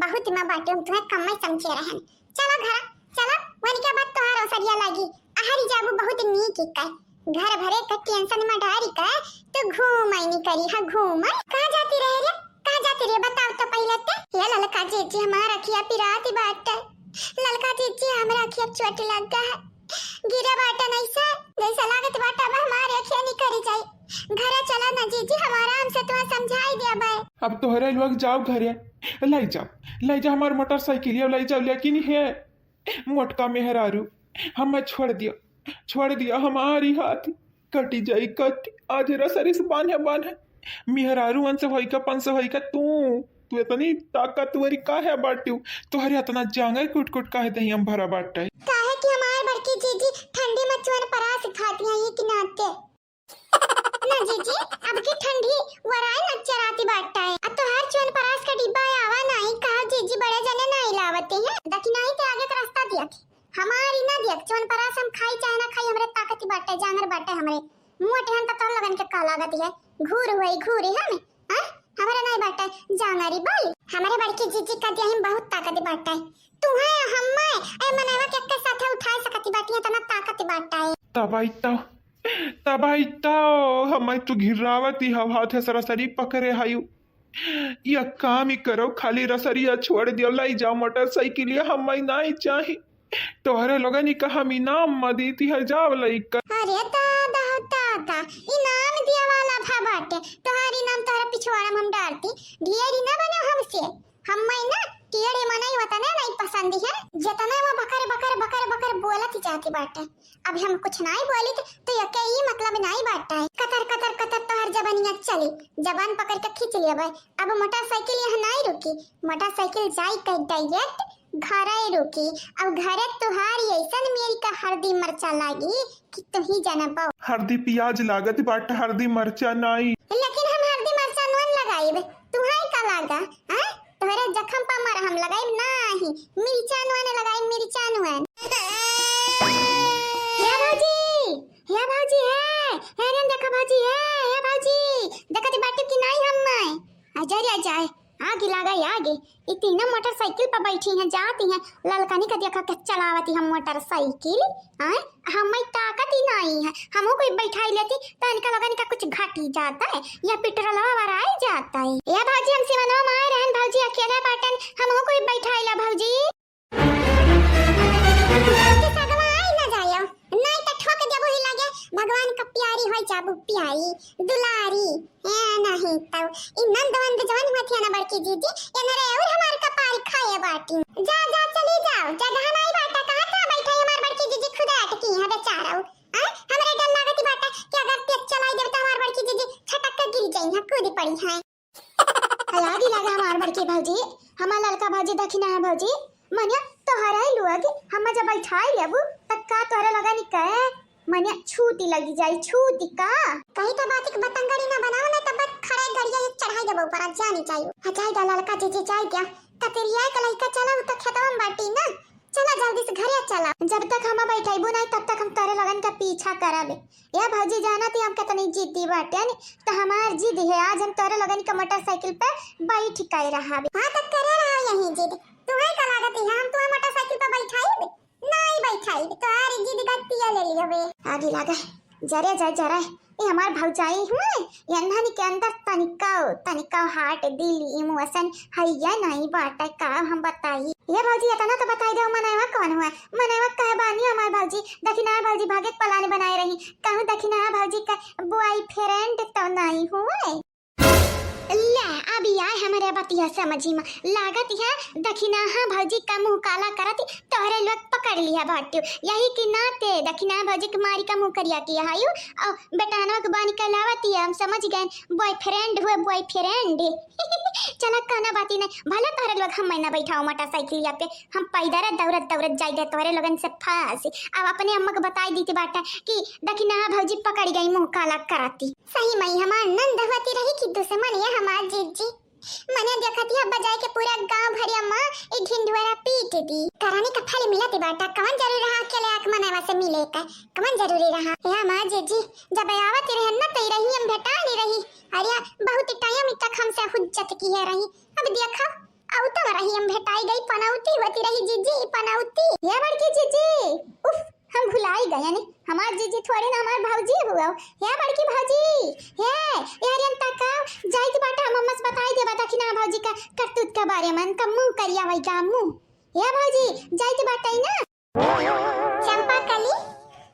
बहुत ही माँ बाटू, हम तुम्हें कम में समझे रहन। चला घरा, चला, वनिका बाद तोहार ओसरिया लागी। अहरी जाबू बहुत नीक इकाई। घर भरे का टेंशन में डारी का तू घूम आई नी करी हा, घूम आई। कहाँ जाती रहे रे? कहाँ जाती रे? बताओ तो पहले ते। ये ललका जीजी हमार अखिया पिराती बाटे। ललका जीजी हमरा अखिया चोट लग गा है। गिरा बाटे नहीं से, जैसा लागत बाटे अब हमारे अखिया निकरी जाई। घरे चला ना जीजी, हम आराम से तुम्हें समझाई दिया भाई। अब तोहरे लोग जाओ घरे, लाई जाओ, लाई जाओ हमार मोटरसाइकिल, लाई जाओ, लेकिन हे मोटका मेहरारू, हमें छोड़ दिया, छोड़ दिया, हमारी हाथ कटी जाई कटी। आज रसरी से बांधे बांधे मेहरारू अंश होई का पंस होई का तू, तू इतनी ताकतवरी का है बाटू? तोहरे इतना जांगर कुट कुट काहे दहिया में भरा बाटे? काहे कि हमार बड़की जीजी ठंडी में चुअन परास खाती हैं, ये कि नाते। ना जीजी, अब की ठंडी वराए न चराती बाटे। अब तोहार चुअन परास का डिब्बा आवा नाई, कहा जीजी बड़े जने नाई लावते हैं। दखिनाही ते आगे का रास्ता दिया थी। हमारी ना दिया, चुअन परास हम खाई चाहे ना खाई, हमरे ताकत ही बाटे, जांगर बाटे हमरे। मोटे हम तो तोर लगन के का लागत है, घूर हुई घूरी हम, हाँ? हमरे नाई बाटे जांगरी बल। हमरे बड़की जीजी का दिया हम बहुत ताकत बाटे। तू है हम्मे, ए मनवा के के साथे उठाए सकती बाटी, इतना ताकत बाटे। तबाई तो तब आई तो हमें तू घिर्रावती हव, हाथे सरासरी पकड़े हयू। या काम ही करो, खाली रसरिया छोड़ दियो, लाई जाओ मोटरसाइकिलिया, हम नाई चाही। तोहरे लोगन का हम इनाम म दीती है, जाओ लइका। अरे दादा हो दादा, इनाम दिया वाला भा बाटे, तोहार इनाम तोहरा पिछवाड़ा में हम डालती, ढेरी ना बनो हमसे। हम्मे ना टेढ़े मनई वतने नहीं पसंद है, जतने वो बकर बकर बकर बकर बोलत जाती बाटे। अब हम कुछ नहीं बोली तो, तो यके ई मतलब नहीं बाटे। कतर कतर कतर तोहर जबनिया चली, जबान पकड़ के खींच लेबे। अब मोटरसाइकिल यहाँ नहीं रुकी, मोटरसाइकिल जाई के direct घरे रुकी। अब घरे तुहार ऐसन मेरी का हरदी मरचा लागी कि तू ही जानबो। हरदी पियाज लागत बाटे, हरदी मरचा नाई। लेकिन हम हरदी मरचा नोन लगाइब, तुहाई का लागा? हाँ? तोहरे जखम पर मरहम लगाइब नाही, मिर्चा नोन लगाइब, मिर्चा नोन। हे भौजी, हे भौजी, हे, हे रे देखा भौजी, हे, हे भौजी, देखत बाटू कि नाही हम? आ जा रे, आ जा, आगे लागा, आगे। ई तीनों मोटरसाइकिल पर बैठी हैं, जाती हैं। ललकनी का देखा के चलावती हम मोटरसाइकिल। आय, हमें ताकत ही नहीं है। हमहू कोई बैठाई लेती, तो इनका लोगन का कुछ घटी जाता है, या पेट्रोलवा वराई जाता है। ए भौजी, हम सिवनवा में आए रहन भौजी, अकेले बाटन, हमहू कोई बैठाई ला भौजी। के सगवा आई ना जायो, नहीं तो ठोक देबो ही लगे। भगवान का प्यारी होई जाबू, प्यारी, दुलारी। ए, नहीं तो ई नंद वंद जवन हुआ थी ना बड़की जीजी, एनरे और हमार कपार खाए बाटी। जा, जा, चली जाओ, जगह नहीं बाटा, कहाँ था बैठे हमार बड़की जीजी, खुदा अटकी है बेचारा। आ, हमरे डर लागती बाटा कि अगर तेज चलाई देब तो हमार बड़की जीजी छटक के गिर जाई है, कूद पड़ी है। आगी लगा हमार बड़की भौजी, हमार ललका भौजी, दखिना है भौजी, मनिया तोहरा ही लुआ के हम जब बैठाई लेबू, तब का तोहरा लगा नहीं कहे, मनिया छूटी लगी जाई, छूटी का? कहीं तो बात एक बतंगड़ी ना बनाओ, ना तब खड़े गड़िया ये चढ़ाई देबो ऊपर, जानी चाहिए। आ जाई दा ललका जीजी, जाई दा। कतरिया के लइका चला, उ तो खेतवा में बाटी ना। चला जल्दी से घरे चला। जब तक हम बैठाइबू नहीं, तब तक हम तोरे लगन का पीछा करब। ए भौजी, जाना थी हम कितनी जिद्दी बाटे, तो हमार जिद है, आज हम तोरे लगन का मोटरसाइकिल पे बैठ के रहब। हाँ, तो करे रहा यही जिद। तुम्हें का लागत है, हम तुम्हें मोटरसाइकिल पे बैठाइब? नहीं बैठाइब, तोहार जिद गतिया ले लियो बे। आगी लागे, जरे जाए, जरे। ए हमार भौजाई हुए, एन्हन के अंदर तनिकाओ, तनिकाओ heart, दिल, emotion है या नहीं बाटे का हम बताई। ये भौजी इतना तो बताई दे, मनैवा कौन हुआ? मनैवा कहे बानी हमार भौजी, दखिना भौजी भागे के plan बनाए रही, कहूँ दखिना भौजी का boyfriend तो नहीं हुए। ले, अब आए हमरे बतिया समझी में, लागत है दखिना भौजी का मुँह काला करत तोहरे लोग पकड़ लिया बाट्यू, यही के नाते दखिना भौजी के मारी का मुँह करिया किया हायू। और बेटानवा के बानी कहलावत है, हम समझ गए, boyfriend हुए, boyfriend। चला, कहना बाती नहीं, भला तोहरे लोग हम ना बैठाओ मोटरसाइकिलिया पे, हम पैदल दौड़त दौड़त जाइए तोहरे लोगन से फंस। अब अपने अम्मा को बताई दीती बाटा कि दखिना भौजी पकड़ गई मुँह काला कराती। सही मई हमार नंद होती रही कि दुश्मन ये हमार जीजी। मने देखत ही बजाए के पूरा गांव भरिया माँ ई ढिंढोरा पीट दी। करानी का फल मिलत बाटा, कवन जरूरी रहा अकेले आके मनैवा से मिले का, कवन जरूरी रहा? हे हमार जीजी, जब आवत रहन ना तो रही हम भेटा नहीं रही। अरे बहुत टाइम तक हमसे हुज्जत किहे रही, अब देखा, अउ तो रही हम भेटाई गई, पनौती होती रही जीजी, पनौती। ये बड़की जीजी, उफ, हम भुलाई गए नी, हमार जीजी थोड़ी ना हमार भौजी हुआ। हे बड़की भौजी, हे, ए हरियन तका, जाइत बाटा, हम अम्मा से बताई देबा दखिना भौजी का करतूत के बारे में, उनका मुँह करिया होई का मुँह। हे भौजी, जाइत बाटा ना। चंपा कली,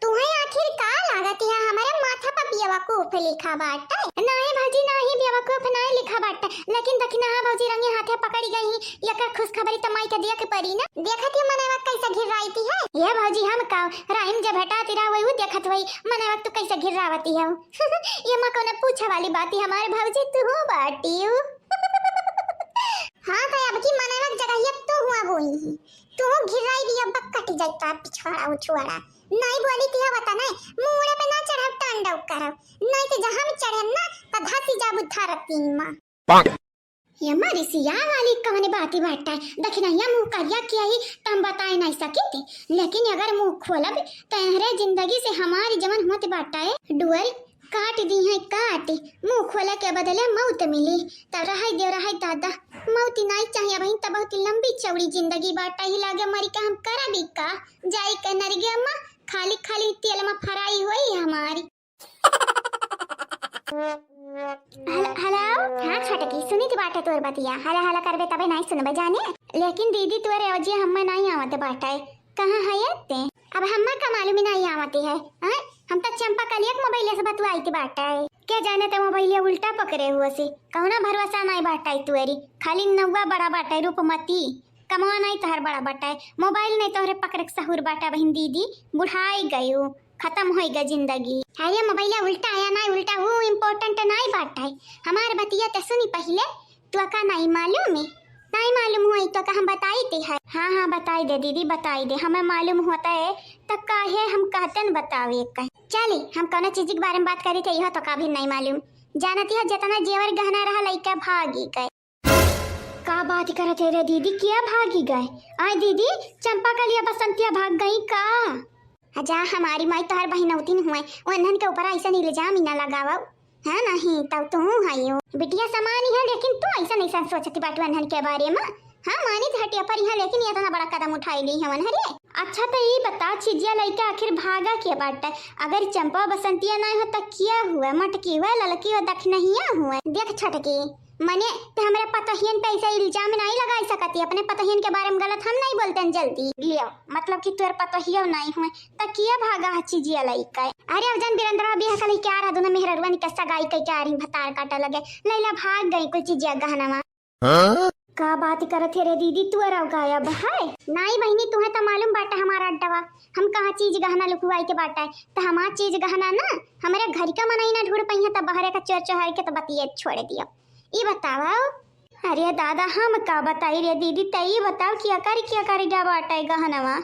तुहे आखिर का लागत है, हमारे माथा पर बेवकूफ लिखा बाटे? नहीं भौजी, नहीं बेवकूफ नहीं लिखा बाटे, लेकिन दखिना भौजी रंगे हाथे पकड़ी गई, एकर खुशखबरी त माई के दिया के पड़ी ना। देखत ही मनैवा कैसे घिर्राई थी है। ये भौजी, हम का राहिम जे भेटाती रहा वही देखत वही मनैवा तू कैसे घिर्रावती है। ये माँ कौन पूछे वाली बात है, हमारे भौजी तू हो बाटी हो। हाँ तो अब की मनैवा जगह ये तू हुआ बोई ही, तू घिर्राई भी अब कट जाता पिछवाड़ा उछवाड़ा। नहीं बोली थी बता नहीं, मुड़े पे ना चढ़ब तांडव करब, नहीं तो जहाँ में चढ़े ना तो धसी जाबू धरती माँ। ये मारी सिया वाली कौन बात बाटा है? दखिना या मुँह करिया किया ही त हम बताए नहीं सकित, लेकिन अगर मुँह खोलब तो एहरे जिंदगी से हमारी जवन होत बाटा है डुअर काट दी है काट, मुँह खोले के बदले मौत मिली। तब रहाई देव रहाई दादा, मौत नहीं चाहिए बहिन, तब बहुत लंबी चौड़ी जिंदगी बाटा ही लागे मरी के हम करबी का, जाई के नरगे अम्मा, खाली खाली तेल में फराई होई हमारी। हेल-, हेलो। हाँ छोटकी, सुनित बाटे तोर बतिया। हला हला करबे तबे नाई सुनबे जाने। लेकिन दीदी तोरे अवजिया हम्मे नाई आवत बाटे। कहाँ है ये ते? अब हम्मे का मालूम ही नाई आवत है। हाँ? हम तो चंपा कलिया के मोबाइल से बतुआइत बाटे। के जाने ते मोबाइल उल्टा पकड़े हुए से। कौना भरोसा नाई बाटे तोरी। खाली नौवा बड़ा बाटे रूपमती। कमवा नाई तोहर बड़ा बाटे। मोबाइल नाई तोहरे पकड़े के सहूर बाटे बहिन दीदी। बुढ़ाई गयू। खतम होइगा जिंदगी। अरे मोबाइल उल्टा आया ना, उल्टा वो important नाई बाटे। हमार बतिया ते सुनी पहिले, तोका नाई मालूम है? नाई मालूम हुआ तो का हम बताई ते है? हाँ, हाँ, बताई दे दीदी, बताई दे, हमें मालूम होता है तो काहे हम कहते न बतावे का। चली, हम कौनो चीज के बारे में बात करी थे, यह तो का भी नाई मालूम। जानती है जितना जेवर गहना रहा लइका भागी गए। का बात करत है रे दीदी, किया भागी गए? आय दीदी, चंपा कलिया बसंतिया भाग गई का? अजा हमारी माई तोहर बहिनौतिन हुए, उन्हन के ऊपर ऐसा इल्जाम ही ना लगावो। हाँ नहीं, तब तू हइयो बिटिया समानी है, लेकिन तू ऐसा नहीं सोचती बाटू उन्हन के बारे में। हाँ मानी हटिया पर यहाँ, लेकिन ये इतना बड़ा कदम उठाई ली है उन्हरे। अच्छा तो ये बता चिजिया लइका आखिर भागा के बाटे? अगर चंपा बसंतिया नहीं हो तो किया हुआ, मटकी हुआ, ललकी हुआ, दखनहिया हुआ। देख छोटकी, मने ते हमरे पतोहियन पे ऐसा इल्जाम नहीं लगाई सकती, अपने पतोहियन के बारे में गलत हम नहीं बोलते हैं जल्दी। लियो, मतलब कि तोर पतोहियो नहीं हुए, त किया भागा है चिजिया लइका? अरे अब जन बिरंदरवा बियाह कलई के आ रहा, दोनों मेहररुआ निकस्सा गाई कई के आ रही, भतार काटा लगे, लैला भाग गई कुल चिजिया गहनवा। हाँ? का बात करत है रे दीदी, तू अरव गायब है? नहीं बहिनी, तुहे त मालूम बाटे हमारा अड्डवा, हम कहाँ चीज गहना लुकुआई के बाटे, त हमार चीज गहना ना, हमरे घर का मनई ना ढूंढ पइहे, त बहरे का चोर चोहार के त बतिये छोड़ दियो। ई बतावा, अरे दादा, हम का बताई रे दीदी, तई बताओ कि अकर, कि अकर जा बाटे गहनवा?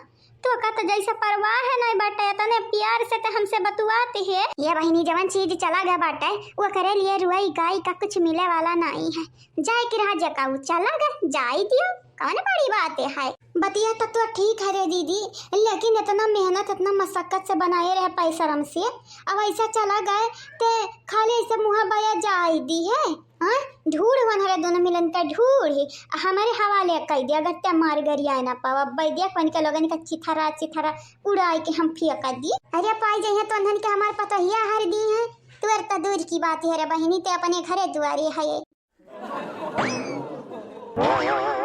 तो का तो जैसे परवाह है नहीं बाटे, इतने प्यार से ते हमसे बतुआते है। ये बहिनी, जवन चीज चला गया बाटे, वो करे लिए रुआई गाई का कुछ मिले वाला नहीं है। जाए के रहा जका उ चला गए, जाई दियो, कौन बड़ी बात है? बतिया तो, तो ठीक है रे दीदी, लेकिन इतना मेहनत, इतना मशक्कत से बनाए रहे पैसरम से, अब ऐसा चला गए ते खाली ऐसे मुँह बया जाई दी है। हाँ, ढूढ़ वनहरे दोनों मिलन का ढूढ़ ही। आ हमरे हवाले कई दिया, अगर ते मार गरिया ना पावा, बैदिया कौन के लोगन का चिथरा चिथरा उड़ाई के हम फेंक दी। अरे पाई जइहे तो अनहन के हमार पतोहिया हर दी है, तुअर तो दूर की बात है रे बहिनी, ते अपने घरे दुआरे है।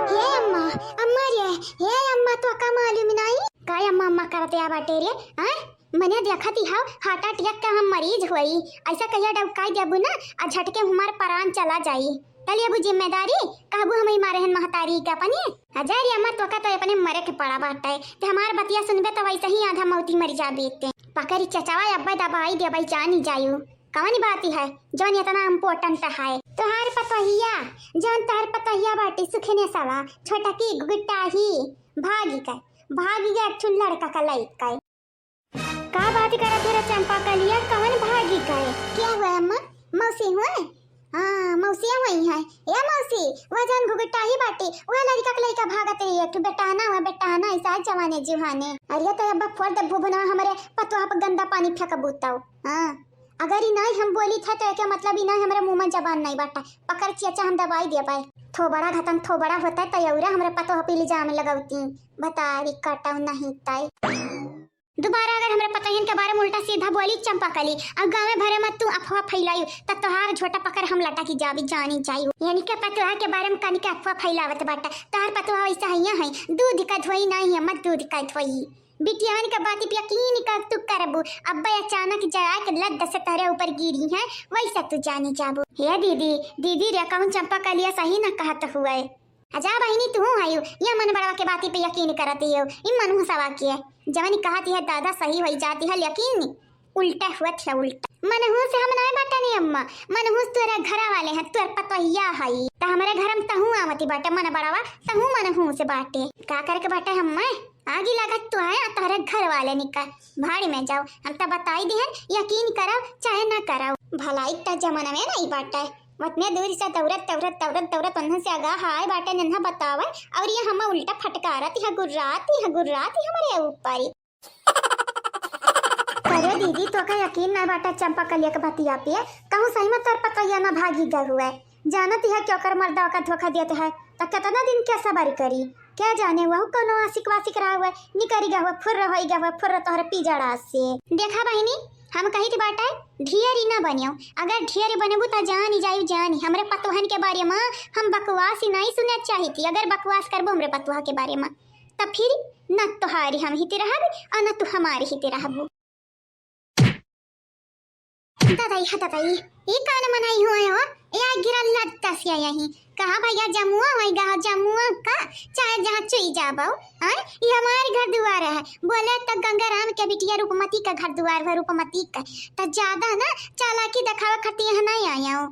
हे अम्मा, अम्मा रे, हे अम्मा, तो का मालूम नहीं? काय अम्मा, अम्मा करते आ बाटे रे? हाँ? मने देखत ही हाव, heart attack का हम मरीज होई। ऐसा कहिया डौकाई देबू ना, आ झटके हमार प्राण चला जाई। त लेबू जिम्मेदारी, कहबू हम ही मारे हन महतारी के अपने। अजय रे अम्मा, तोका तो अपने मरे के पड़ा बाटे। ते हमार बतिया सुनबे त वैसे ही आधा मौती मर जाबे ते। पकड़ी चचावा अब्बे दबाई देबई जानी जायू। कवन बात है, जौन इतना important है? तोहार पतोहिया, जौन तोहार पतोहिया बाटी सुखने सवा, छोटकी गुटाही, भागी गए, भागी गए एक ठो लड़का का लइका। का बात करत है रे चंपा कलिया, कवन भागी गए? क्या हुआ अम्मा? मौसी हुए? हाँ, मौसिया हुई है। ए मौसी, वह जौन घुघुटाही बाटी, वह लड़का के लइका भागत रही, एक ठो बेटाना हुआ, बेटाना, ऐसा है जवाने जुहाने। अरे तो अब फोड़ दे भुभुना, हमरे पतोह पर गंदा पानी फेंकबू तौ। हाँ, अगर ई नहीं हम बोली था तो एके मतलब ई नहीं हमरे मुंह में जबान नहीं बाटा, पकड़ चेचा हम दबाई देबै। थोबड़ा घतन थोबड़ा होता है तयौरा हमरे पतोह पे इल्जाम लगौती, बतारी कटौ नहीं तय। दोबारा अगर हमरे पतोहियन के बारे में उल्टा सीधा बोली चंपा कली, और गाँव भरे में तू अफवाह फैलायू, त तोहार झोटा पकड़ हम लटकी जाबी जानी जायू। यानी के पतोह के बारे में कनिका अफवाह फैलावत बाटा, तोहार पतोह वैसा है, है दूध का धोई नहीं है, मत दूध का धोई। बिटियावन के बाती पे यकीन का तू करबू, अब्बे अचानक जरा के लद्द से तोहरे ऊपर गिरी है, वैसे तू जानी जाबू। हे दीदी, दीदी रे, कौन चंपा कलिया सही न कहत हुए। अजा बहिनी, तू हयू, ये मन बड़वा के बाती पे यकीन करत हियो, ई मनहूसवा के। जवन कहत है दादा सही होई जाती है, लेकिन उल्टा हुआ थे उल्टा। मनहूस हम नाय बाटनी अम्मा, मनहूस तोरे घरा वाले हैं, तोर पतोहिया हई। त हमरे घर में तहू आवती बाटे मन बड़वा, तहू मनहूस बाटे। का करे के बाटे हम्मे? आगी लागत तो है, तोहरे घर वाले निकल भाड़ी में जाओ। हम त बताई दिहन, यकीन करो चाहे ना करो। भलाई त जमाना में नहीं बाटे। उतने दूर से दौड़त, दौड़त, दौड़त, दौड़त उन्हन से आगा हाय बाटे नन्हा बतावे, और ये हम उल्टा फटकारत, यह गुर्रात, यह गुर्रात, यह हमरे ऊपर। अरे दीदी, तोका यकीन ना बाटे चंपा कलिया के बतिया पे, कहूँ सही में तोर पतोहिया ना भागी गए हुए। जानत है कि ओकर मर्दा ओका धोखा देते है, त कितना दिन के सबर करी? क्या जाने वहू कोनो आशिक वाशिक रहा हुए, निकरी गए हुए, फुर्र होई गए हुए, फुर्र तोहरे पिजड़ा से। देखा बहिनी, हम कहित बाटे, ढियरी ना बनियो। अगर ढियरी बनबू त जानी जाई, जानी। हमरे पतोहन के बारे मा हम बकवास ही नाहीं सुने चाहित। अगर बकवास करबू हमरे पतोह के बारे मा, त फिर न तोहारी हम हित रहब अउर न तू हमारी हित रहबू। ददई ह ददई, ई कौन मनई हुए हो? या गिरल लद्दा से यही। कहा भैया जमुआ होई गा, जमुआ का, चाहे जहाँ चुई जाबो। हाँ, ई हमार घर दुआर है। बोले त गंगाराम के बिटिया रूपमती का घर दुआर है, रूपमती का। त ज्यादा ना चालाकी देखावे खातिर यहाँ नहीं आया हो।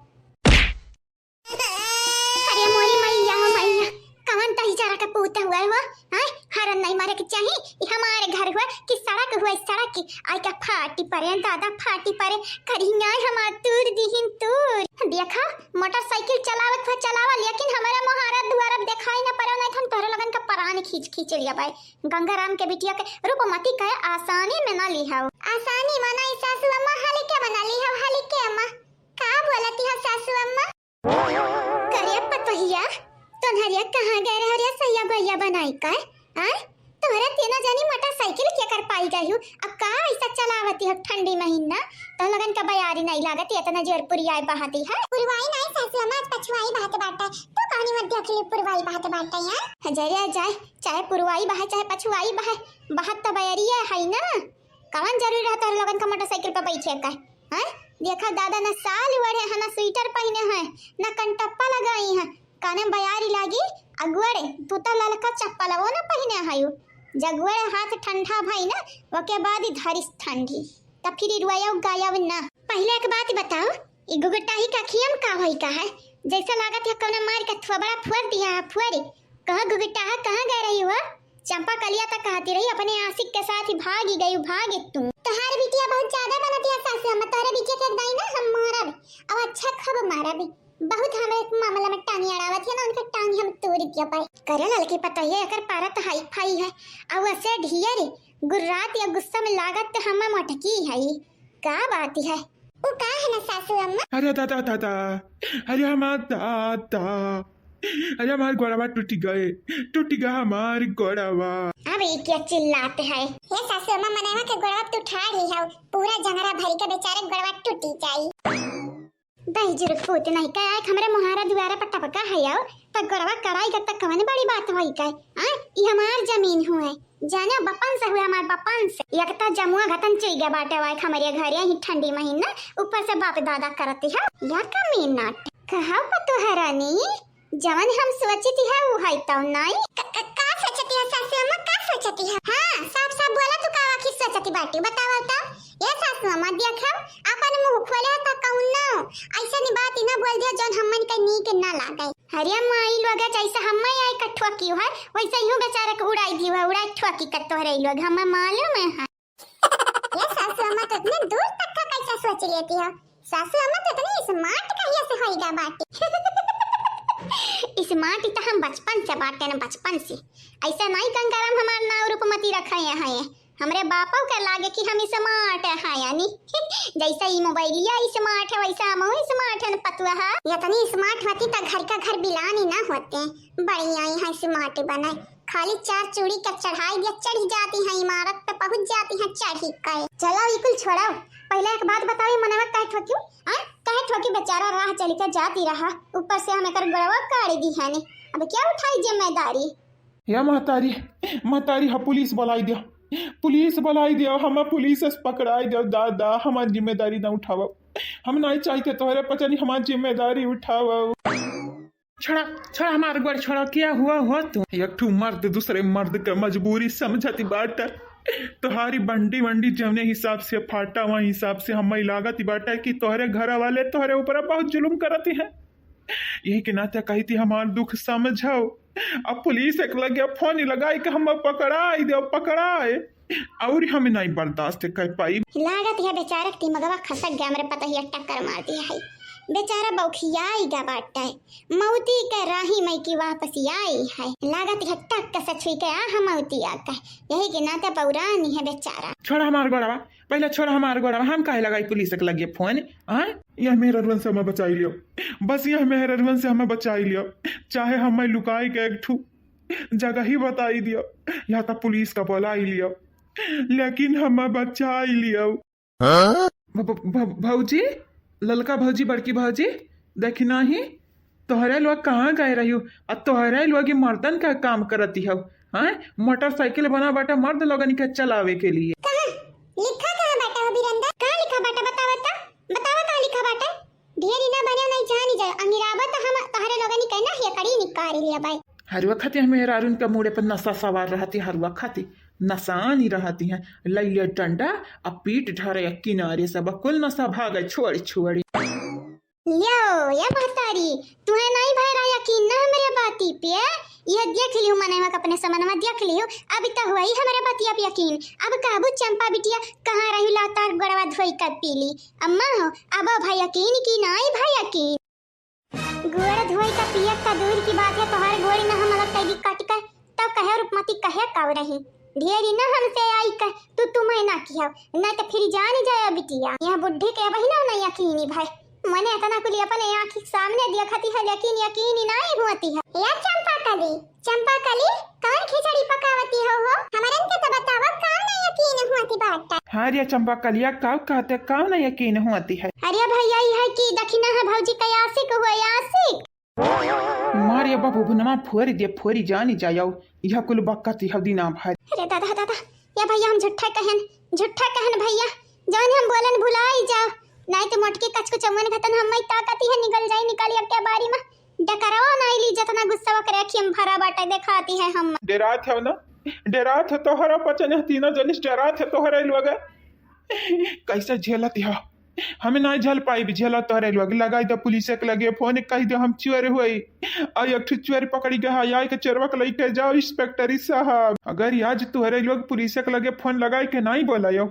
अरे मोरी मैया हो मैया, कवन दहिजरा के पूत हुआ हो? हाँ, हरन नहीं मारे के चाही। ई हमारे घर हुआ कि सड़क हुआ, सड़क की। आई का फाटी परे दादा, फाटी परे। करिया हमार तूर दिहिन तूर। देखा, मोटरसाइकिल चलावत हुआ चलावा, लेकिन हमारा मोहारा दुआरा देखाई ना पड़ो, नहीं तो हम तोहरे लगन का परान खींच खींच लिया भाई। गंगाराम के बिटिया के रूपमती कहे आसानी में ना लिहाओ। आसानी में नहीं सासू अम्मा, हल्के में ना लिहाओ, हल्के में। का बोलती है सासू अम्मा? करे पतोहिया, तोन्हरिया कहाँ गए रहे रे सैया गैया बनाई का? आय? तोहरे तीनों जनी मोटरसाइकिल के कर पाई गई हूँ। अब का ऐसा चलावती हो ठंडी महीना? तो लगन का बयारी नहीं लागत, इतना जोर पुरवाई बहाती है। पुरवाई नहीं सासू अम्मा, आज पछुआई बहात बाटे। तू कहनी मत देख ले पुरवाई बहात बाटे यार। हजरिया जाए, चाहे पुरवाई बहाए, चाहे पछुआई बहाए, बहात तो बयरिया है ना। कवन जरूरी रहता है लोगन का मोटरसाइकिल पर बैठे का? हैं? देखा दादा, ना साल ओढ़े हैं, ना स्वेटर पहने हैं, ना कनटप्पा लगाई हैं, काने में बयारी लागी, अगुअड़े, तू तो ललका चप्पल वो ना पहने है। जगुअड़े हाथ ठंडा भई ना, ओके बाद ही धरिस ठंडी, तब फिर रुआया गायब ना। पहले एक बात बताओ, ई गुगटाही का अखिया में का होई का है? जैसे लागत है कौनो मार के थोबड़ा फोड़ दिया है, फोड़ी। कहाँ गुगटाहा, कहाँ गए रही हो? चंपा कलिया तक कहती रही, अपने आशिक के साथ ही भागी गई, भागे तू। तोहार बिटिया बहुत ज्यादा बनत है सासू अम्मा, तोहरे बिटिया के एक दाई ना हम मारब, अब अच्छा खूब मारब। बहुत हमरे मामला में टांगी अड़ावत है ना, उनका टांगी हम तोड़ दिया पाए। करे ललकी पतोहिया, एकर पारा तो हाई फाई है, आ वैसे ढियर गुर्रात या गुस्सा में लागत तो हम मोटकी है। का बात है? वो का है ना सासू अम्मा? अरे दादा, दादा, अरे हमार दादा, अरे हमार गोड़वा टूट गए, टूट गया हमार गोड़वा। अब ये क्या चिल्लाते हैं? ये सासू अम्मा, मनवा के गोड़वा तू ठाड़ ही है, पूरा जंगरा भरी के बेचारे गोड़वा टूटी जाई। दहिजर पूत नहीं का आए हमरे मुहारा दुआरा पर टपका है आओ, त गोड़वा कराई गत त कवन बड़ी बात होई का? आ, ई हमार जमीन हुए, जाने बपन से हुए, हमार बपन से। एक त जमुआ घतन चुई गया बाटे वाइक हमरे घरे ही ठंडी महीना, ऊपर से बाप दादा करती है। या का मीनाट कहा पतोह रानी, जवन हम सोचती है वो है तो नहीं। क-, क-, का सोचती है सासू अम्मा, का सोचती है? हाँ, साफ साफ बोला तू का आखिर सोचती बाटी, बतावा तो। ए सासू अम्मा, देखब, अपन मुंह खोले त कहूँ ना, ऐसे नहीं बात ही ना बोल दिया जौन हमन के नीक ना लागे। अरे माई लोग, जैसे हम्मे आई कठुआ की है, वैसे यूं बेचारे के उड़ाई दी है, उड़ाई ठुआ की कत्तो रही लोग, हमें मालूम है। ये सासू अम्मा तो इतने दूर तक का कैसे सोच लेती हो? सासू अम्मा तो इतनी smart कहिया से होइगा बाटी। Smart तो हम बचपन से बाटे न, बचपन से। ऐसा नहीं गंगाराम हमार नाव रूपमती रखा है, हमरे बापो के लागे कि हम smart है यानी। जैसा ई मोबाइलिया smart है वैसा हम smart है न पतुआ। इतनी smart होती तो घर का घर बिलानी ना होते। बढ़िया ही है smart बने। खाली चार चूड़ी का चढ़ाई दिया, चढ़ जाती है इमारत पे, पहुंच जाती है चढ़ी के। चलो ई कुल छोड़ो, पहले एक बात बताओ, ई मनवा काहे ठोक्यू? हाँ, काहे ठोकी? बेचारा राह चल के जाती रहा, ऊपर से हम एकर गोड़वा काट दी है ने। अब क्या उठाई जिम्मेदारी? या महतारी, महतारी, हा पुलिस बुलाई दिया, पुलिस बुलाई दिया, हम पुलिस से पकड़ाई दिया दादा, हमार जिम्मेदारी ना उठावा, हम नहीं चाहते तोहरे पचनी हमार जिम्मेदारी उठावा। छोड़ा, छोड़ा हमार गोड़, छोड़ा, क्या हुआ हो तू? एक ठू मर्द दूसरे मर्द के मजबूरी समझती बाटे। तोहारी बंडी वंडी जौने हिसाब से फाटा, वही हिसाब से हमें लागत बाटे कि तोहरे घर वाले तोहरे ऊपर बहुत जुल्म करती हैं। यही के नाते कही थी हमार दुख समझो। अब पुलिस एक लगे फोन लगाई के हम पकड़ाई दे, पकड़ाए। और हम नहीं बर्दाश्त कर पाई। लागत है बेचारा के दिमगवा खसक गया, हमरे पतोहिया टक्कर मार दिया है। बेचारा बौखियाई गा बाटे, मौती के राही में की वापस आई है। लागत है टक्क से छुई के आ हम मौती आ के। यही के नाते बौरानी है बेचारा। छोड़ा हमार गोड़वा, पहले छोड़ा हमार गोड़वा, हम काहे लगाई पुलिस के लगे फोन? हाँ, यह मेहररुअन से हमें बचाई लियो, बस यह मेहररुअन से हमें बचाई लियो। चाहे हमें लुकाई के एक ठू जगह ही बताई दियो, या तो पुलिस का बुलाई लियो, लेकिन हमें बचाई लियो। भ-, भ-, भ-, भौजी, ललका भौजी, बड़की भौजी, देखी नाही, तोहरे लोग कहाँ गए रही हो? आ तोहरे लोग ये मर्दन का काम करती हो, हैं? मोटरसाइकिल बना बाटे मर्द लोगन के चलावे के लिए। कहाँ? लिखा कहाँ बाटे हो बिरंदा? कहाँ लिखा बाटे? बतावा तो, बतावा कहाँ लिखा बाटे? ढेरी ना बने, नहीं जानी जाए। अंगिराबा तो हम तोहरे लोगन के ना हेकड़ी निकाल लिया बाई। हरुआ खाती हम मेहरारून के मूड़े पर नशा सवार रहती, हरुआ खाती नशानी रहती हैं। लैले डंडा आ पीट ढरे किनारे से, बकुल नशा भागे छोड़ी छोड़ी। लियो, या महतारी, तुहे नाई भय रहा यकीन ना हमरे बाती पे? यह देख लियो मनवा के अपने समनवा देख लियो, अब त हुआ ही हमरे बतिया पे यकीन। अब कहबू चंपा बिटिया कहाँ रही लाता गोड़वा धोई कर पीली। अम्मा हो, अब भय यकीन की नाई भय यकीन। गोड़ धोई का पियत का दूर की बात है, तोहार गोड़ी ना हम अलग कैदी काट कर, तब कहे रूपमती कहे काव रही। ढेरी ना हमसे आई कह, तू तुम्हें ना किया, नहीं तो फिर जान जाए बिटिया। यह बुढ़ी के बहिना ना यकीनी भाई, मने इतना कुल अपने आँखी के सामने देखती है, लेकिन यकीनी नहीं होती है। या चंपा कली, चंपा कली, कौन खिचड़ी पकावती हो हो? हमरन के तो बतावा, कौन यकीन होती बाटा? हाँ रे चंपा कलिया, काव कहते, कौन यकीन होती है? अरे भैया, ये है कि दखिना है भौजी का आशिक हुआ, आशिक। मार ये बाबू, भुनमा फोरी दे, फोरी जानी जायो, यह कुल बकती है दिना भर। अरे दादा, दादा, या भैया हम झूठा कहन, झूठा कहन भैया, जौन हम बोलन भुलाई जाओ, नहीं तो मोटकी कचकु चौवन घतन हम ताकती है, निकल जाई, निकाली अब क्या बारी में। डकरवा नाई ली, जतना गुस्सा ओकरे अखियम भरा बाटे, देखाती है हम। डेरात है ना? डेरात है तोहरा पचन है, तीनों जनिस डेरात है तोहरे लोग। कैसे झेलत है? हमें ना झेल पाई, झेला तोहरे लोग। लगाई दे पुलिस के लगे फोन, कह दे हम चोर हुई। आ एक ठो चोर पकड़ी गया है, आई के चोरवा के लेके जाओ इंस्पेक्टर साहब। अगर आज तोहरे लोग पुलिस के लगे फोन लगाई के नहीं बोलायो,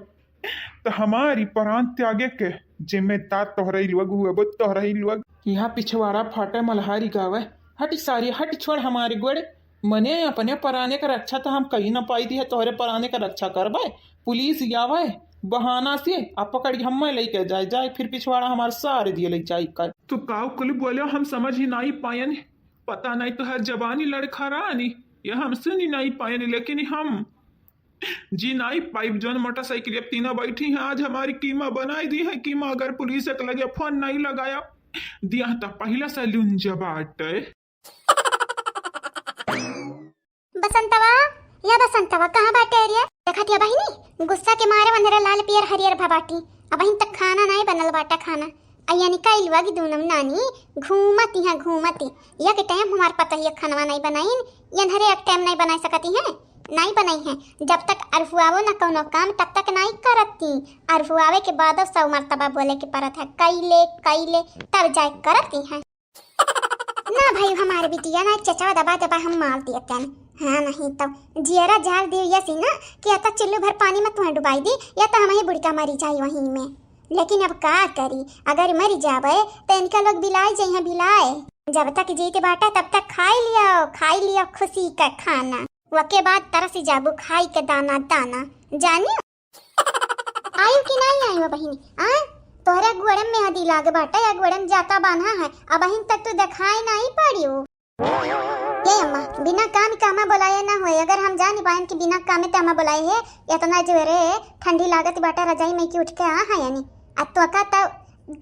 तो हमारी प्राण त्यागे के जिम्मेदार तोहरे लोग हुए, वो तोहरे लोग। यहाँ पिछवाड़ा फाटे मल्हारी गावे, हट सारी हट, छोड़ हमारे गोड़। मने अपने पराने का रक्षा तो हम कहीं ना पाई दी है, तोहरे पराने का रक्षा करबे। पुलिस आवे बहाना से, आ पकड़ के हमें लेके जाए, जाए फिर पिछवाड़ा हमारे सारे दिए ले जाए कर। तो काव कुल बोले हम समझ ही नहीं पायन, पता नहीं तो हर जबानी लड़खड़ानी, ये हम सुनी नहीं पायन, लेकिन हम जी नाई पाइप जौन मोटरसाइकिल अब तीनों बैठी हैं, आज हमारी कीमा बनाई दी है। कीमा अगर पुलिस के लगे फोन नहीं लगाया दिया तो पहले से लुंजा बाटे। बसंतवा, या बसंतवा, कहाँ बाटे रे? देखत या बहिनी, गुस्सा के मारे वनरे लाल पियर हरियर भबाटी। अबहिन तक खाना नहीं बनल बाटा खाना। अय्या निकाइल वागी दूनम नानी घूमती हैं, घूमती। या के टाइम हमार पतहिया खनवा नहीं बनाइन, यनहरे एक टाइम नहीं बनाई सकती हैं, नहीं बनाई हैं। जब तक अरहुआवो न कौनो काम, तब तक नहीं करती। अरहुआवे के बाद सब मर्तबा बोले के परत है, कैले, कैले, तब जाए करती हैं। ना भाई, हमारे बिटिया ना चचवा दबा दबा हम मार दिए तन। हाँ, नहीं तो जियरा जाल दियो या सीना कि या तो चुल्लू भर पानी में तुम्हें डुबाई दी, या तो हम ही बुड़का मरी जाई वहीं में। लेकिन अब का करी, अगर मरी जावे तो इनका लोग बिलाए जइहें बिलाए। जब तक जीत बाटा तब तक खाई लियो, खाई लियो खुशी का खाना। वके बाद तरस जाबू खाई के दाना दाना, जानियो। आयु कि नहीं आयु बहिनी? आ, तोहरे गोड़म में हदी लाग बाटे या गोड़म जाता बान्हा है, अबहिन तक तू देखाई नहीं पड़ियो। ए अम्मा, बिना काम के हमें बुलाए ना होए। अगर हम जानी पायन कि बिना कामे ते हमें बुलाए है, इतना जोरे ठंडी लागत बाटा, रजाई में की उठ के आ है यानी। आ तो का तो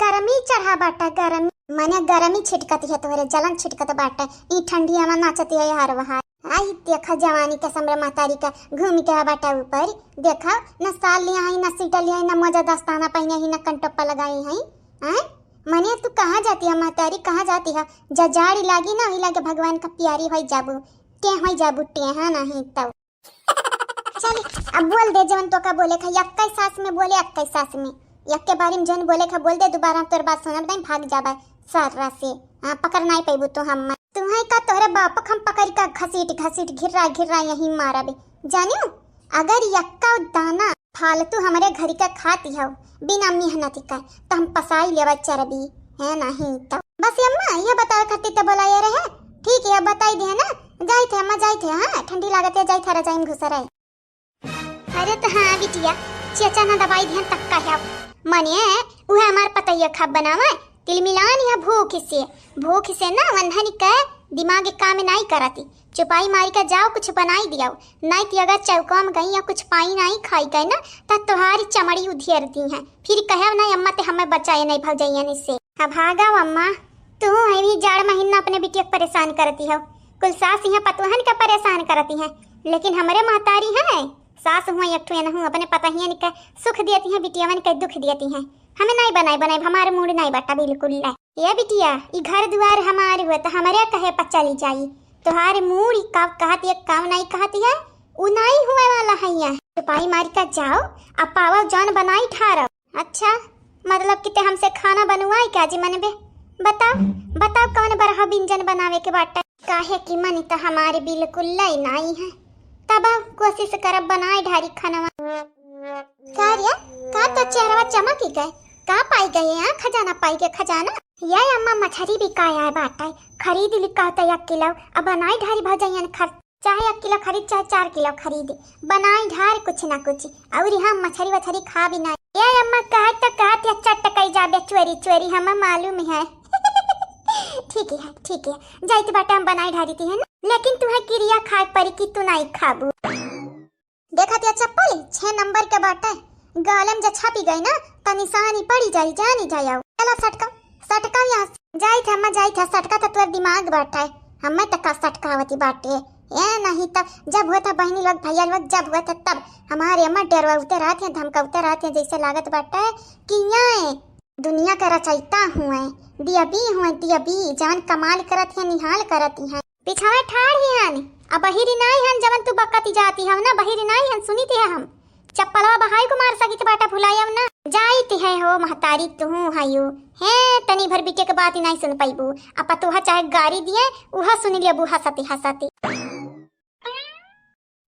गर्मी चढ़ा बाटा, गर्मी, माने गर्मी छिटकत है तोहरे, जलन छिटकत बाटा। ई ठंडी हवा नाचती है हर वहार। आई देखा जवानी के समरे महतारी का घूम के आ बाटा ऊपर। देखा, न साल लिया है, न सीटा लिया है, न मोजा दस्ताना पहने है, न कंटोपा लगाई है। हैं? मने तू कहाँ जाती है महतारी, कहाँ जाती है? जा जाड़ी लागी ना, वही लागे भगवान का प्यारी होई जाबू, टे होई जाबू, टे, हाँ नहीं तो। चल, अब बोल दे जवन तो का बोले खा, यक्के सांस में बोले, यक्के सांस में, यक्के बारी में जवन बोले खा बोल दे, दोबारा हम तोर बात सुनब नहीं, भाग जाबे सर्रा से। हाँ, पकड़ नहीं पैबू तो हम। तुम्हें का तोहरे बाप हम पकड़ का घसीट घसीट घिर्रा घिर्रा यहीं मारबे, जानियो? अगर यक्का दाना फालतू हमरे घर के खाती हो बिना मेहनत के, तो हम पसाई लेवा चरबी, है नहीं तो। बस अम्मा, ये बतावे खातिर तो बोला ये रहे। ठीक है, अब बताई दे ना, जाई थे अम्मा, जाई थे, हाँ, ठंडी लागत है, जाई थे रजाई में घुस रहे। अरे तो हाँ बिटिया, चेचा ना दवाई दिहन तक्का है। मने उहे हमार पतैया खाब बनावे, तिलमिलान या भूख से, भूख से ना वन्हन के दिमाग काम नाई करती। चुपाई मारी के जाओ, कुछ बनाई दियाओ, नाई कि अगर चौका में गई या कुछ पाई नाई खाई गए ना, त तोहारी चमड़ी उधियर दी है। फिर कहे ना अम्मा ते हमें बचाए नहीं भौजैयन से। अब भागा अम्मा, तू है भी जाड़ महीना अपने बिटिया के परेशान करती हो। कुल सास यहाँ पतोहन के परेशान करती हैं, लेकिन हमरे महतारी हैं, सास हुआ एक ठो एनहू अपने पतहियन के सुख देती हैं, बिटियावन के दुख देती हैं। हमें नाई बनाई बनाई, हमारे मूड नाई बटा बिल्कुल ले। ये बिटिया, ई घर दुआर हमारे हुआ त हमरे कहे पर चली जाई। तोहारे मूड ई का कहत, ये काम नाई कहत है, उ नाई हुए वाला है यहाँ। चुपाई मारी का जाओ, अब पावा जान बनाई ठारव। अच्छा, मतलब कि ते हमसे खाना बनवाई का जी मनबे? बताओ, बताओ कौन बरहा व्यंजन बनावे के बाटे? काहे कि मन त हमारे बिल्कुल लई नाई है, तब कोशिश करब बनाए ढारी खानवा। का रे, का तो चेहरवा चमकी गए, का पाई गए यहाँ खजाना, पाई के खजाना? ये अम्मा मछरी भी का आए बाटे, खरीद ली कहते एक किलो, अब बनाए ढारी भौजैयन खर चाहे एक किलो खरीद, चाहे चार किलो खरीद, बनाई ढार कुछ ना कुछ, और हम मछरी वछरी खा भी ना। ये अम्मा कहत त कहत या चट कई जाबे चोरी चोरी, हमें मालूम है। ठीक है, ठीक है, जाइत बाटे हम बनाई ढारी ती है ना, लेकिन तुम्हें किरिया खाए पड़ी कि तू नहीं खाबू। देखत या चप्पल छह नंबर के बाटे, गालम जे छापी गई ना, त निशानी पड़ी जाई, जानी जाओ। चला सटका, सटका यहाँ से। जाइत है अम्मा, जाइत है, सटका त तोर दिमाग बाटे, हमें त का सटकावती बाटे। ए नहीं त जब हुआ था बहनी लोग, भैया लोग, जब हुआ था तब हमारे अम्मा डरवाउते रहत हैं, धमकाउते रहत हैं, जैसे लागत बाटे कि ये दुनिया का रचयिता हुए, दियबी हुए, दियबी, जवन कमाल करत है, निहाल करती है। पिछावे ठाड़ ही हन, अब बहिरी नाई हन, जवन तू बकती जाती हव ना, बहिरी नाई हन, सुनी ती है हम। चप्पलवा बहाई को मार सकित बाटा भुलायम ना। जाइत है हो महतारी तुहू हयू। हे, तनी भर बिटिया के बात ही नाई सुन पाइबू। अब पतोहा चाहे गारी दिए, उहा सुन लेबू हंसती हंसती।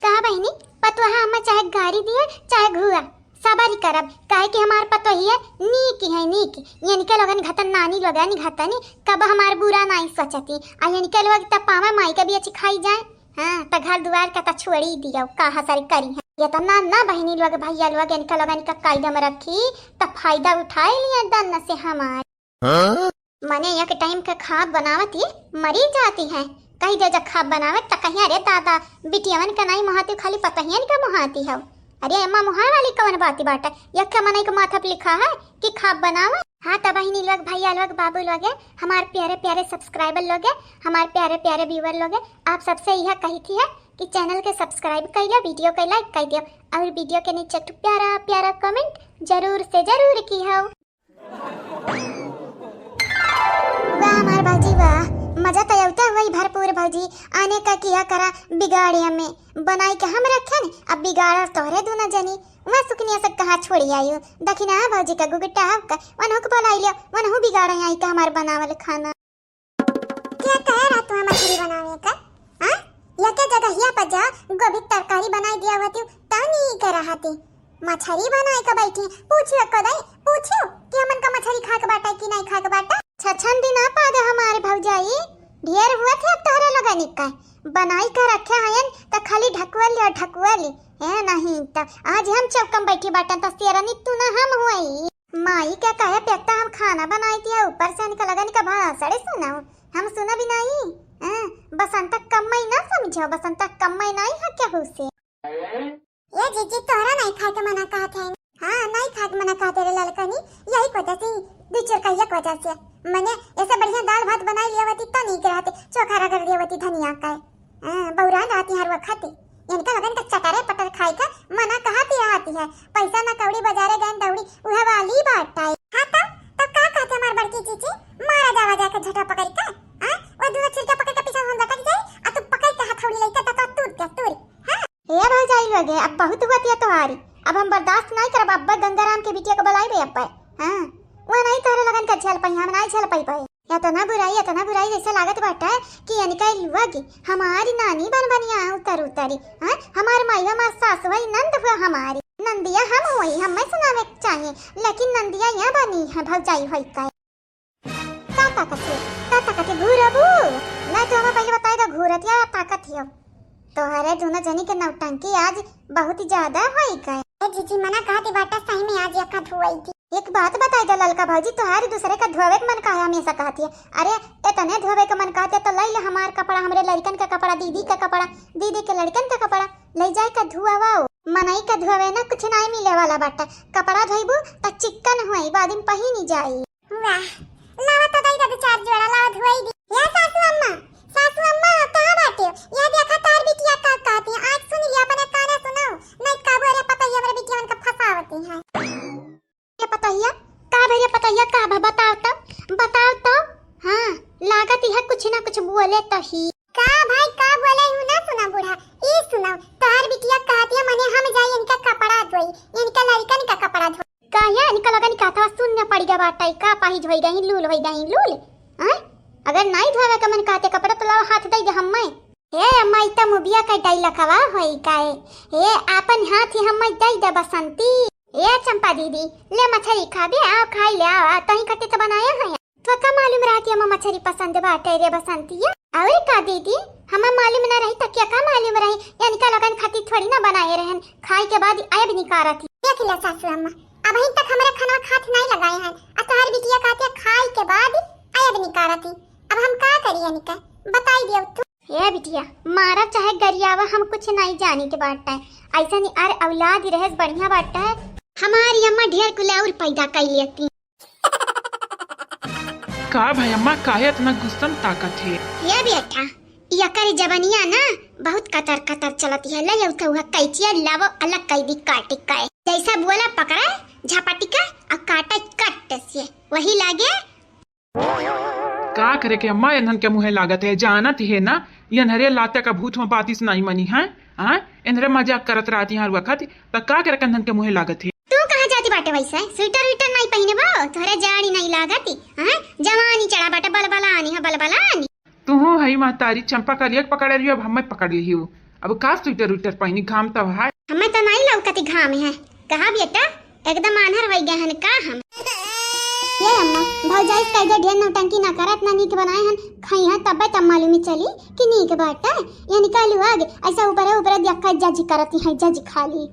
कहा बहिनी, पतोहा हमें चाहे गारी दिए, चाहे घुआ, सबर ही करब, काहे कि हमार पतोहिए नीक है, नीक। इनके लोगन घतन नानी लोगन घतनी, कब हमार बुरा नाई सोचती। आ इनके लोग त पावे माई के भी अच्छी खाई जाए। हाँ, त घर दुआर का त छोड़ी दियो, का हसर करी है। ये त ना, ना बहिनी लोग, भैया लोग, इनका लोगन का कायदा में रखी, त फायदा उठाए लिया दन से हमार। हाँ? मने एक टाइम के खाब बनावत ही मरी जाती है। कही दे जब खाब बनावे त कहीं, "अरे दादा, बिटियवन के नाई मोहाती, खाली पतहियन के मोहाती हो।" अरे अम्मा, मोहाए वाली कवन बात बाटे? एक के मनई के माथा पे लिखा है कि खाब बनावे। हाँ, त बहिनी लोग, भैया लोग, बाबू लोग, हमार प्यारे प्यारे subscriber लोग, हमार प्यारे प्यारे viewer लोग, आप सबसे यह कही थी है कि channel के subscribe कर लियो, video के like कर दियो और video के नीचे एक ठो प्यारा प्यारा comment जरूर से जरूर की हो। वाह हमार भौजी वाह, मजा तो आवता हुआ ही भरपूर भौजी। आने का किया करा बिगाड़िया में बनाई के हम रखे न, अब बिगाड़ल तोहरे दूना जनी। वह सुकनिया से कहा छोड़ी आयु, दखिना भौजी का गुगटा हव का, वनहु के बोलाई लियो, वनहु बिगाड़े आई का हमार बनावल खाना। क्या कहे रहा तुम्हें मछली बनावे का? हाँ? या क्या जगह हिया पर जा, गोभी के तरकारी बनाई दिया होती, तब नहीं कह रहा थी। मछली बनाए का बैठी, पूछियो को दे, पूछियो कि हमन का मछली खा के बाटा कि नहीं खा के बाटा। छछन दिन आ पादा हमारे भौजाई, ढेर हुआ थे अब तोहरे लोगन का। बनाई का रखे हयन त खाली ढकुआ लियो, ढकुआ ली। ए नहीं त आज हम चौकम बैठी बाटन त शेरनी तू ना हम हुई। माई के कहे पे त हम खाना बनाई दिया, ऊपर से इनका लगा इनका भाषण सुनाऊ, हम सुना भी नहीं। हैं, बसंत कम्मई ना समझो, बसंत कम्मई नहीं है केहू से। ए जीजी, तोहरा नहीं खाए के मना कहत है। हाँ, नहीं खाए के मना कहते रे ललकनी, यही वजह से, दू चार कहिया के वजह से। मने ऐसे बढ़िया दाल भात बनाई लिया होती तो नहीं रहते, चोखा रगड़ दिया होती धनिया का। हाँ, बौरान रहती हर वक्त। इनका लगन का चटरे पटर खाए का मना कहती रहती है। पैसा ना कौड़ी, बाजारे गए दौड़ी, उहे वाली बात आई। हाँ तो, तो का कहते हमार बड़की जीजी, मारा जावा जाके झटा पकड़ के, हाँ? वो दूनो छिलका पकड़ के पीछे हम लटक जाए, आ तू पकड़ के हथौड़ी लेके तो, तो तूर के, तूर। हाँ? ए भौजाई लोगे, अब बहुत हुआ तिया तोहारी, अब हम बर्दाश्त नहीं करब। अब्बे गंगाराम के बिटिया को बुलाइबे अब्बे। हाँ, वो नहीं तोहरे लगन का झेल पाई, हम नहीं झेल पाई पाए। इतना बुराई, इतना बुराई जैसे लागत बाटे कि इनका लोग हमारी नानी बन बनिया उतर उतरी। हाँ, हमार माई, हमार सासु है, नंद हुआ हमारी। नंदिया हम हुई, हमें सुनावे के चाहिए, लेकिन नंदिया यहाँ बनी है भौजाई होई का। का ताकत है? का ताकत है? घूरबू? नहीं तो हमें पहले बताई दो, घूरत या ताकत है? तोहरे दोनों जनी के नौटंकी आज बहुत ज्यादा होई गए। ए जीजी, मना कहती बाटा, सही में आज एक हाथ हुई थी। एक बात बताई दे ललका भौजी, तोहार दूसरे का धोवे के मन काहे हमेशा कहत हिया? अरे, एतने धोवे के मन कहत हिया तो लई ले हमार कपड़ा, हमरे लड़िकन के कपड़ा, दीदी के कपड़ा, दीदी के लड़िकन के कपड़ा, लई जाए का धुआवाओ। मनई के धोवे ना कुछ नाई मिले वाला बाटे। कपड़ा धोइबू त चिक्कन होई, बाद में पहिनी जाई। वाह, लावा तो दई दे दो चार जोड़ा, लावा धोई दी। या सासू अम्मा, सासू अम्मा, कहाँ बाटे? यह देखा तोहर बिटिया का कहती है, आज सुन लिया, अपने काने सुनाओ, नहीं काबू रे पता ही हमरे बिटिया उनका फंसावती है। ये पतोहिया, का भई रे पतोहिया, का भा बताओ तो, बताओ तो। हाँ, लागत है कुछ ना कुछ बोले तो ही। का भाई, का बोले हूँ ना सुना बूढ़ा, ई सुनाओ, तोहर बिटिया कहती है मने हम जाई इनका कपड़ा धोई, इनका लड़िकन का कपड़ा धोई। का ये इनका लगा निकाता सुन न पड़ी गा बाटा, का पाहिज होई गई, लूल होई गई, लूल। हाँ? अगर नाई धोवे का मन कहते कपड़ा तो लाओ हाथ दई दे हम्मे। हे अम्मा, ई त मुबिया का डाई लखवा होई का ए? हे आपन हाथ ही हम्मे दई दे बसंती। ए चंपा दीदी, ले मछरी खाबे, आओ खाई ले, आओ, आओ, तहीं खातिर तो बनाया है। तो का मालूम रहा कि हमें मछरी पसंद बाटे रे बसंतिया? अउर का दीदी, हमें मालूम ना रही तो क्या का मालूम रही? इनका लोगन खातिर थोड़ी ना बनाए रहन, खाए के बाद आयब निकारत ही। देख ले सासू अम्मा, अबहिन तक हमरे खाना खात नहीं लगाए हैं, आ तोहर बिटिया कहते खाए के बाद आयब निकारत ही। अब हम का करी इनका, बताई दियो तू। ए बिटिया, मारा चाहे गरियावा, हम कुछ नहीं जानी के बाटे। ऐसा नहीं अर औलाद ही रहेस बढ़िया बाटे। हमारी अम्मा ढेर कुल और पैदा कर लेती। का भाई अम्मा, काहे इतना गुस्सा में ताकत है? ए बेटा, यकर जबनिया ना बहुत कतर कतर चलती है। ले उठा हुआ कैचिया लावो, अलग कर दी काट के। जैसा बोला पकड़ा, झपटी का और काटा कट से, वही लागे। का करे के अम्मा, एन्हन के मुँहे लागत है, जानत है ना, एन्हरे लाते का भूत में बातिस नहीं मनी है, हाँ? एन्हरे मजाक करत रहती हर वक्त, त का करे के एन्हन के मुँहे लागत है? तू कहाँ जाती बाटे वैसे? स्वेटर वेटर नहीं पहिने बो? तोहरे जाड़ी नहीं लागती, हाँ? जवानी चढ़ा बाटे, बलबलानी है, बलबलानी। तू हो हई महतारी, चंपा कलिया के पकड़ रही हो, अब हमें पकड़ ली हो। अब का स्वेटर वेटर पहिनी, घाम तो है। हमें तो नहीं लौकती घाम है। कहा बेटा, एकदम आन्हर होई गए हन का हम? ये अम्मा, भौजाई से कह दे ढेर नौटंकी ना करत, ना नीक बनाए हन, खाई है तब्बे तब मालूम चली कि नीक बाटे। यानी कहलू आग, ऐसा ऊपरे ऊपरे देखा जज करती हैं, जज खाली।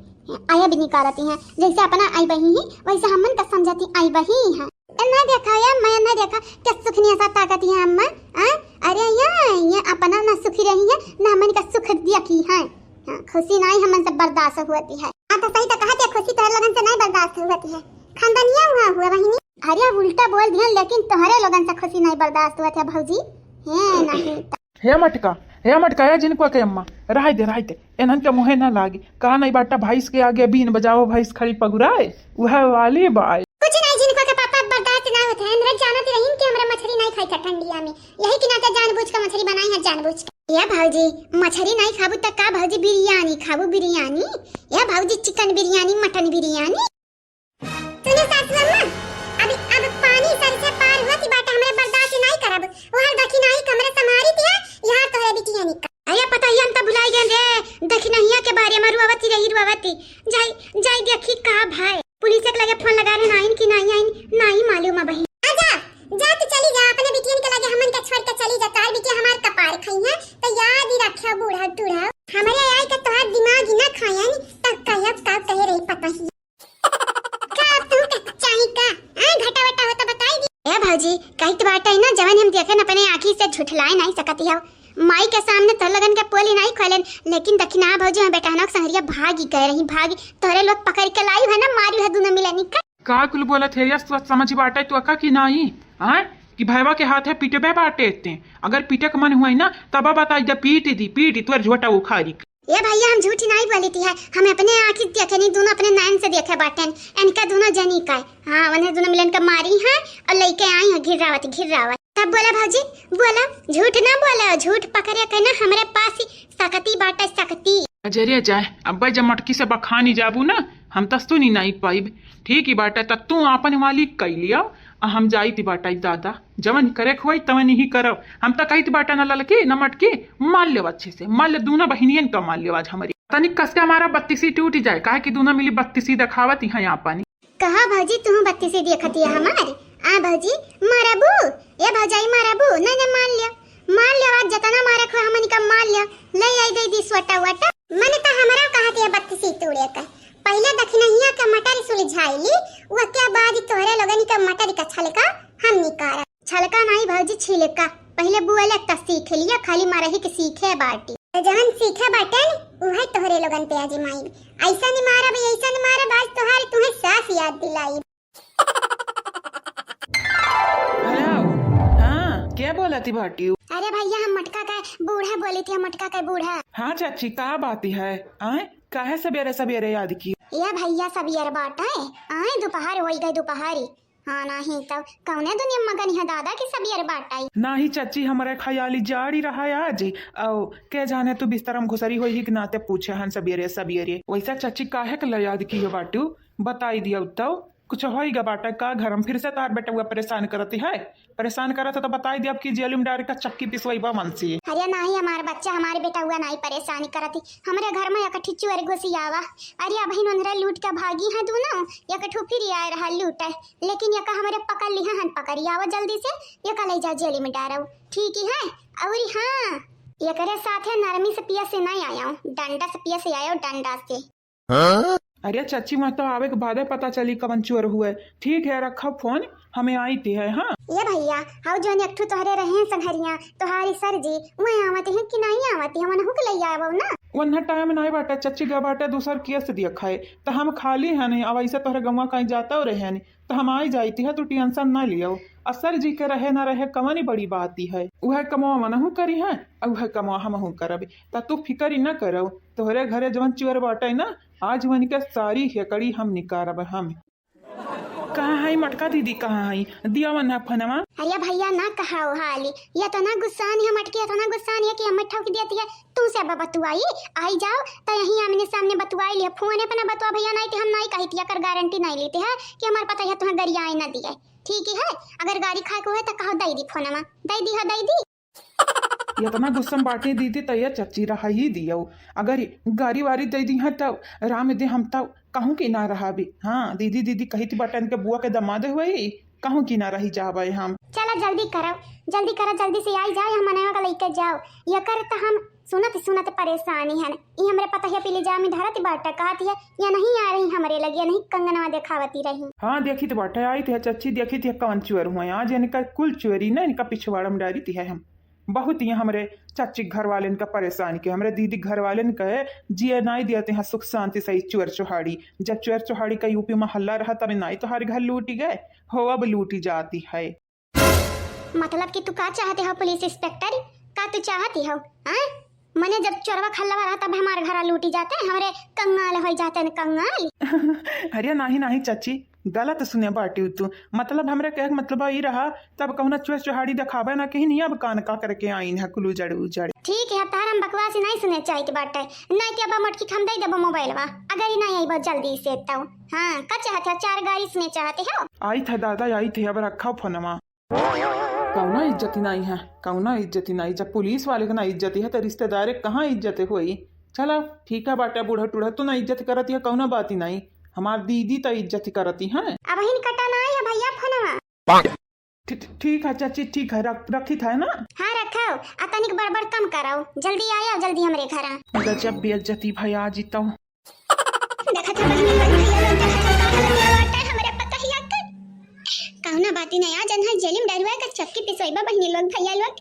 आया भी नहीं करती हैं, जैसे अपना आई बही ही, वैसे हमन का समझती आई बही हैं। ए, ना देखा ये अम्मा, ये ना देखा, क्या सुखनिया सा ताकत है अम्मा, हाँ? अरे ये, ये अपना ना सुखी रही है, ना हमन का सुख देखी है। हाँ, खुशी नहीं हमन से बर्दाश्त होती है। हाँ, तो सही तो कहत है, खुशी तोहरे लोगन से नहीं बर्दाश्त होती है। खानदानिया हुआ हुआ बहिनी। अरे, अब उल्टा बोल दिहन, लेकिन तोहरे लोगन से खुशी नहीं बर्दाश्त होती है भौजी। हे नहीं तो। हे मटका, हे मटका, या जिनको के अम्मा, रहाई दे, रहाई दे। एनहन के मुँहे ना लागी। कहा नहीं बाटा, भैंस के आगे बीन बजाओ, भैंस खड़ी पगुराए, वह वाली बाय। कुछ नहीं, जिनको के पापा बर्दाश्त ना होते हैं। हमरा जानत रहीन कि हमरा मछली नहीं खाई था ठंडिया में, यही के नाते जानबूझ के मछली बनाई है, जानबूझ के। या भौजी, मछली नहीं खाबू त का भौजी, बिरयानी खाबू, बिरयानी। या भौजी, चिकन बिरयानी, मटन बिरयानी। सुनो सासू अम्मा, अब, अब पानी सर से पार हुआ कि बाटा हमरा बर्दाश्त नहीं करब। वहर दखिनाही कमरे संभारी दिया, यहाँ तोहरे बिटिया निकल। अरे पता ही हम तो भुलाई गए रे, दखिनहिया के बारे में रुआवती रही, रुआवती। जाई, जाई देखी का भाई। पुलिस के लगे फोन लगा रहे, नाइन की नाई आइन, नाई मालूम है बहिन। आजा, जा तू चली जा, अपने बिटियन के लगे हमन के छोड़ के चली जा। तार बिटिया हमार कपार खई है, तो याद ही रखिया बूढ़ा टूढ़ा। हमरे आई के तोहार दिमाग ही ना खायन, तब कहिया का कहे रही पता ही। का अब तू के चाही का? आ, घटा वटा हो तो बताई दी। ए भौजी, कहित बाटे ना, जवन हम देखे न अपने आँखी से झुठलाए नहीं सकती हो। माई के सामने तोहर लोगन के पोली नहीं खोलेन, लेकिन दखिना भौजी, हम बेटहनों के संगरिया भागी गए रही, भागी। तोहरे लोग पकड़ के लाई है ना, मारी है दोनों मिलनी का। का कुल बोलत है, या सोच समझ बाटे तो का कि नहीं? हाँ? कि भैवा के हाथ है पीटबे बाटे ते। अगर पीटे के मन हुआ ना, तब बताई दे, पीट दी, पीट, तोर झोटा उखाड़ी। ए भैया, हम झूठ नहीं बोली थी है, हम अपने आँखी देखे नहीं, दोनों अपने नैन से देखे बाटेन, इनका दोनों जनी का है। हाँ, उन्हें दोनों मिलन के मारी है और लेके आई है घिर्रावत, घिर्रावत। तब बोला भौजी, बोला, झूठ ना बोला, झूठ पकड़े के ना हमरे पास ही सकती बाटे, सकती। अजरे जाए, अब जब मटकी से बखानी जाबू ना, हम त सुनी नहीं पाइब। ठीक ही बाटे, त तू आपन वाली कई लियो, आ हम जाइत बाटे दादा, जवन करे खोई तवन ही करब। हम त कहित बाटे ना ललकी, ना मटकी, मार लेव अच्छे से, मार ले, दोनों बहिनियन का मार लेव आज हमरी। तनिक कस के हमारा बत्तीसी टूट जाए, काहे कि दोनों मिली बत्तीसी देखावत यहाँ आपन। कहा भौजी, तू बत्तीसी देखती है हमार? आ भौजी, मारबू? ए भौजाई, मारबू? नहीं, नहीं, मार लियो, मार लियो, आज जतना मारे खो हमनी का मार लियो। ले आई दे दी सोटा वोटा। मन त हमरा कहत है बत्तीसी तोड़े का। पहले दखिनहिया के मटर सुलझाई ली, वह क्या बाजी तोहरे लोगन का मटर का छलका हम निकारा। छलका नाहीं भौजी, छिलका। पहिले बोले त सीख लिया, खाली मरही के सीखे बाटी। त जवन सीखे बाटन, उहे तोहरे लोगन पे आजमाई। ऐसा नहीं मारब, ऐसा नहीं मारब, आज तोहारी तुम्हें सास याद दिलाई। हेलो, हाँ, क्या बोला थी भाटियो? अरे भैया, हम मटका का बूढ़ा बोली थी, हम मटका का बूढ़ा। हाँ चाची, का बात है? आए, काहे सबेरे सबेरे याद की? ये भैया, सबेर बाटे, आए, दोपहर होई गए, दोपहरी। हाँ, नाहीं तब कौने दुनिया में मगन है दादा की सबेर बाटे। नाहीं चाची, हमारे ख्याली जाड़ी रहा है आज, औ के जाने तू बिस्तर में घुसरी होई ही कि नाते पूछे हन सबेरे सबेरे। वैसा चाची, काहे के ला याद की हो बाटू? बताई दिया तो। कुछ होई गा बाटा का घर में? फिर से तार बेटउआ परेशान करती है, परेशान करत है तो बताई दिया अब की जेल में डाल के चक्की पिसवई बा मन से। अरे नाहीं, हमार बच्चा, हमार बेटउआ नाहीं परेशानी करती। हमरे घर में एक ठिचुअर घुसी आवा। अरे अबहिन उन्हरे लूट के भागी है दोनों, एक ठो फिर आए रहा लूट, लेकिन एक हमरे पकड़ लिहा हन, पकड़ी आवा जल्दी से, एक ले जा जेल में डारऊ, ठीक ही है। और हाँ, एकरे साथे नरमी से पिया से नहीं आया हूँ, डंडा से पिया से आया हूँ, डंडा से। अरे चाची, वहाँ तो आवे के बादे पता चली कवन चोर हुए। ठीक है, रखा फोन, हमें आई थे है। हाँ। ये भैया, हाउ जौन एक ठो तोहरे रहे संघरिया, तोहारी सर जी, वह आवत हैं कि नहीं आवत हैं? वनहु के लई आवो ना। वन्हा टाइम नहीं बाटे चाची, गा बाटे दूसर केस दिया खाए, तो हम खाली है नहीं। अब ऐसे तोहरे गौवा कहीं जाता रहे नहीं, तो हम आई जाती है, तू टेंशन ना लियो। आ सर जी के रहे ना रहे, कवनी बड़ी बात ही है, वह कमवा वनहु करी है, और वह कमवा हमहु करब, त तू फिकर ही ना करो। तोहरे घरे जवन चोर बाटे ना, आज वनिके सारी हेकड़ी हम निकारब हम। कहाँ है मटका दीदी, कहाँ है? दिया वन्हा फनवा। अरे भैया ना कहा हो हाली, ये तो ना गुस्सान है मटकी, ये तो ना गुस्सान है कि हमें ठोक दिया है। तू से अब बतुआई, आई जाओ तो यहीं आमने सामने बतुआई लिया। फोन पे ना बतुआ भैया, नहीं तो हम नहीं कही थी, अगर गारंटी नहीं लेते हैं कि हमारे पता है तुम्हें गरियाए ना दिए। ठीक ही है, अगर गारी खाए को है तो कहो दई दी फोनवा, दई दी है, दई दी। इतना गुस्सा में बाटे दीदी, त ये चच्ची रहा ही दियो। अगर गारी वारी दे दी है, तब राम दे हम तब कहूँ कि ना रहा भी। हाँ, दीदी, दीदी कही थी बटन के बुआ के दमाद हुई, कहूँ कि ना रही जाबे हम। चला जल्दी करो, जल्दी करो, जल्दी से आई जाए, हम मनवा का लेके जाओ। ये कर त हम सुनत सुनत परेशानी हन। ई हमरे पतहिया पीली जामी धरत बाटा, कहत है, "या नहीं आ रही हमरे लगे, या नहीं कंगनवा देखावती रही।" हाँ, देखी तो बाटा, आई थे चच्ची, देखी थे कौन चोर हुए। आज इनका कुल चोरी ना, इनका पिछवाड़ा में डारी थी है हम। बहुत ही हमरे चच्ची घर वाले इनका परेशान के, हमरे दीदी घर वाले इनका जिए नहीं दिया थे यहाँ सुख शांति से, चोर चोहाड़ी। जब चोर चोहाड़ी का यूपी में हल्ला रहा, तब नहीं तो हर घर लूटी गए हो, अब लूटी जाती है। मतलब कि तू का चाहते हो पुलिस इंस्पेक्टर, का तू चाहती हो, हाँ? मने जब चोरवा खल्लवा रहा तब हमारे घर लूटी जाते, हमरे कंगाल हो जाते न कंगाल। अरे नाही नाही चच्ची, गलत सुने बाटी तू। मतलब हमरे कहे के मतलब ई रहा, तब कहूँ ना चोर चोहाड़ी देखावे ना कहीं नहीं, अब कान का करके आइन है कुल उजड़ उजड़। ठीक है, अब तार हम बकवास नहीं सुने चाहिए बाटे, नहीं तो अब मोटकी खम दे देबो मोबाइलवा, अगर ही नहीं आइबो जल्दी से तो। हाँ, का चाहते हो, चार गारी सुने चाहते हो? आई थे दादा, आई थे, अब रखा फोनवा। कौनो इज्जत ही नहीं है, कौनो इज्जत ही नहीं। जब पुलिस वाले के ना इज्जत है, तो रिश्तेदार के कहाँ इज्जत होई? चला, ठीक है बाटा, बूढ़ा टूढ़ा, तू ना इज्जत करती है, कौनो बात ही नहीं। हमार दीदी तो इज्जत ही करती है। अबहिन कटा ना है भैया फोनवा। ठी-, ठी-, ठीक है चाची, ठीक है, रख, रखी था ना। हाँ रखो, आ तनिक बड़बड़ कम करो, जल्दी आयो, जल्दी हमरे घर। गजब बेइज्जती भई आज तो। देखत है बहिनी लोग, भैया लोग, देखत है का हाल किया बाटे हमरे पतोहिया के। कौनो बात ही नहीं, आज अन्हर जेल में डरुआ के चक्की पिसोइबा बहिनी लोग, भैया लोग।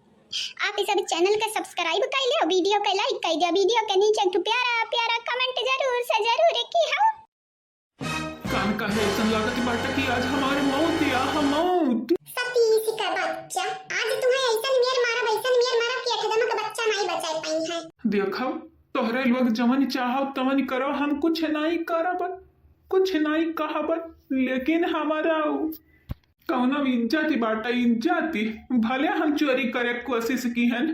आप इस अभी चैनल के सब्सक्राइब कर लियो, वीडियो के लाइक कर दियो, वीडियो के नीचे एक ठो प्यारा प्यारा कमेंट जरूर से जरूर की हो। कान काहे ऐसन लागत बाटे कि आज हमारे मौत या हम मौत। सतीश का बच्चा, आज तुम्हें ऐसन मेर मारब, ऐसन मेर मारब कि एकदम का बच्चा नहीं बचा पाई है। देखब, तोहरे लोग जवन चाहब तवन करो, हम कुछ नहीं करब, कुछ नहीं कहब, लेकिन हमारा उ कौनो इज्जत ही बाटे, इज्जत ही। भले हम चोरी करे के कोशिश किहन,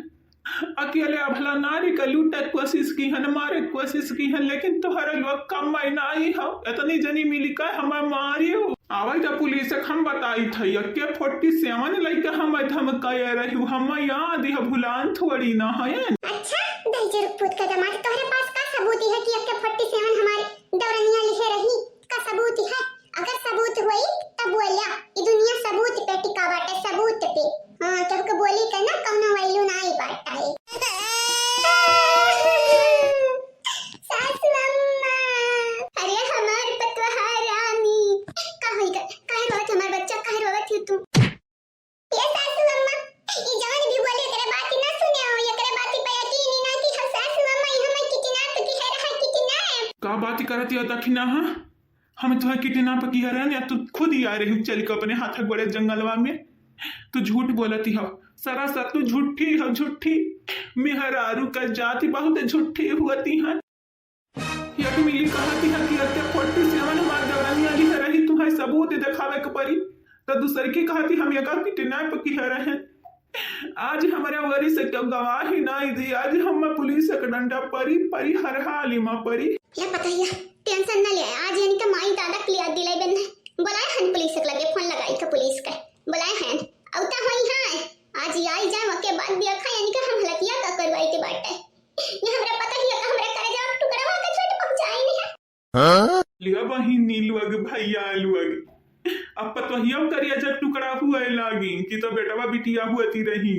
अकेले अबला नारी का लूटे के कोशिश किहन, मारे के कोशिश किहन, लेकिन तोहरे लोग कम नहीं हो, इतनी जनी मिली का हमें मारी हो। आवे तो पुलिस के हम बताई थे, के फोर्टी सेवन लइके हम धमकाए रही, हम याद है, भुलान थोड़ी ना है। अच्छा, दहिजर पूत का दामाद, तोहरे पास का सबूत है कि के फोर्टी सेवन हमारे दौरनिया लिखे रही? का सबूत है? अगर सबूत होई, तब बोला, ई दुनिया सबूत पे टिका बाटे, सबूत पे। हाँ, केहू के बोली के ना कौनो value ना आई बाटे। सासु अम्मा, अरे हमार पतोहा रानी, का होई करत या दखिना, हाँ? हम तुहे किडनैप किहे रहन या तू खुद ही आ रही चल के अपने हाथ गोड़े जंगलवा में? तू झूठ बोलती हो, सरासर तू झूठी हो, झूठी। मेहरारू का जाति बहुत झूठी हुअती है। या तू मिली कहती है कि अत्ते फोर्टी सेवन हमार देवरानी आली है रही, तुहे सबूत देखावे के पड़ी। तो दूसर की कहती हम एका किडनैप किहे रहन। आज हमरे ओरी से केहू गवाही नाई दी, आज हम पुलिस के डंडा परी, परी, हर हाल में परी। ले पतहिया, टेंशन न ले, आज इनके माई दादा के लिया दिलाई बन है। बुलाए हन पुलिस के लगे, फोन लगाई के पुलिस के। बुलाए हन, औता होई है। आज आई जाए, ओके बाद देखा इनके हम हलकिया का करवाई के बाटे। ये हमरा पतहिया का हमरा करेजा टुकड़ा होके चोट पहुंचाई नहीं है। हाँ? लिया बहिनी लोग, भैया लोग, अब पतोहिया करिया जब टुकड़ा हुए लागी कि तो बेटवा बिटिया हुअती रही।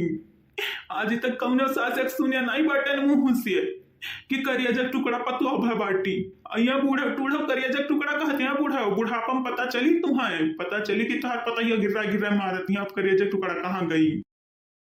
आज तक कौनो सास एक सुने नहीं बाटन मुंह से कि करिया जब टुकड़ा पतोह भा बाटी। अइया बूढ़ा टूढ़ा करिया जब टुकड़ा कहते हैं बूढ़ा, बुढ़ापा में पता चली तुम्हें, पता चली कि तोहार पतोहिया गिर्रा गिर्रा मारत हैं, अब करिया जब टुकड़ा कहाँ गई।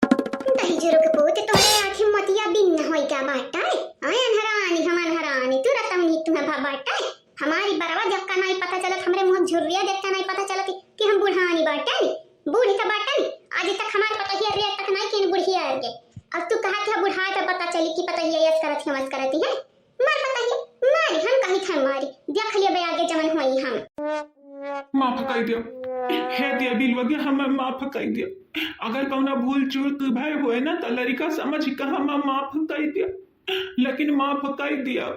दहिजरू के पूत, तोहरे आँखी मोतिया बिन न होई का बाटे? आय अनहरानी, हम अनहरानी, तू रतौनी तुम्हें भा बाटे। हमारी बरवा देखता नहीं पता चलत, हमरे मुँह झुर्रिया देखता नहीं पता चलत कि हम बुढ़ानी बाटे। बूढ़ी तो बाटे, आज तक हमारे पतोहिया रे तक नहीं किन बुढ़िया आगे। अब तू कहा कि हम बुढ़ाए तो पता चली कि पतोहिया यस करत है, मस करती है। मार पतहिया, मारी, हम कही थे मारी, देख लिया बे आगे जवन होई हम। माफ कर दियो, हे दिया बिलवा के हमें माफ कर दियो। अगर कौना भूल चूक भय होए ना तो लड़का समझ के हमें माफ कर दियो, लेकिन माफ कर दियो।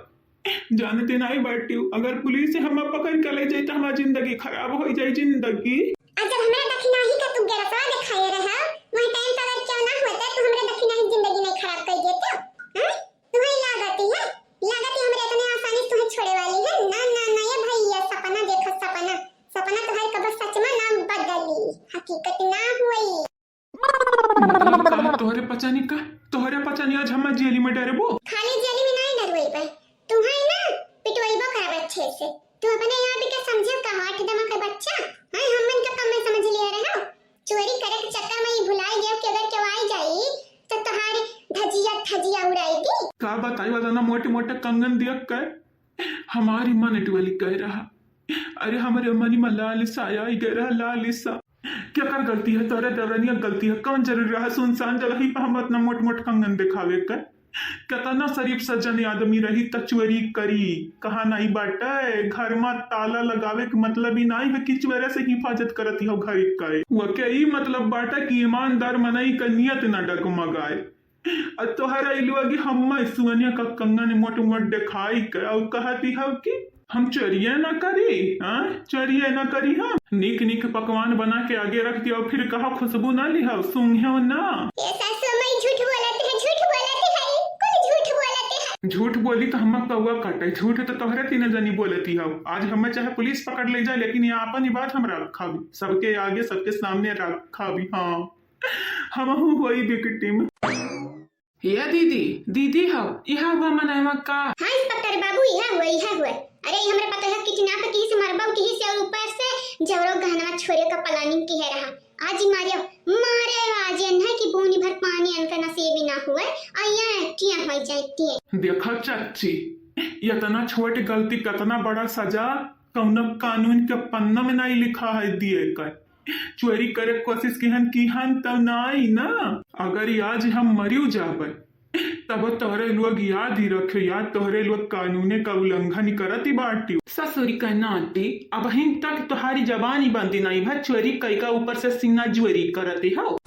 जानते नहीं बाटियो, अगर पुलिस हमें पकड़ के ले जाए तो हमारी जिंदगी खराब हो जाए, जिंदगी। अगर हमरा दखिनाही का तू गरसवा दिखाए रहा, वही टाइम पर अगर क्यों ना होता, तू हमरा दखिनाही जिंदगी नहीं खराब कर देता, हाँ? तुम्हें लागत है, लागत है हमरे इतने आसानी से तुम्हें छोड़े वाली है? ना, ना, ना, ये भैया, सपना देखो, सपना, सपना तुम्हारे कब सच में ना बदली, हकीकत ना हुई। का तोहरे पचानी का, तोहरे पचानी आज हमार जेली में डरबो? खाली जेली में नहीं डरबई बे, तुम्हें ना पिटवाइबो करब अच्छे से। तू अपने आप के समझे का हाथ दमा के बच्चा, हैं, हमन के कम में समझ लिया रहो। चोरी करे के चक्कर में ये भुलाई गयो कि अगर केहू आई जाई तो तोहार धजिया धजिया उड़ाई दी। का बताई वाला ना मोटे मोटे कंगन दिया कर हमारी मन टुअली कह रहा। अरे हमरे मनी में लालसा आई गए रहा, लालसा। क्या कर गलती है, तोरे देवरनिया गलती है, कौन जरूरी रहा सुनसान जगह ही पर हम इतना मोट मोट कंगन दिखावे कर? केतना शरीफ सज्जन आदमी रही त चोरी करी? कहा नाई बाटे, घर में ताला लगावे के मतलब ही नाई है कि चोरे से हिफाजत करती हो घर के। वके ई मतलब बाटे कि ईमानदार मनई के नियत न डगमगाए। आ तोहरा इलुआ कि हम्मा सुअनिया का कंगन मोट मोट देखाई के और कहती हो कि हम चोरिये ना करी, हाँ? चोरिये ना करी हम। नीक नीक पकवान बना के आगे रख दिया और फिर कहा खुशबू ना लिहा, सूंघे ना। ये सासू माई झूठ बोलत है, झूठ बोलत है, कुल झूठ बोलत है। झूठ बोली तो हम्मा कौआ काटे, झूठ तो तोहरे तीन जनी बोलती हो। आज हमें चाहे पुलिस पकड़ ले जाए, लेकिन ये आपन ही बात हम रखा भी। सबके आगे, सबके सामने रखा भी, हाँ। हमहू होई विक्टिम। ये दीदी, दीदी हो, इहा हुआ मनैवा का? हाँ इंस्पेक्टर बाबू, इहा हुआ, इहा हुआ। अरे, ई हमरे पतोहिया किडनैप किहिस, मरबो किहिस और ऊपर से जवरो गहनवा छोरे का प्लानिंग किहे रहा। आज ही मारियो, मारे आज एन्हे कि बूनी भर पानी एनका नसीब ही ना हुए, और यहाँ टिया हो जाए टिया। देखो चाची, इतना छोट गलती कितना बड़ा सजा कौनो कानून के पन्ना में नहीं लिखा है दिए कर। चोरी करे के कोशिश किहन, किहन त नाई ना। अगर आज हम मरियो जाबे, तब तोहरे लोग याद ही रखे, याद तोहरे लोग कानूने का उल्लंघन ही करत ही बाटी। ससुरी का नाती, अबहिन तक तोहारी जबान ही बंदी नहीं भा, चोरी कई का ऊपर से सीना जोरी करत ही हो।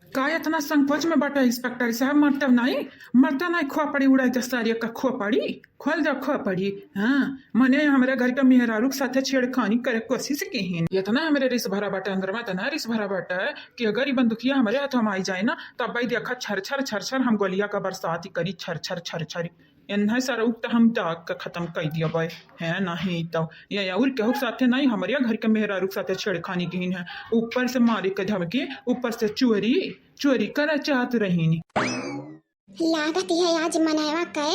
का इतना संकोच में बाटा इंस्पेक्टर साहब? मरता नहीं, मरता नहीं, खोपड़ी उड़ा दे सारे का, खोपड़ी खोल दे, खोपड़ी। हाँ, मने हमरे घर के मेहरारू के साथे छेड़खानी करे के कोशिश किहिन। इतना हमरे रिस भरा बाटे अंदर में, इतना रिस भरा बाटे कि अगर ई बंदुकिया हमरे हाथ में आई जाए ना, तब भाई देखा छर छर छर छर हम गोलिया का बरसात ही करी, छर छर छर छर। एन्हे सरऊ त हम दाग के खत्म कर दिया भाई, है नहीं तो ये और केहू के साथे नहीं, हमरे घर के मेहरारू के साथे छेड़खानी किहिन है। ऊपर से मारे के धमकी, ऊपर से चोरी, चोरी करे चाहत रहीन। लागत है आज मनैवा के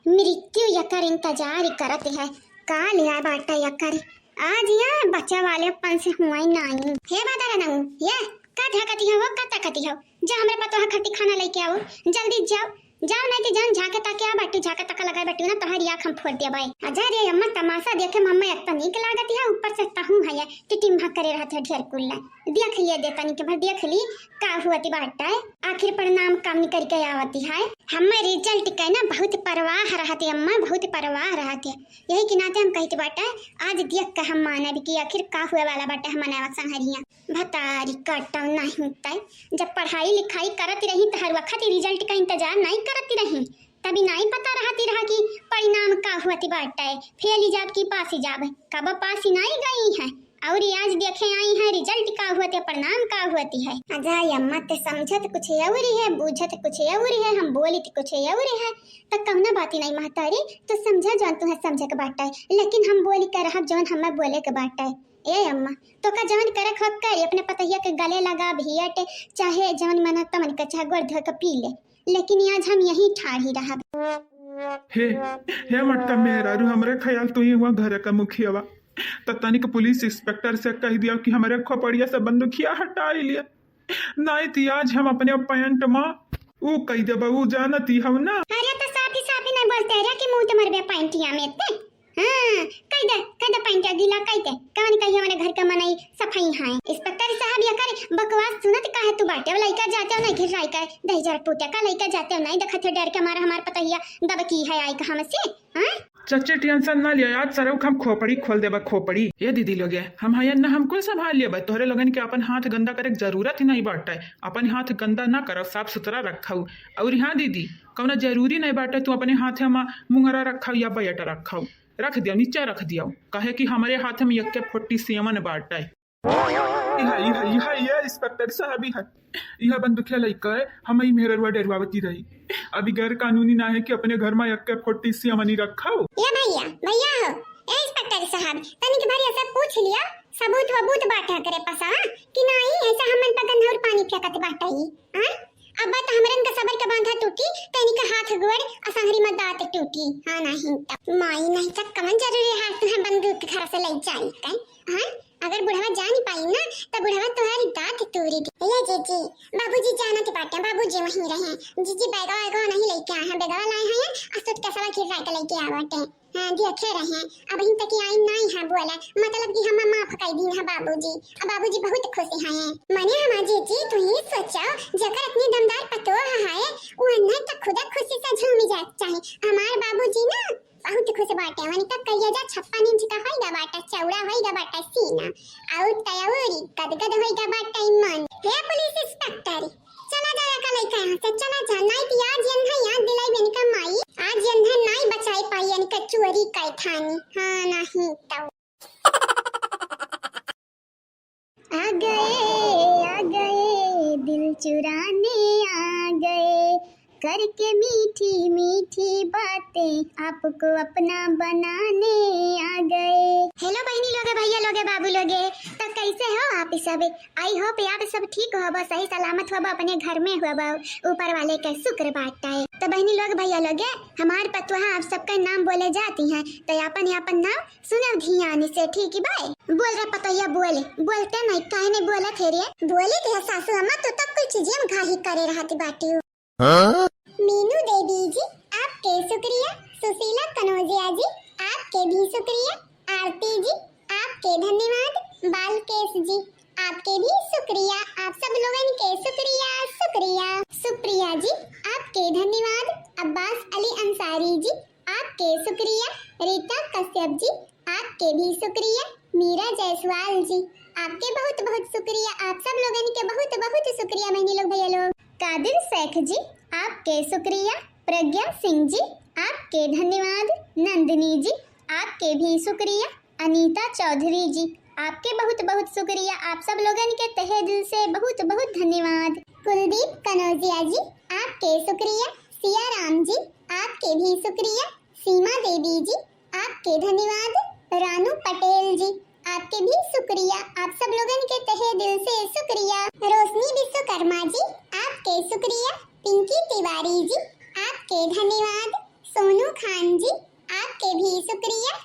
मृत्यु यकर इंतजार करत है। का लिया बाटा यकर, आज या बच्चा वाले पन से हुआ नहीं। हे बादर नऊ, ये का धकती हो, का तकती हो? जा हमरे पतोह खट्टी खाना लेके आओ, जल्दी जाओ। जाओ, नाहीं तो जान झाके ताके आ बाटू, झाके ताका लगाए बाटू ना, तोहारी आँख हम फोड़ देबै। अजय रे अम्मा, तमाशा देखे में अम्मा इतना नीक लागत है, ऊपर से तहूँ है, टिटिम्हा करे रहत है ढेर कुल्ला। देख लिए दे तनिक भर, देख ली का हुअत बाटै। आखिर प्रणाम काम करके आवत है। हम्मै result के ना बहुत परवाह रहत है अम्मा, बहुत परवाह रहत है। यही के नाते हम कहित बाटै, आज देख के हम मानब कि आखिर का हुए वाला बाटै हमन संहरिया। भतारी कटौ नाहीं तै, जब पढ़ाई लिखाई करत रही त हर वक्त result का इंतजार नाहीं करत रही। तभी नाहीं पता रहती रहा कि परिणाम का हुअत बाटै, फेल ही जाब कि पास ही जाब। कब पास ही नाहीं गई है, और आज देखे आई है result का हुअत है, परिणाम का हुअत है। अजय अम्मा, ते समझत कुछ और है, बूझत कुछ और है, हम बोलित कुछ और है। त कौनो बात ही नाहीं महतारी, तो समझा जौन तुहे समझे के बाटै, लेकिन हम बोली के रहब जौन हम्मै बोले के बाटै। ए अम्मा, तोका जौन करे के हो कर, अपने पतोहिया के गले लगा भियट, चाहे जौन मन तमन के, चाहे गोड़ धो के पी ले, लेकिन आज हम यहीं ठाढ़ी रहब। हे, हे मोटका मेहरारू, हमरे ख्याल तू ही हुआ घर का मुखियावा। त तनिक पुलिस इंस्पेक्टर से कहि दिया कि हमरे खोपड़िया से बंदूकिया हटाइ लिया, नाहीं त आज हम अपने पैंट मा ऊ कहि देबा, ऊ जानती हौ ना। अरे त साफी साफी नाहीं बोलते रे कि मुँह त मरबे पैंटिया में ते। हाँ, कहि दे, कहि दे पैंटिया गीला कहि दे। कौन कही हमरे घर का मनई सफाई है। इंस्पेक्टर साहब, यकर बकवास सुनत काहे तू बाटे? लइका जाते हो नाहीं घिर राई का दहिजर टूटे का, लइका जाते हो नाहीं, देखत हो डर के मारे हमार पतोहिया दबकी है आई का हमसे। हाँ? चच्चे tension ना लिया, आज सरऊ हम खोपड़ी खोल देबा, खोपड़ी। ए दीदी लोगे, हम हयन ना, हम कुल संभाल लेबा। तोहरे लोगन के अपन हाथ गंदा करे के जरूरत ही नाहीं बाटै। अपन हाथ गंदा ना करो, साफ सुथरा रखौ। और हाँ दीदी, कौनो जरूरी नाहीं बाटै तू अपने हाथे मा मुंगरा रखौ या बयट रखौ। रख दियो, नीचे रख दियो, काहे कि हमरे हाथ में यक्के फोर्टी सेवन बाटै। इहा, इहा, इहा, इहा, इंस्पेक्टर साहब, इहा, इहा बंदूकिया लइके हम ई मेहररुआ डेरवावती रही। अभी गैर कानूनी ना है कि अपने घर मा यक्के फोर्टी सेवन ही रखौ। ए भैया, भैया हो, ए इंस्पेक्टर साहब, तनिक भर ये सब पूछ लिया, सबूत वबूत बाटे करे पास, हाँ? कि नाहीं, ऐसा हमन पर गंधौर पानी फेंकत बाटे ई, हाँ? अब बात हमरन का सबर के बांधा टूटी, तनिक हाथ गोड़ असंहरी मा दांत टूटी, हाँ? नाहीं त माई, नाहीं त कवन जरूरी है तुहे बंदूक घर से ले जाई के, हाँ? अगर बुढ़वा जान पाई ना, त बुढ़वा तोहारी दांत तूरी दी। ए जीजी, बाबूजी जानत बाटे, बाबूजी वहीं रहे। जीजी, बैगवा वैगवा नाहीं लइके आए हैं, बैगवा लाए हैं, आ सूटकेसवा गिरा के लइके आवटे। हाँ, देखे रहे, अबहिन तक आई नाहीं है बोले, मतलब कि हमें माफ कर दीन है बाबूजी। अब बाबूजी बहुत खुश हैं। मने हमार जीजी, तू ही सोचो, जेकर इतनी दमदार पतोह है, वो अन्हर तक खुदा खुशी से झूमी जाए चाहे। हमार बाबूजी ना, बहुत खुश बाटे, वनिका कलेजा छप्पन इंच का होइगा बाटे, चौड़ा होइगा बाटे सीना, और तयौरी गदगद होइगा बाटे मन। हे पुलिस इंस्पेक्टर, चला जा एका लइका यहाँ से, चला जा, नाहीं त आज यन्हा याद दिलाई वनिका माई, आज यन्हा नाहीं बचाई पाई यनिका चोरी कै थानी। हाँ, नाहीं तो। आ गए, आ गए, दिल चुराने आ गए, करके मीठी मीठी बातें आपको अपना बनाने आ गए। Hello बहिनी लोगे, भैया लोगे, बाबू लोगे, त कैसे हो आप सब? I hope आप सब ठीक होबो, सही सलामत होबो, अपने घर में होबो, ऊपर वाले के शुक्र बाटे। त बहिनी लोग, भैया लोगे, हमार पतोहा आप सबका नाम बोले जाती हैं, त आपन आपन नाम सुनब ध्यान से, ठीक बाय? बोल रे पतोहिया, बोल। बोलते नहीं, काहे नहीं बोलत है रे? बोली थे सासू अम्मा, तू तब कुल चीजें में घाही करे रहती बाटी हो। हाँ? मीनू देवी जी, आपके शुक्रिया। सुशीला कनौजिया जी, आपके भी शुक्रिया। आरती जी, आपके धन्यवाद। बालकेश जी, आपके भी शुक्रिया। आप सब लोगन के शुक्रिया, शुक्रिया। सुप्रिया जी, आपके धन्यवाद। अब्बास अली अंसारी जी, आपके शुक्रिया। रीता कश्यप जी, आपके भी शुक्रिया। मीरा जायसवाल जी, आपके बहुत बहुत शुक्रिया। आप सब लोगन के बहुत बहुत शुक्रिया बहिनी लोग, भैया लोग। कादिर शेख जी, आपके शुक्रिया। प्रज्ञा सिंह जी, आपके धन्यवाद। नंदिनी जी, आपके भी शुक्रिया। अनीता चौधरी जी, आपके बहुत बहुत शुक्रिया। आप सब लोगन के तहे दिल से बहुत बहुत धन्यवाद। कुलदीप कनौजिया जी, आपके शुक्रिया। सिया राम जी, आपके भी शुक्रिया। सीमा देवी जी, आपके धन्यवाद। रानू पटेल जी, आपके भी शुक्रिया। आप सब लोगन के तहे दिल से शुक्रिया। रोशनी विश्वकर्मा जी, आपके शुक्रिया। पिंकी तिवारी जी, आपके धन्यवाद। सोनू खान जी, आपके भी शुक्रिया।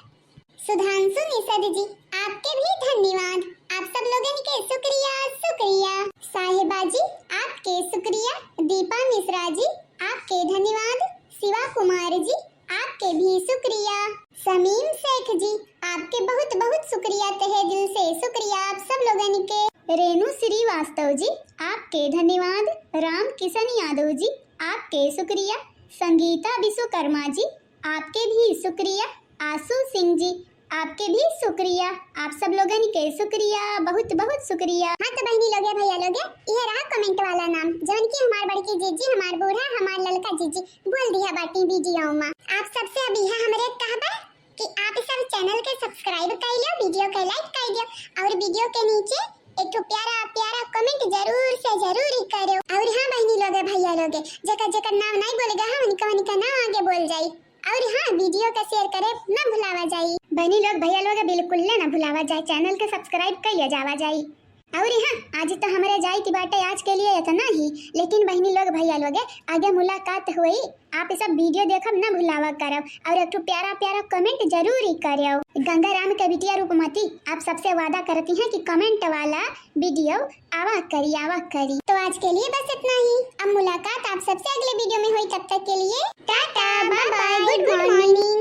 सुधांशु निषद जी, आपके भी धन्यवाद। आप सब लोगन के शुक्रिया, शुक्रिया। साहिबा जी, आपके शुक्रिया। दीपा मिश्रा जी, आपके धन्यवाद। शिवा कुमार जी, आपके भी शुक्रिया। समीम शेख जी, आपके बहुत बहुत शुक्रिया, तहे दिल से शुक्रिया आप सब लोगन के। रेणु श्रीवास्तव जी, आपके धन्यवाद। राम किशन यादव जी, आपके शुक्रिया। संगीता विश्वकर्मा जी, आपके भी शुक्रिया। आशु सिंह जी, आपके भी शुक्रिया। आप सब लोगन के शुक्रिया, बहुत बहुत शुक्रिया। हाँ तो बहनी लोगे, भैया लोगे, इहे रहा comment वाला नाम, जौन की हमार बड़की जीजी, हमार बूढ़ा, हमार ललका जीजी बोल दिया बाटी video में। आप सबसे अब यह हमरे कहबा कि आप सब channel के subscribe कर लियो, video के like कर दियो और video के नीचे एक ठो प्यारा प्यारा comment जरूर से जरूर ही करो। और हाँ बहनी लोगे, भैया लोगे, जेकर जेकर नाम नहीं बोले गा, उनका उनका नाम आगे बोल जाई। और हाँ, video का share करे ना भुलावा जाई। बहनी लोग, भैया लोग, बिल्कुल ले ना भुलावा जाए, channel के subscribe कइले जावा जाई। और हाँ, आज तो हमरे जाए की बाटे आज के लिए इतना ही, लेकिन बहनी लोग, भैया लोग, आगे मुलाकात हुई। आप सब video देखब ना भुलावा करब और एक ठो प्यारा प्यारा comment जरूर ही करब। गंगा राम के बिटिया रूपमती आप सबसे वादा करती हैं कि comment वाला video आवा करी, आवा करी। तो आज के लिए बस इतना ही। अब मुलाकात आप सबसे अगले video में हुई, तब तक के लिए टाटा, bye bye, good morning।